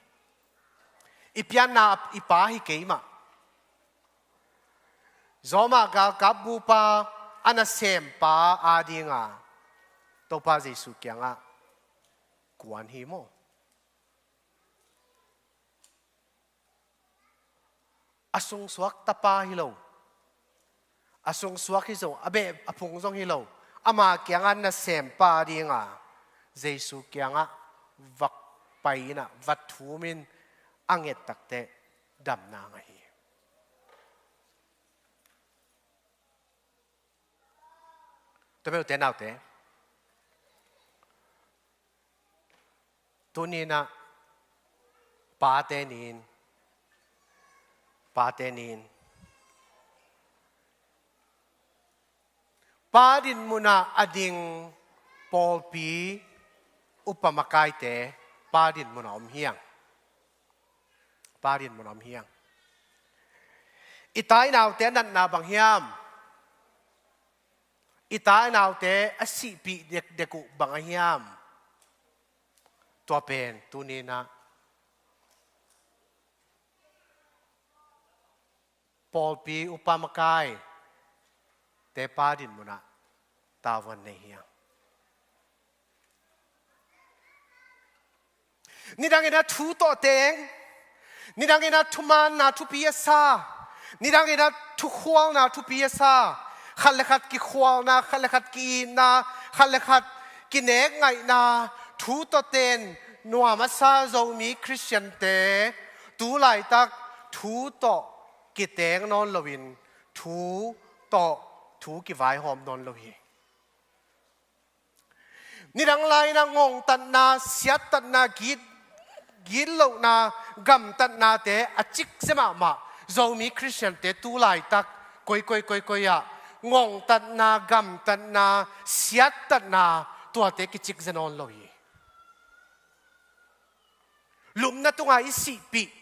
I pianna i pa hi kei mah, Roma galkap bupa a nasempa adinga Topa Jesu kiangah kuan hi maw? A sungsuak tapa hi lo, a sungsuak hi zong, a beh a phung zong hi lo, ama kiangah nasempa dinga Jesu kiangah va pai in ah, va thum in a nget takteh damna ngah hi. Tua meuhte naute, tuni in ah Pate Ni in, Pate Ni in, Pa dinmun ah a ding pawlpi upa makaite Pa dinmun ah om hi hang. Pa dinmun ah om hi hang. I ta i naute a natna bang hiam? I ta i naute a sihpih dekdek uh bang a hiam? Tua pen tuni in ah pawlpi upa makaite Pa dinmun ah tavuan nei hi hang. Nidang in ah thu tawh teng, nidang in ah thumaanna thupi a sa, nidang in ah thukhualna thupi a sa, khat le khat kikhualna, khat le khat ki-itna, khat le khat kinekngaihna thu tawh ten nuam a sa Zomi Khristiante tu laitak thu tawh kiteng nawn loin, thu tawh thu kivaihawm nawn lo hi. Nidang lai in ah ngongtatna, siattatna, git, gitlohna, gamtatnate a cikzia mahmah Zomi Khristiante tu laitak koikoi koikoi ah ngongtatna, gamtatna, siattatna, tuate kicikzia nawn lo hi. Lupna tungah i sihpih,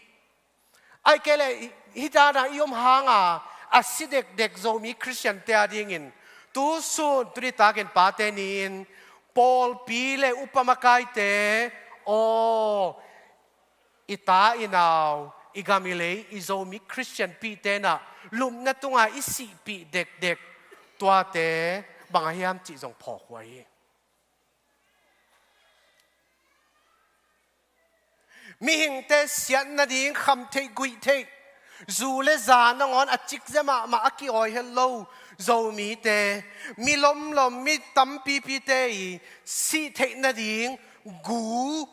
ahih kei leh hih dan ah i om hanga a si dekdek Zomi Khristiante adingin tusun, tuni takin Pate Ni in pawlpi le upa makaite aw, i ta i nau, i gam i lei, i Zomi Khristian pihte in ah lupna tungah i sihpih dekdek tuate bang a hiam cih zong phawk huai hi. Mihingte siat nading kham theih guih theih, zu le za nangawn a cikzia mahmah a ki-awi het lo Zomite, mi lomlom, mi tampipite i sih theih nading gu,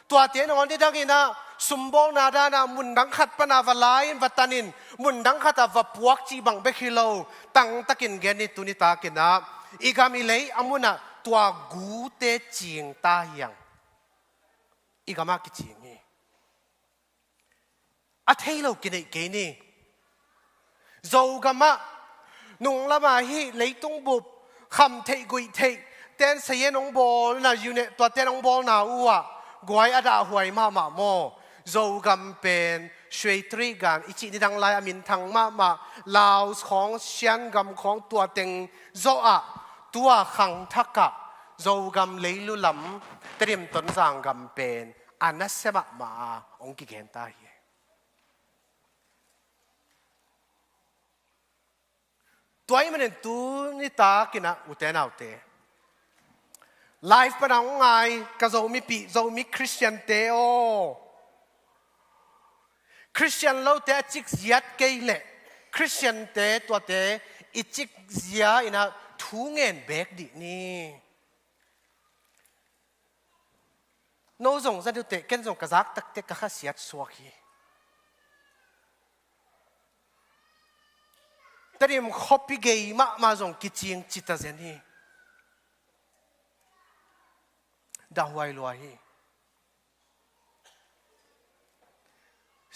tuate nangawn nidang in ah sumbawlna dan ah mundang khat pan ah va la in, va tan in, mundang khat ah va puak cih bang bek hi lo, tangtakin gen ni, tuni takin ah i gam i lei a mun ah tua gute cing ta hi hang. I gam ah kicing hi. A thei lo kineih kei ni. Zogam ah, nunglam ah hih leitung bup kham theih guih theih ten sayen hong bawlna, unit tuaten hong bawlna uh ah guai a dahhuai mahmah maw? Zogam pen Shuitri gan i cih nidang lai a minthang mahmah, Laos khawng, Shan gam khawng, tua teng zawh ah, tua khangthak ah Zogam leilu lam, Tedim Tonzang gam pen a nasia mahmah a hong kigen ta hi. Tua ahih manin tu nitak in ah, ute naute, live pan a hong ngai ka Zomipih, Zomi Khristiante aw, Khristian lote a cikzia kei leh Khristiante tuate i cikzia in ah thu ngen beek dih ni. No zong za dih uh teh, ken zong ka zak tak teh ka khasiat suak hi. Tedim khuapi gei mahmah zong kicing cita zen hi. Dahhuai lua hi.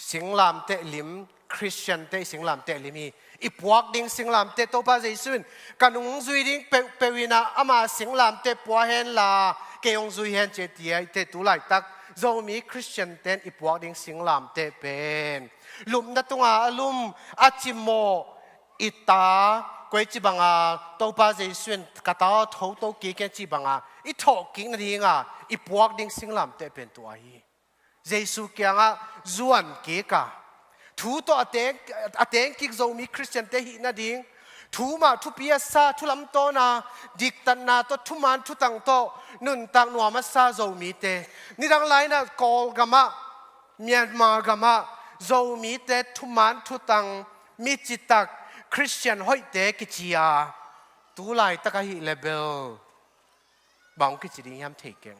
Singlamteh lim, Khristiante i singlamteh lim hi. I puak ding singlamteh Topa Jesu in, ka nung zui ding peuhpeuh in ah ama singlamteh pua hen la, kei hong zui hen ci a, ci a, i teh tu laitak Zomi Khristiante in i puak ding singlamteh pen lupna tungah a lum, a cimawh, i ta, koici banga Topa Jesu in ka ta aw, thoto kik hen cih banga i thawhkik nadinga i puak ding singlamteh pen tua hi. Jesu kiangah zuan kik a, Thu tawh a teng, a teng kik Zomi Khristiante hih nading, thu mah thupi a sa, thu lamtawn a, diktatna tawh, thuman thutang tawh nuntak nuam a sa Zomite, nidang lai-in ah Kawlgam ah, Myanmar gam ah Zomite thuman thutang, mi citak, Khristian hoihte kici a, tu laitak ahih leh bel bang hong kici ding hiam thei keng.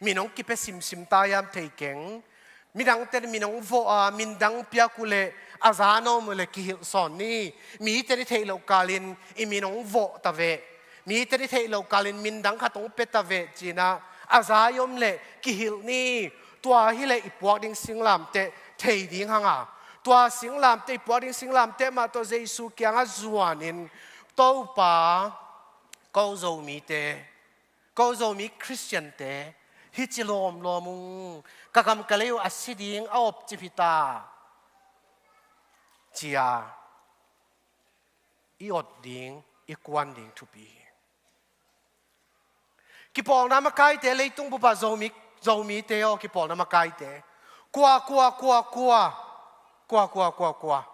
Min hong kipia simsim ta hiam thei keng. Midangte in min hong vawh a, min dang piak uh leh a za na om uh leh kihilh sawn ni. Mite in i theih loh kalin i min hong vawh ta veh. Mite in i theih loh kalin min dang khat hong pia ta veh ci-in ah a za i om leh kihilh ni. Tua hi leh i puak ding singlamteh thei ding hang a, tua singlamteh, i puak ding singlamteh mah tawh Jesu kiangah zuanin, Topa, ko Zomite, ko Zomi Khristiante hih ci lawmlawm ung, ka gam ka lei uh a si ding a opcip hi ta, ci-a i ot ding, i kuan ding thupi hi. Kipawlna makaite, leitung bup ah Zomi, Zomite aw, kipawlna makaite. Kua, kua, kua, kua. Kua, kua, kua, kua.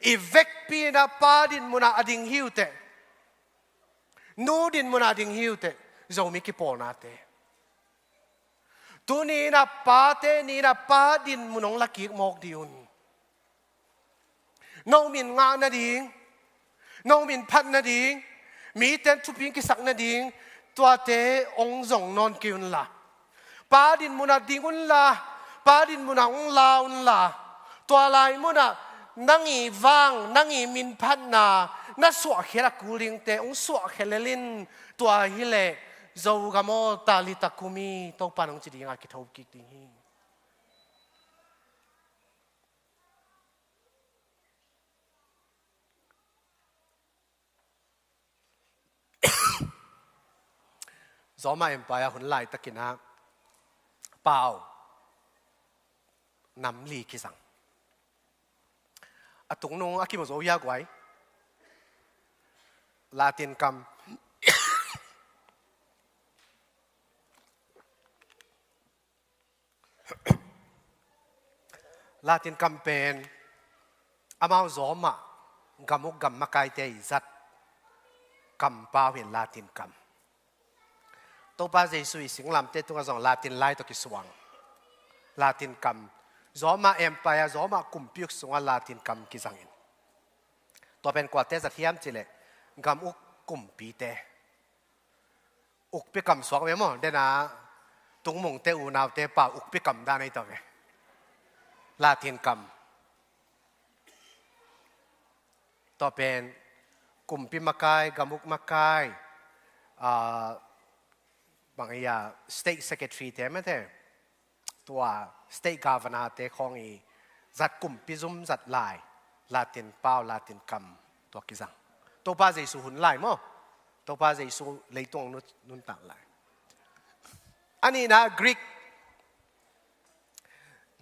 I vekpi-in ah Pa dinmun ah a ding hi uh teh. Nu dinmun ah a ding hi uh teh. Zomi kipawlnate. Tuni-in ah Pate Ni-in ah Pa dinmun hong la kik mawk dih un. No min ngah nading, no min phat nading, mite in thupi hong kisak nading, tuate hong zong nawn kei unla, Pa dinmun ah ding unla, Pa dinmun ah hong la unla, tua lai munah nang i vang, nang i min phatna na suahkhia a kul dingte hong suahkhia lel in. Tua hi leh Zogam aw, Talitha kumi, Topa in hong ci ding a kitho kik ding hi. Roma Empire hun laitakin ah pau nam li kizang. A tungnung a kimu zo hia guai? Latin kam. Latin kam pen amau Roma gam uk gam makaite i zat kampau hi, Latin kam. Topa Jesu i singlamteh tungah zong Latin lai tawh kisuang. Latin kam, Roma Empire, Roma kumpi uk sungah Latin kam kizangin. Tua pen kuate zat hiam cih leh gam uk kumpite. Ukpi kam suak ve maw, dena tungmungte unaute pau ukpi kam dan ahi ta ve. Latin kam. Tua pen kumpi makai, gam uk makai, ah, bang ia, state secretary te mate, tua state governor te khawng i zat kumpi zum zat lai, Latin pau, Latin kam tua kizang. Topa Jesu hun lai maw? Topa Jesu leitung nun, nuntak lai. A nihna Greek,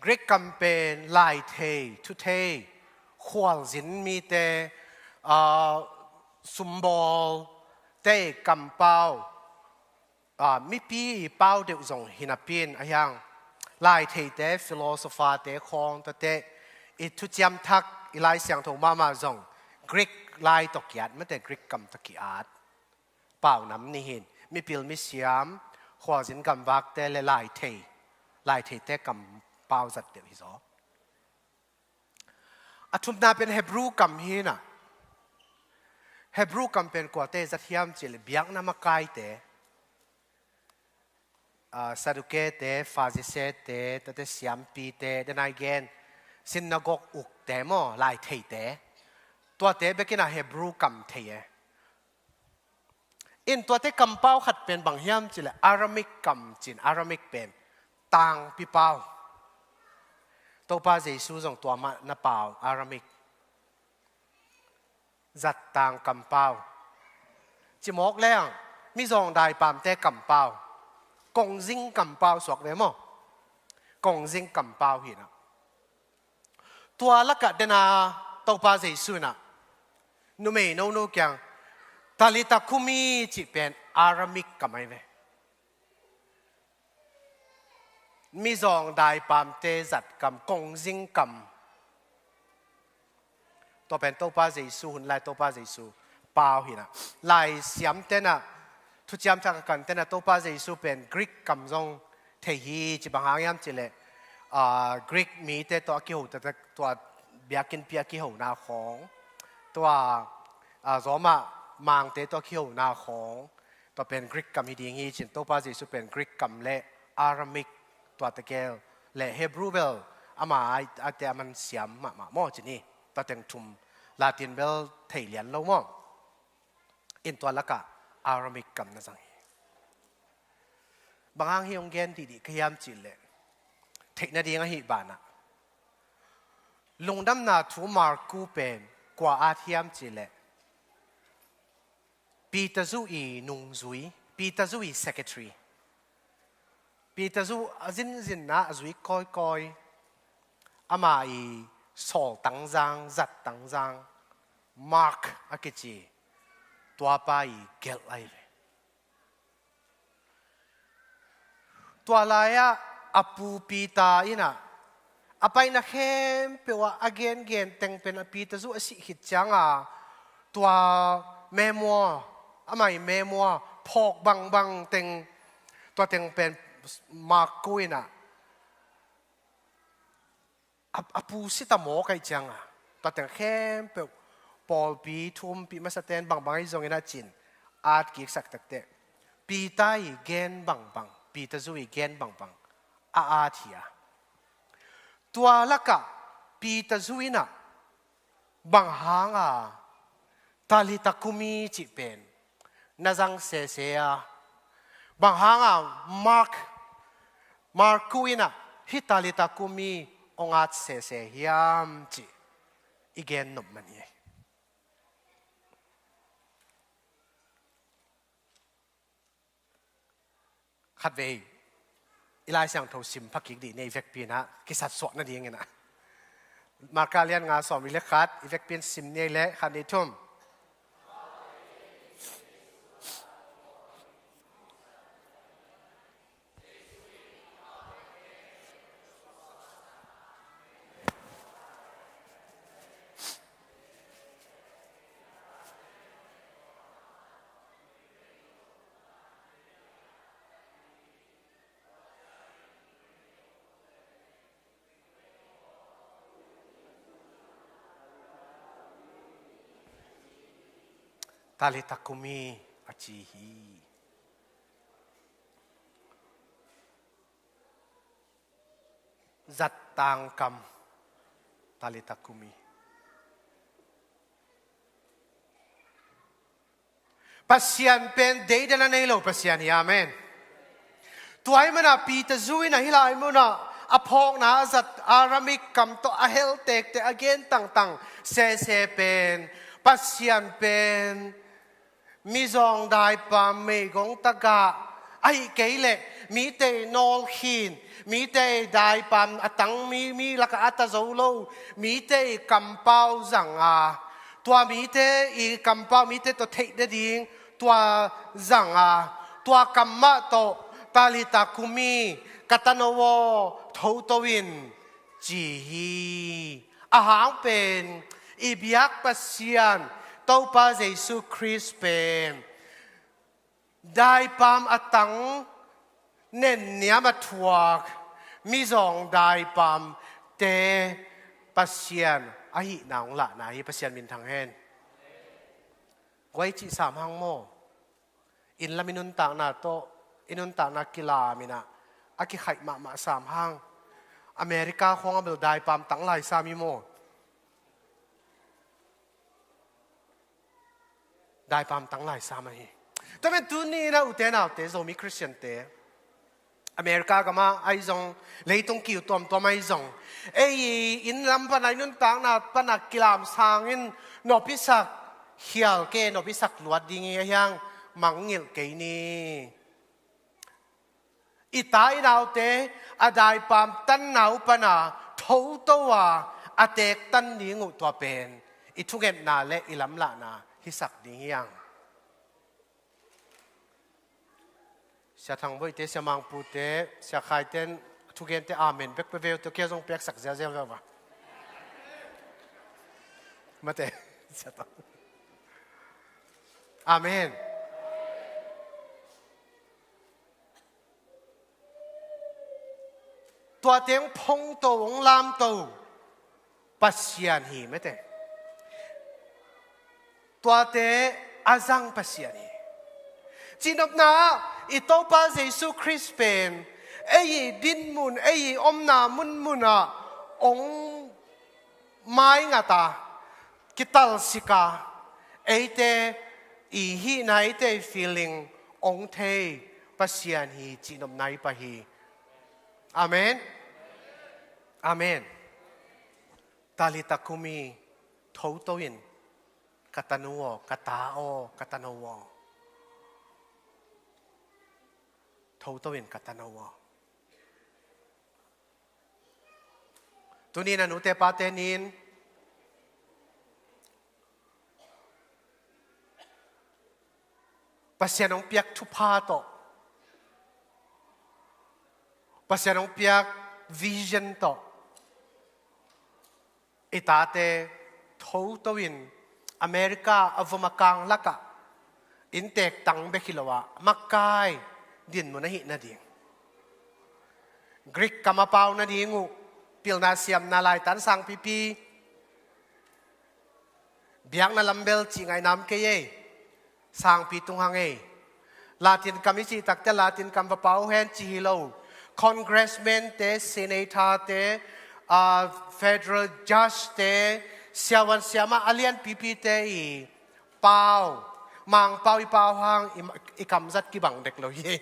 Greek kam pen laithei, thuthei, khualzin mite, ah, sumbawl te kampau, ah, mipi i pau deuh zong hi napi-in, a hiang laitheite, philosopher te khawng tate i thuciam thak, i Lai Siangtho mahmah zong Greek lai tawh ki-at mate, Greek kam tawh ki-at. Pau nam nih hi-in, mipil misiam, khualzin gamvakte le laithei, laitheite kampau zat deuh hi zaw. A thumna pen Hebrew kam hi-in ah, Hebrew kam pen kuate zat hiam cih leh biakna makaite, ah, Sadukete, Farisee-te, tate siampite, dena i gen, synagogue ukte maw, laitheite, tuate bekin ah Hebrew kam thei e. In tuate kampau khat pen bang hiam cih leh Aramaic kam ci-in, Aramaic pen tangpi pau. Topa Jesu zong tua mah na pau, Aramaic. Zattang kampau. Cimawk leng, mizawng daipamte kampau. Kongzing kampau suak ve maw? Kongzing kampau hi-in ah. Tua lakah dena Topa Jesu in ah numei nono kiang, Talitha kumi cih pen Aramaic kam ahi ve. mizawng daipamte zatkam, kongzingkam. Tua pen Topa Jesu hun lai, Topa Jesu pau hi na. Lai siamte na, thuciam thak a kante na, Topa Jesu pen Greek kam zong thei hi, ci bang hang hiam cih leh, ah, Greek mite tawh a kiho taktak, tua biakinnpi a kihona khawng, tua, ah, Roma mangte tawh a kihona khawng, tua pen Greek kam hi ding hi ci-in, Topa Jesu pen Greek kam le Aramaic tua tegel le Hebrew bel ama ai, aite a man siam mahmah maw ci ni. Tua teng thum, Latin bel thei lian lo maw. In tua lakah Aramaic kam na zang hi. Bang hang hih hong gen dihdih ka hiam cih leh, theih nading ahih banah, Lungdamna Thu Marku pen kua at hiam cih leh, Peter zu i nungzui, Peter zu i secretary. Peter zu a zinzinna a zui kawikawi, ama i sawl tangzang, zat tangzang, Mark a kici, tuapa i gelh ahi ve. Tua lai-ah a pu Peter in ah, a paina khempeuh ah a gengen teng pen a Peter zu a sih khit cianga, tua memoir, amah i memoir phawk bangbang teng, tua teng pen Marku in ah, a, a pu sita mawk ahi cianga, tua teng khempeuh pawlpi, thu umpih masate'n bangbang ahi zongin a cin, at kiksak takteh, Peter i gen bangbang, Peter zu i gen bangbang a at hi a. Tua lakah Peter zu in ah bang hanga Talitha kumi cih pen na zang sese a, bang hanga Mark, Marku in ah hih Talitha kumi hong at sese hiam cih i gen nop man hi. Khatvei i Lai Siangtho sim phakik dih ni, i vekpi in ah kisatsuah nadingin ah. Marka lian nga sawmli le khat, i vekpi in sim ni leh khat, nih, thum. Talitha kumi a ci hi. Zattang kam, Talitha kumi. Pasian pen deidan a nei lo Pasian hi, amen. Tua ahih manin Peter zu in ah hih lai munah a phawkna a zat Aramaic kam tawh a hel tektek a gen tangtang sese pen, Pasian pen mizawng daipam meigong tagah, ahih kei leh mite i nawlkhin, mite i daipam a tang mi, mi lakah a ta zo lo, mite i kampau zang a, tua mite i kampau, mite tawh theih nading tua zang a, tua kam mah tawh Talitha kumi, ka tano aw, thoto in, ci hi. A hang pen i biak Pasian Topa Jesu Khrist pen daipam a tang nenniam a thuak mizawng daipamte Pasian ahihna hong lahna hi. Pasian min thang hen. Guai cih sam hang maw? Inn lam i nuntakna tawh, i nuntakna kilam in ah a kikhaih mahmah sam hang. America khawng a bel daipam tang lai sam hi maw? Daipam tang lai sam ahi. Tua pen tuni in ah ute naute, Zomi Khristiante, America gamah ahi zong, leitung kiu tuamtuam ahi zong, ei inn lam pana, i nuntakna pana kilam sangin nopsak khial kei, nopsak luat ding hi, ahi hang mangngilh kei ni. I ta i naute a daipam tanna uh pana thoto a, a teek tan ding uh, tua pen i thungetna le i lamlahna hisak ding hi hang. Sia Thang Boihte, Sia Mang Pute, Sia Khaite'n a Thugente amen bek pe veu teh, kei zong piaksak ziauziau veu va. Mate. Amen. Tua teng phongto, hong lamto Pasian hi mate. Tuate a zang Pasian hi. Cihnopna ah i Topa Jesu Khrist pen ei i dinmun, ei i omna munmun ah hong maingat a, kitalsik a, eite i hihna, eite i feeling hong thei Pasian hi cihnopna i pia hi. Amen. Amen. Talitha kumi, thoto in, ka tanu aw, ka ta aw, ka tano aw. Thoto in, ka tano aw. Tuni-in a nute pate ni-in Pasian hong piak thupha tawh, Pasian hong piak vision tawh, i tate thoto in America a vom a kang lakah inntek tang bek hi lo a, makai dinmun ahih nading, Greek kam a pau nading uh, pilna siamna laitan sangpipi, biakna lambel cih ngaih nam kei ei. Sangpi tung hang ei. Latin kam i cih takte Latin kam va pau hen ci hi lo. Congressman te, senator te, ah, federal judge te, siavuan siamah a lianpipi te i pau, Mangpau i pau hang i, i kamzat kibang dek lo hi.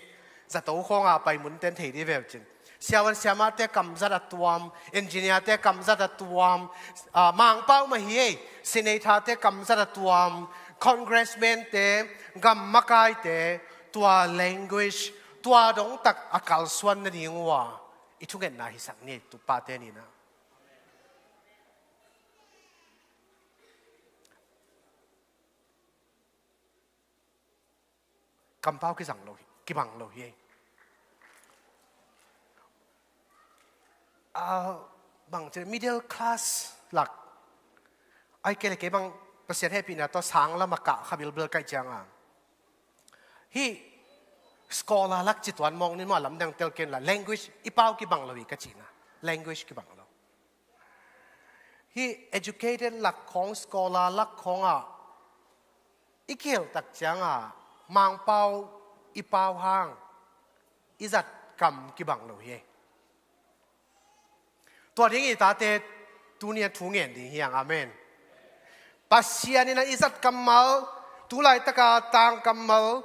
Zato khawngah pai munten thei dih veu cin. Siavuan siamahte kamzat a tuam, engineer te kamzat a tuam, ah, Mangpau mah hi ei, senator te kamzat a tuam, congressman te, gam makaite, tua language, tua dongtak a kalsuan nading uh a i thungetna hisak ni ei, tu pate ni-in ah. Kampau kizang lo hi, kibang lo hi. Ah, bang ci, middle class lak, ahih kei leh kei bang Pasian hehpihna tawh sang lam a kah kha bilbel ka hih ciangin, hih scholar lak ci tuan mawk ni maw, lamdang tel kei inla, language i pau kibang lo hi ka cihna. Language kibang lo. Hih educated lak khawng, scholar lak khawngah i kihel tak ciangin Mangpau i pau hang i zat kam kibang lo hi. Tua ding i tate tuni-a thu ngen ding hi hang. Amen. Pasian in a i zat kammal, tu laitaka tang kammal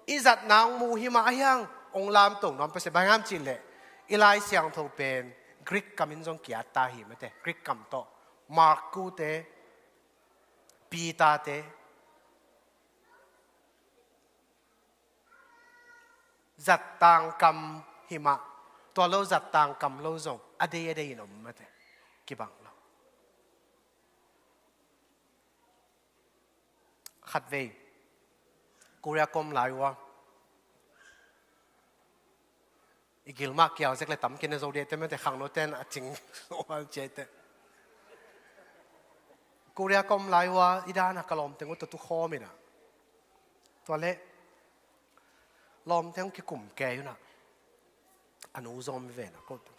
i zatna hong muh hi mah a, ahi hang hong lamto nuam Pasian. Bang hang hiam cih leh i Lai Siangtho pen Greek kam in zong ki-at ta hi mate. Greek kam tawh, Marku te, Peter te, zat tang kam hi mah. Tua lo zat tang kam lo zong a dei a dei in om mate. Kibang lo. Khatvei Korea ka om lai uh a, i gil mah kial zek leh tam kei na zo dih te mate, khangnote in a cing so hal ci ei teh. Korea ka om lai uh a, i dan a ka lawmteng uh tawh tu khawm in ah, tua leh lawmteng kikum kei un ah, a nu zong om hi ve in ah, ko tawh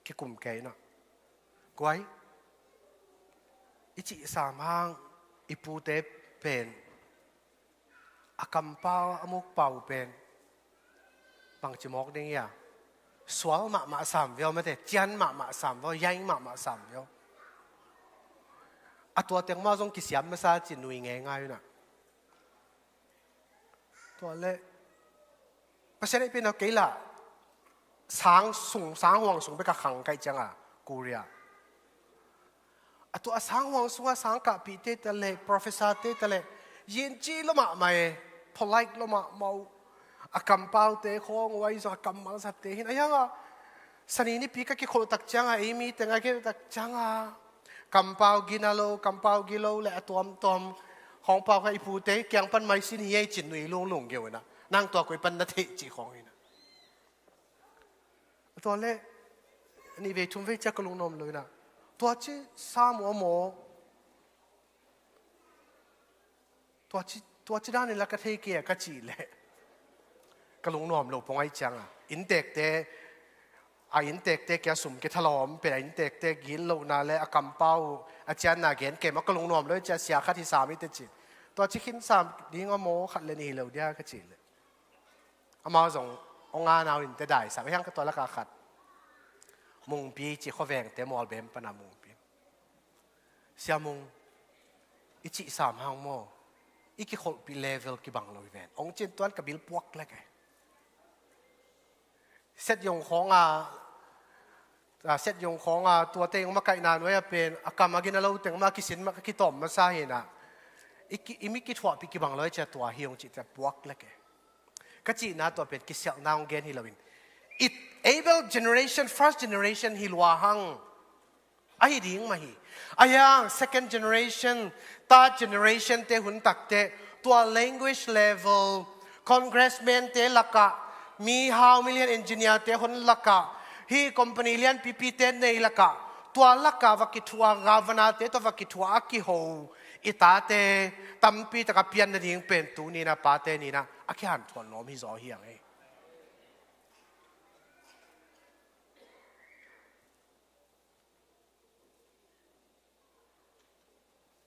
kikum kei un ah, guai, i cih sam hang i pute pen a kampau, a mukpau pen bangci mawk ding hia, sual mahmah sam veu mate, cian mahmah sam veu, yaing mahmah sam veu. A tua teng mah zong kisiam masa ci nui ngeingai un ah. Tua leh Pasian hehpihna kei lah sang sung, sang huang sung bek a khang ka hih ciangin Korea, a tua a sang huang sungah sang kahpihte ta leh, professor te ta leh, yin ci lo mahmah e, polite lo mahmah uh. A kampaute khawng uh ahi zong a kammal zatte hi in, ahi hangah Sani nipi ka kikholh tak ciangin, ei mi teng a kikholh tak ciangin, kampau gina lo, kampau gilo leh a tuamtuam khawng pau kha, i pute kiang pan maisin hi ei ci nui lunglung geu in ah, nang tua koi pan na theih ci khawng hi in ah. Tua leh A nih vei thum vei ciang ka lungnuam lo inah, tua ci sam uh a maw? Tua ci, tua ci dan inla ka thei kei a ka cih leh ka lungnuam lo pong ahih cianga, inntekte, a inntekte kia sum kithalawm pen a inntekte gitlohna le a kampau uh a cianna gen kei mah ka lungnuam lo i cia sia khat hi sam i te ci. Tua ci khin sam ding a maw, khat le nih hi lo dia ka cih leh, amau zong hong a nau innte dai sam a hiang ka tua laka khat Mungpi ci khuavengte Mualbem pana Mungpi. Sia Mung, i cih sam hang maw, i kikholhpih level kibang lo hi ven. Hong cin tuan ka bil puak lek e. Set yong khawng a, a, set yong khawng a, tuate yong makaihna nuai a pen a kam a gina lo teng mah kisin mah ka kitawm masa hinah, i ki, i mi kithuahpih kibang lo hi cia tua hi hong cih cia puak lek e. Ka cihna tua pen kisialhna hong gen hi loin, it able generation, first generation hi lua hang. Ahi ding mah hi. A hiang second generation, third generation te hun takteh, tua language level, congressman te lakah, mi hau million engineer te hun lakah, hi company lianpipi te nei lakah, tua lakah va kithuah, governor te tua va kithuah a kiho i tate tampi taka pian nading pen tu nina pate nina a kihanthuan nuam hi zaw hi ang ei.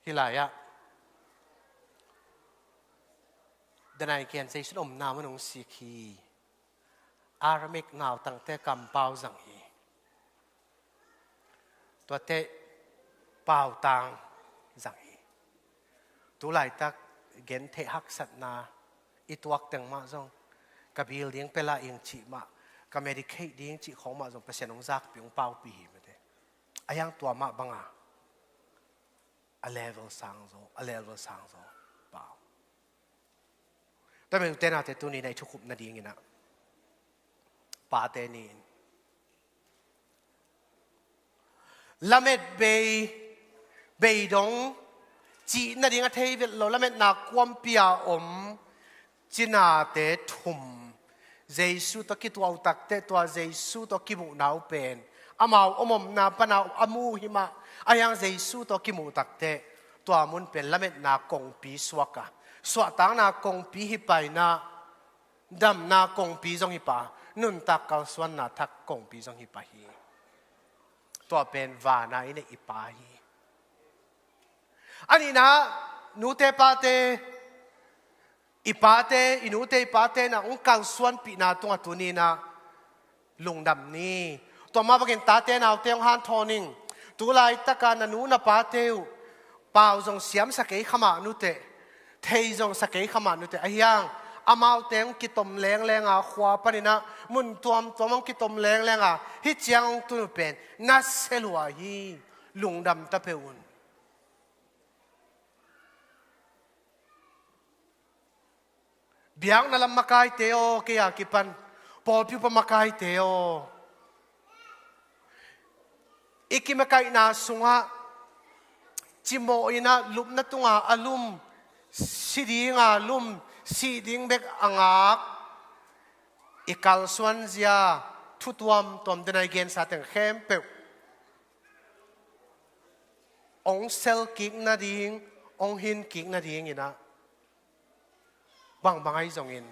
Hih lai-ah danai kian zeisun omna mun hong sik hi. Aramaic nautangte kampau zang hi. Tuate pautang zang hi. Tu laitak gentheih haksatna i tuak teng mah zong, ka bil ding pela ing cih mah, ka Medicaid ding cih khawng mah zong Pasian hong zakpih hong paupi hi mate. A hiang tua mah banga a level sang zaw, a level sang zaw pau. Tua meng tenate tuni na i thukhupna dinginah pate ni in lamet bei, beidong cih nading a thei vet lo, lametna kuampi a om cinate thum Jesu tawh kituah uh takteh tua Jesu tawh kimuhna uh pen amau omomna pana a mu hi mah. A hiang Jesu tawh kimuh takteh tua mun pen lametna kongpi suaka, suahtakna kongpi hi paina, damna kongpi zong hi pa, nuntak kalsuanna thak kongpi zong hi pa hi. Tua pen vana i neih i pa hi. A nihna, nute pate, i pate, i nute i pate na hong kalsuanpihna tungah tuninah lungdam ni. Tua mah bangin tate naute hong hanthawn ing. Tu laitaka na nu na pate uh pau zong siamsa kei khamah nuteh, thei zong sa kei khamah nuteh. A hiang amaute hong kitom lenglenga, khua paninah mun tuamtuam hong kitom lenglenga hih ciang hong tun uh pen na sia lua hi. Lungdam ta peuh un. Biakna lam makaite aw, kei a kipan pawlpi upa makaite aw, i kimakaihna sungah cimawh inah lupna tunga a lum, si dinga lum, sih ding bek a ngak i kalsuanzia thu tuamtuam denai gensa teng khempeuh hong sel kik nading, hong hin kik nadinginah bangbang ahi zongin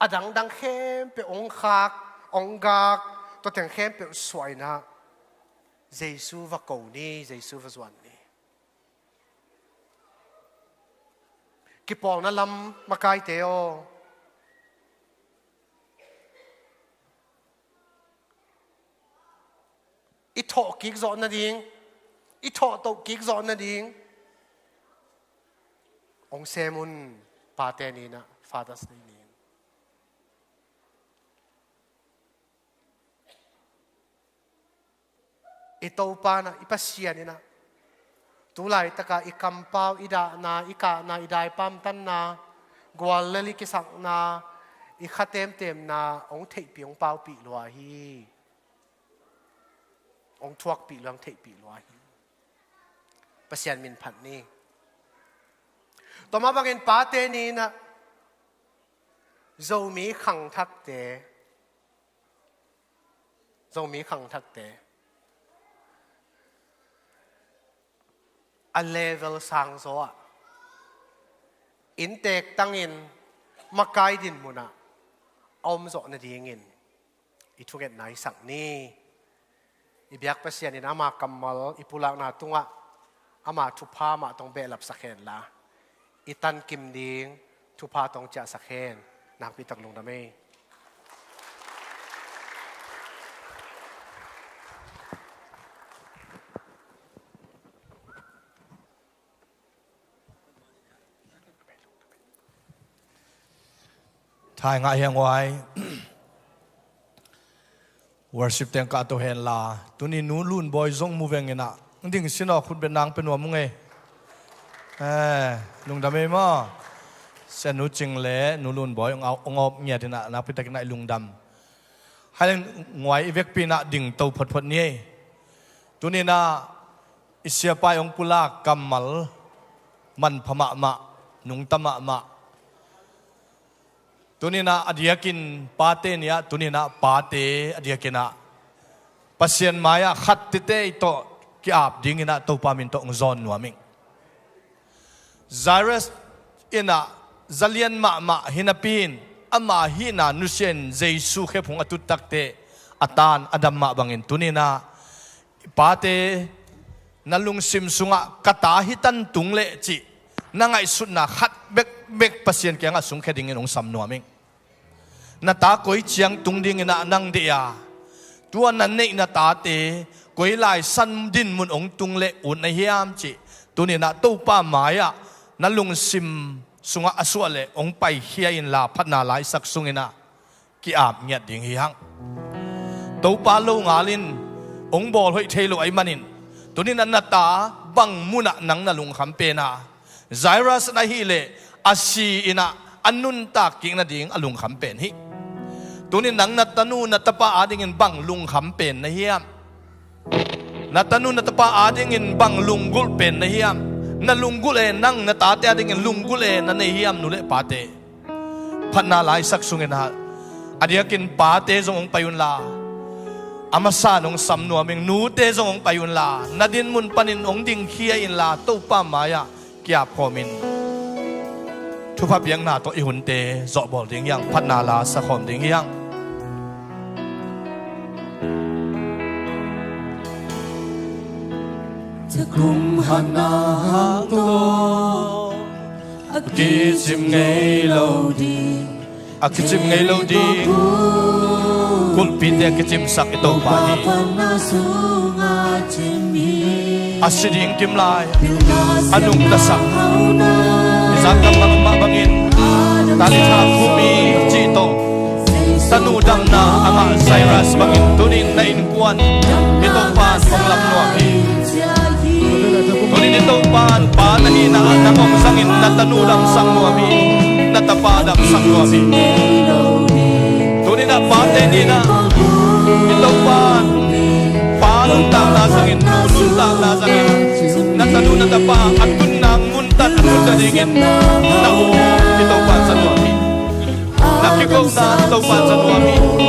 a dangdang khempeuh hong khak, hong gak, tua teng khempeuh suah inah Jesu va ko ni, Jesu va zuan ni. Kipawlna lam makaite aw, i thawh kik zawh nading, i thawh toh kik zawh nading hong sem un. Pate ninah, Father's Day ni in i Topa inah, i Pasian inah tu laitaka i kampau, i dahna, i kahna, i daipamtanna, guallel i kisakna, i kha temtemna hong theihpih, hong paupih lua hi. Hong thuakpih lua, hong theihpih lua hi. Pasian min phat ni. Tua mah bangin pate ninah Zomi khangthakte Zomi khangthakte a level sangzaw ah inntek tangin makai dinmun ah a omzawh nadingin i thungetna i sak ni. I biak Pasian in ama kammal i pulakna tungah ama thupha mah tawh hong behlapsak henla, i tankim ding thupha tawh hong ciahsak hen. Nakpitak lungdam ei. Thai ngah hiang huai. Worship teng kah to henla, tuni Nu Lun Bawi zong mu veng inah, ding sin aw, khut beng nang pe nuam ung ei. Eh, lungdam ei maw. Sia Nu Cing le Nu Lun Bawi ong au-, ong awp ngiat inah, nakpitak inah i lungdam. Hai leng nguai i vekpi inah ding to photphot ni ei. Tuni inah i siapa i ong pulak kammal manpha mahmah, nungta mahmah. Tuni inah a diakin pate ni ah, tuni inah pate a diakin ah Pasian mai-ah khat tete i tawh ki-ap ding inah Topa min tawh ong zawn nuam ing. Jairus inah zalian mahmah hi napi in, ama hihna nusia in Jesu khephung a tut takteh a tan a dam mah bangin tuni inah pate na lungsim sungah ka ta hi tan tung leh cih na ngaihsutna khat bekbek Pasian kiangah sungkhia dingin ong sam nuam ing. Na ta koi ciang tung ding inah nang deih a, tua na neih na tate koi lai san dinmun ong tung leh ut na hiam cih tuni inah Topa mai-ah na lungsim sungah a suah leh ong paikhia inla, phatna laisak sung inah ki-ap ngiat ding hi hang. Topa lo ngalin ong bawl hoih thei lo ahih manin, tuni inah na ta bang munah nang na lungkham pen a, Jairus na hih leh a si inah a nuntak kik nading a lungkham pen hi. Tuni nang na tanu na tapa adingin bang lungkham pen na hiam? Na tanu na tapa adingin bang lunggulh pen na hiam? Na lunggulh e, nang na tate adingin lunggulh e na nei hiam, nu le pate? Phatna laisak sung inah a diakin pate zong ong pai unla, a masa in ong sam nuam ing. Nute zong ong pai unla, na dinmun panin ong dingkhia inla, Topa mai-ah ki-ap khawmin thupha piakna tawh i hunte zawhbawl ding hi hang. Phatna la sa khawm ding hi hang. Kum khatna hang tawh a kicim ngei lo ding, a kicim ngei lo ding kulhpite a kicimsak i Topa hi. A si ding kim lai a nungtasak, i zak kam bang mah bangin, Talitha kumi cih tawh, tanu damna a ngah Jairus bangin tunin na innkuan i Topa in hong lam nuam hi. Tunin i Topa in pa na hihna ah nang hong zangin na tanu damsak nuam hi, na tapa damsak nuam hi. Tunin ah pate ni-in ah i Topa in pa nuntakna zangin, nu nuntakna zangin, na tanu na tapa a tun nang mun tan a tun nadingin na aw i Topa in za nuam hi. Na kikopna i Topa in za nuam hi.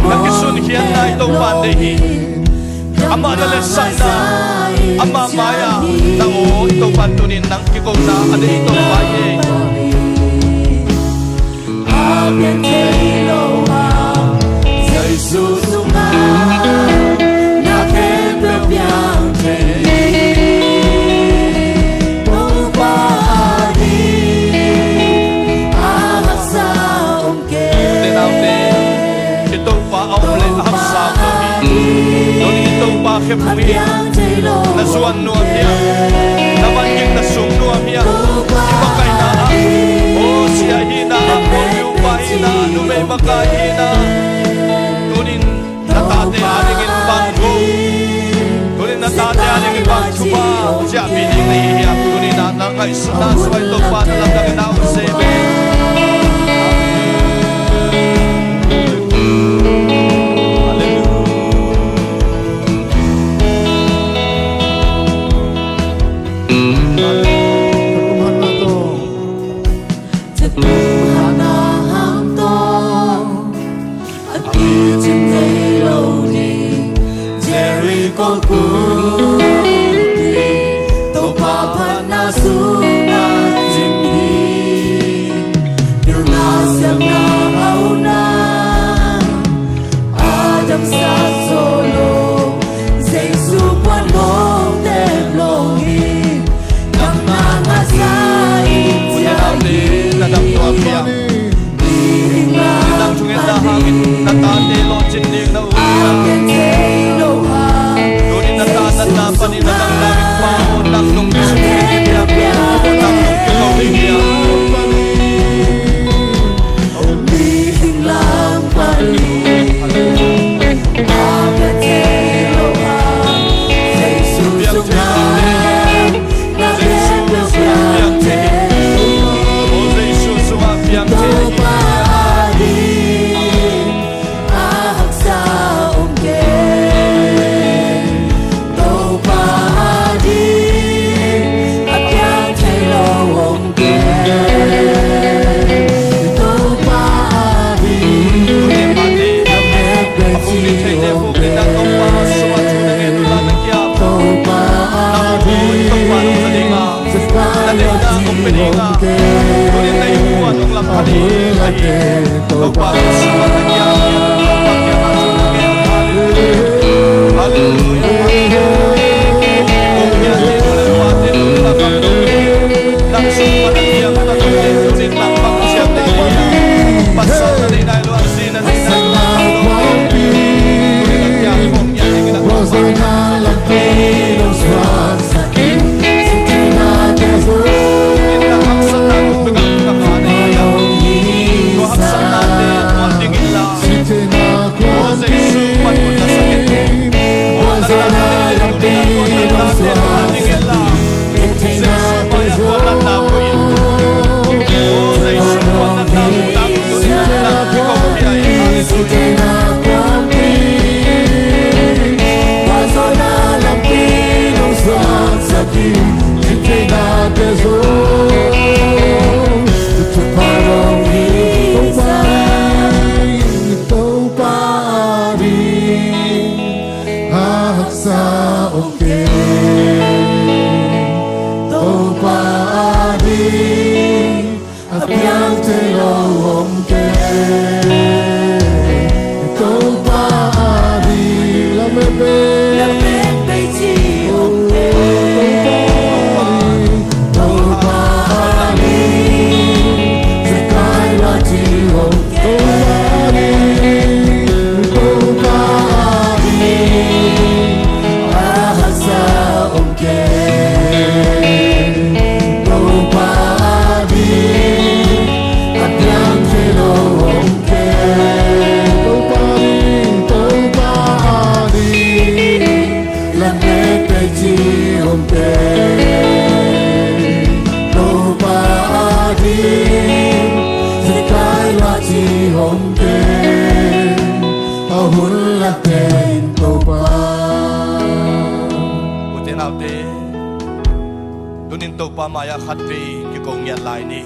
Na kisunkhiatna i Topa in deih hi. Amah na letsakna, amah mai-ah na aw i Topa in tunin nang kikopna a deih i Topa hi. A piang thei lo a, Jesu sungah na khempeuh piang thei. Topa ading a haksa om kei. Te naute, i Topa a om leh a haksa om lo hi. Tuni i Topa khephung hi. Na zuan nuam hiam? Na van ging na sung nuam hiam? I makaihna ah, aw, sia hihna ah, pawlpi upa hihna ah, numei makai hihna ah, tunin na tate adingin bang thu, tunin na tate adingin bang thupha ciahpih ding na hi hiam? Tunin ah na ngaihsutna suai Topa na lamdang in na om se ve. Halleluia. Ute naute, tunin Topa mai-ah khatvei kiko ngiat lai ni.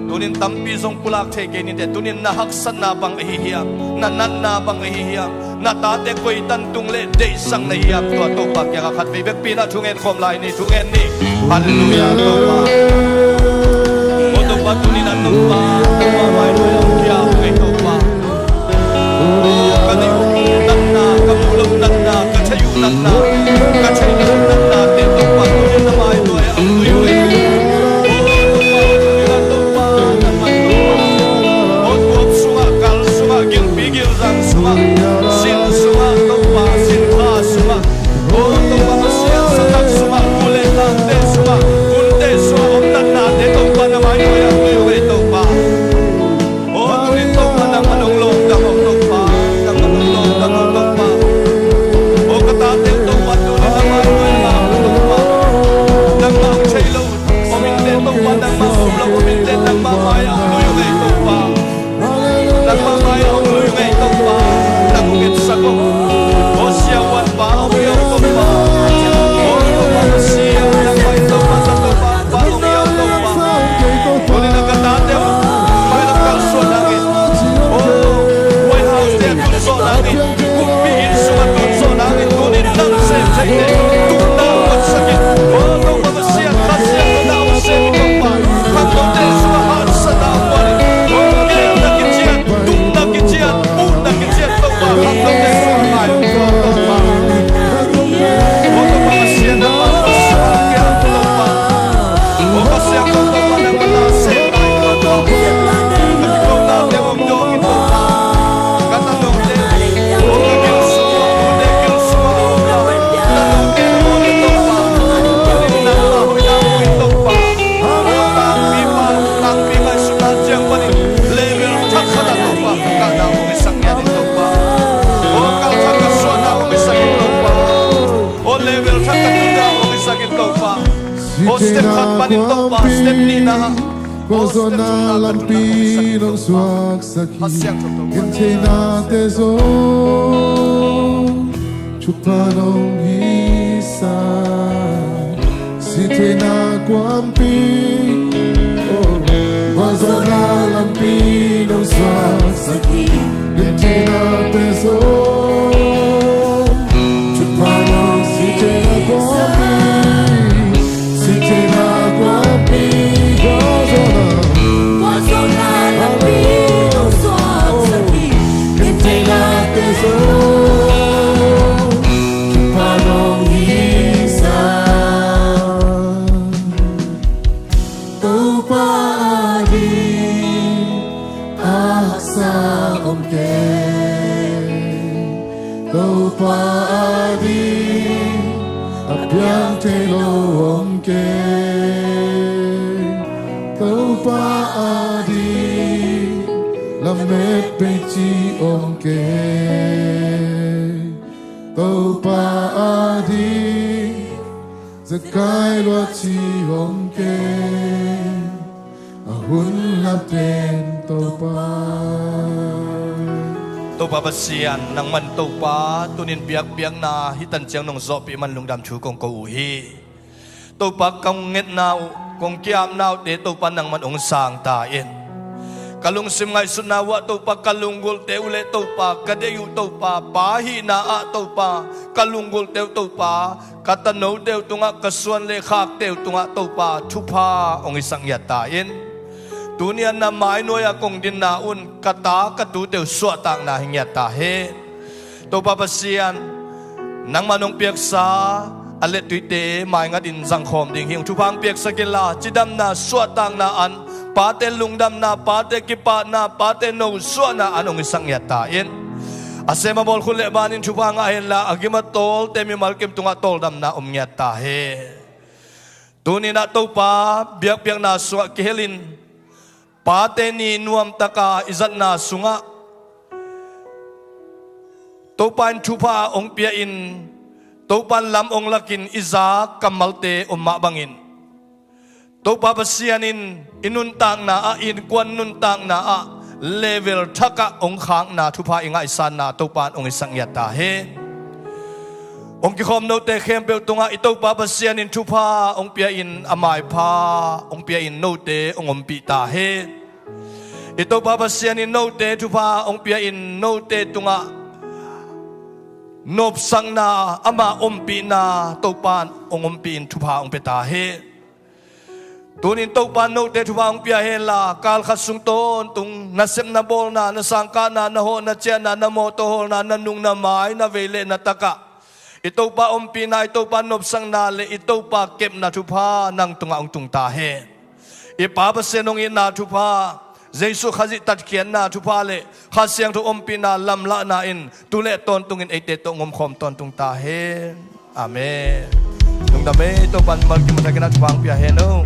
Tunin tampi zong pulak thei kei nite, tunin na haksatna bang ahi hiam, na natna bang ahi hiam, na tate koi tan tung le deihsak na hiam, tua Topa kiangah khatvei vekpi na thungen khawm lai ni, thungen ni. Halleluiah, Topa. O Topa, tunin an nong pa, Topa, mai nuai a hong kia uh kei Topa. Ka neih uh natna, ka muh loh natna, ka theih uh natna, ka theih loh natnate Topa, tunin na mai nuai ah hong tui uh ei. O Topa, o Topa, na man Topa. O tuak sungah, kal sungah, gilpi gilzang sungah, sin sungah Topa, sin kha sungah. O Topa Pasian, satak sungah, pu le tate sungah, hunte sungah om natnate Topa na mai nuai ah tui uh ei Topa. O tunin Topa nangmah nong lawmdang aw Topa, nangmah nong lawmdang aw Topa. O ka tate Topa Aw level thak ka tuna hong i sak in Topa. Aw step khat panin Topa, step nihna ah, aw step thumna ka tuna hong i sak in Topa. Kha Siangtho Topa. Gentheihna te zong thupha nong hi sa. Sihtheihna kuampi, oh, vualzawhna lampi nong suaksak hi. Gentheihna te zong thupha nong hi sa. Sihtheihna kuampi, sihtheihna kuampi, vualzawhna, vualzawhna lampi nong suaksak hi. Gentheihna te zong thupha nong hi sa. Topa ading a haksa om kei. Topa ading a piang thei lo om kei. Topa ading lamet peici om kei. Topa ading zekai luaci om kei. A hun la pen Topa. Topa Pasian, nangman Topa, tunin biakpiakna hih tan ciang nong zawhpih man lungdam thu kong ko uh hi. Topa, kong ngetna uh, kong ki-apna uhte Topa nangman hong sang ta in. Ka lungsim ngaihsutna uh ah Topa, ka lunggulhte uh le Topa, ka deih uh Topa, pa hihna ah Topa, ka lunggulhte uh Topa, ka tanote uh tungah, ka suan le khakte uh tungah Topa thupha hong i sak ngiat ta in. Tuni-a na mai nuai-a kong dinna un ka ta ka tute uh suahtakna hi ngiat ta hen. Topa Pasian, nangman hong piaksa a lettuite maingatin zangkhawm ding hi ung. Thupha hong piaksak inla, cidamna, suahtakna an, pate lungdamna, pate kipahna, pate nosuahna an hong i sak ngiat ta in. A sem a bawl khut le banin thupha ngah henla, a gim a tawlte mimal kim tungah tawldamna om ngiat ta hen. Tuni-in ah Topa, biakpiakna sungah kihelin, Pate Ni nuamtaka i zatna sungah Topa in thupha hong pia-in, Topa in lam hong lakin i zak kammalte om mah bangin, Topa Pasian in i nuntakna ah, i innkuan nuntakna ah level thakah hong khakna thupha i ngaihsanna Topa in hong i sak ngiat ta hen. Hong kikhawm note khempeuh tungah i Topa Pasian in thupha hong pia-in, a maipha hong pia-in note hong ompih ta hen. I Topa Pasian in note thupha hong pia-in, note tungah nopsakna, ama ompihna Topa in hong ompih-in thupha hong pia ta hen. Tunin Topa in note thupha hong pia henla, kalkhat sung tawntung na sepna bawlna, na sangkahna, na hawhna ciahna, na mawtaw hawlna, na nung na mai, na vei le na takah i Topa ompihna, i Topa nopsakna le i Topa kepna thupha nang tungah hong tung ta hen. I Pa Pasian hong itna thupha, Jesuh Khazih tatkhiatna thupha le Kha Siangtho ompihna lamlahna in tu le tawntungin eite tawh hong omkhawm tawntung ta hen. Amen. Lungdam ei, Topa in malkim a thakin a thupha hong pia hen aw.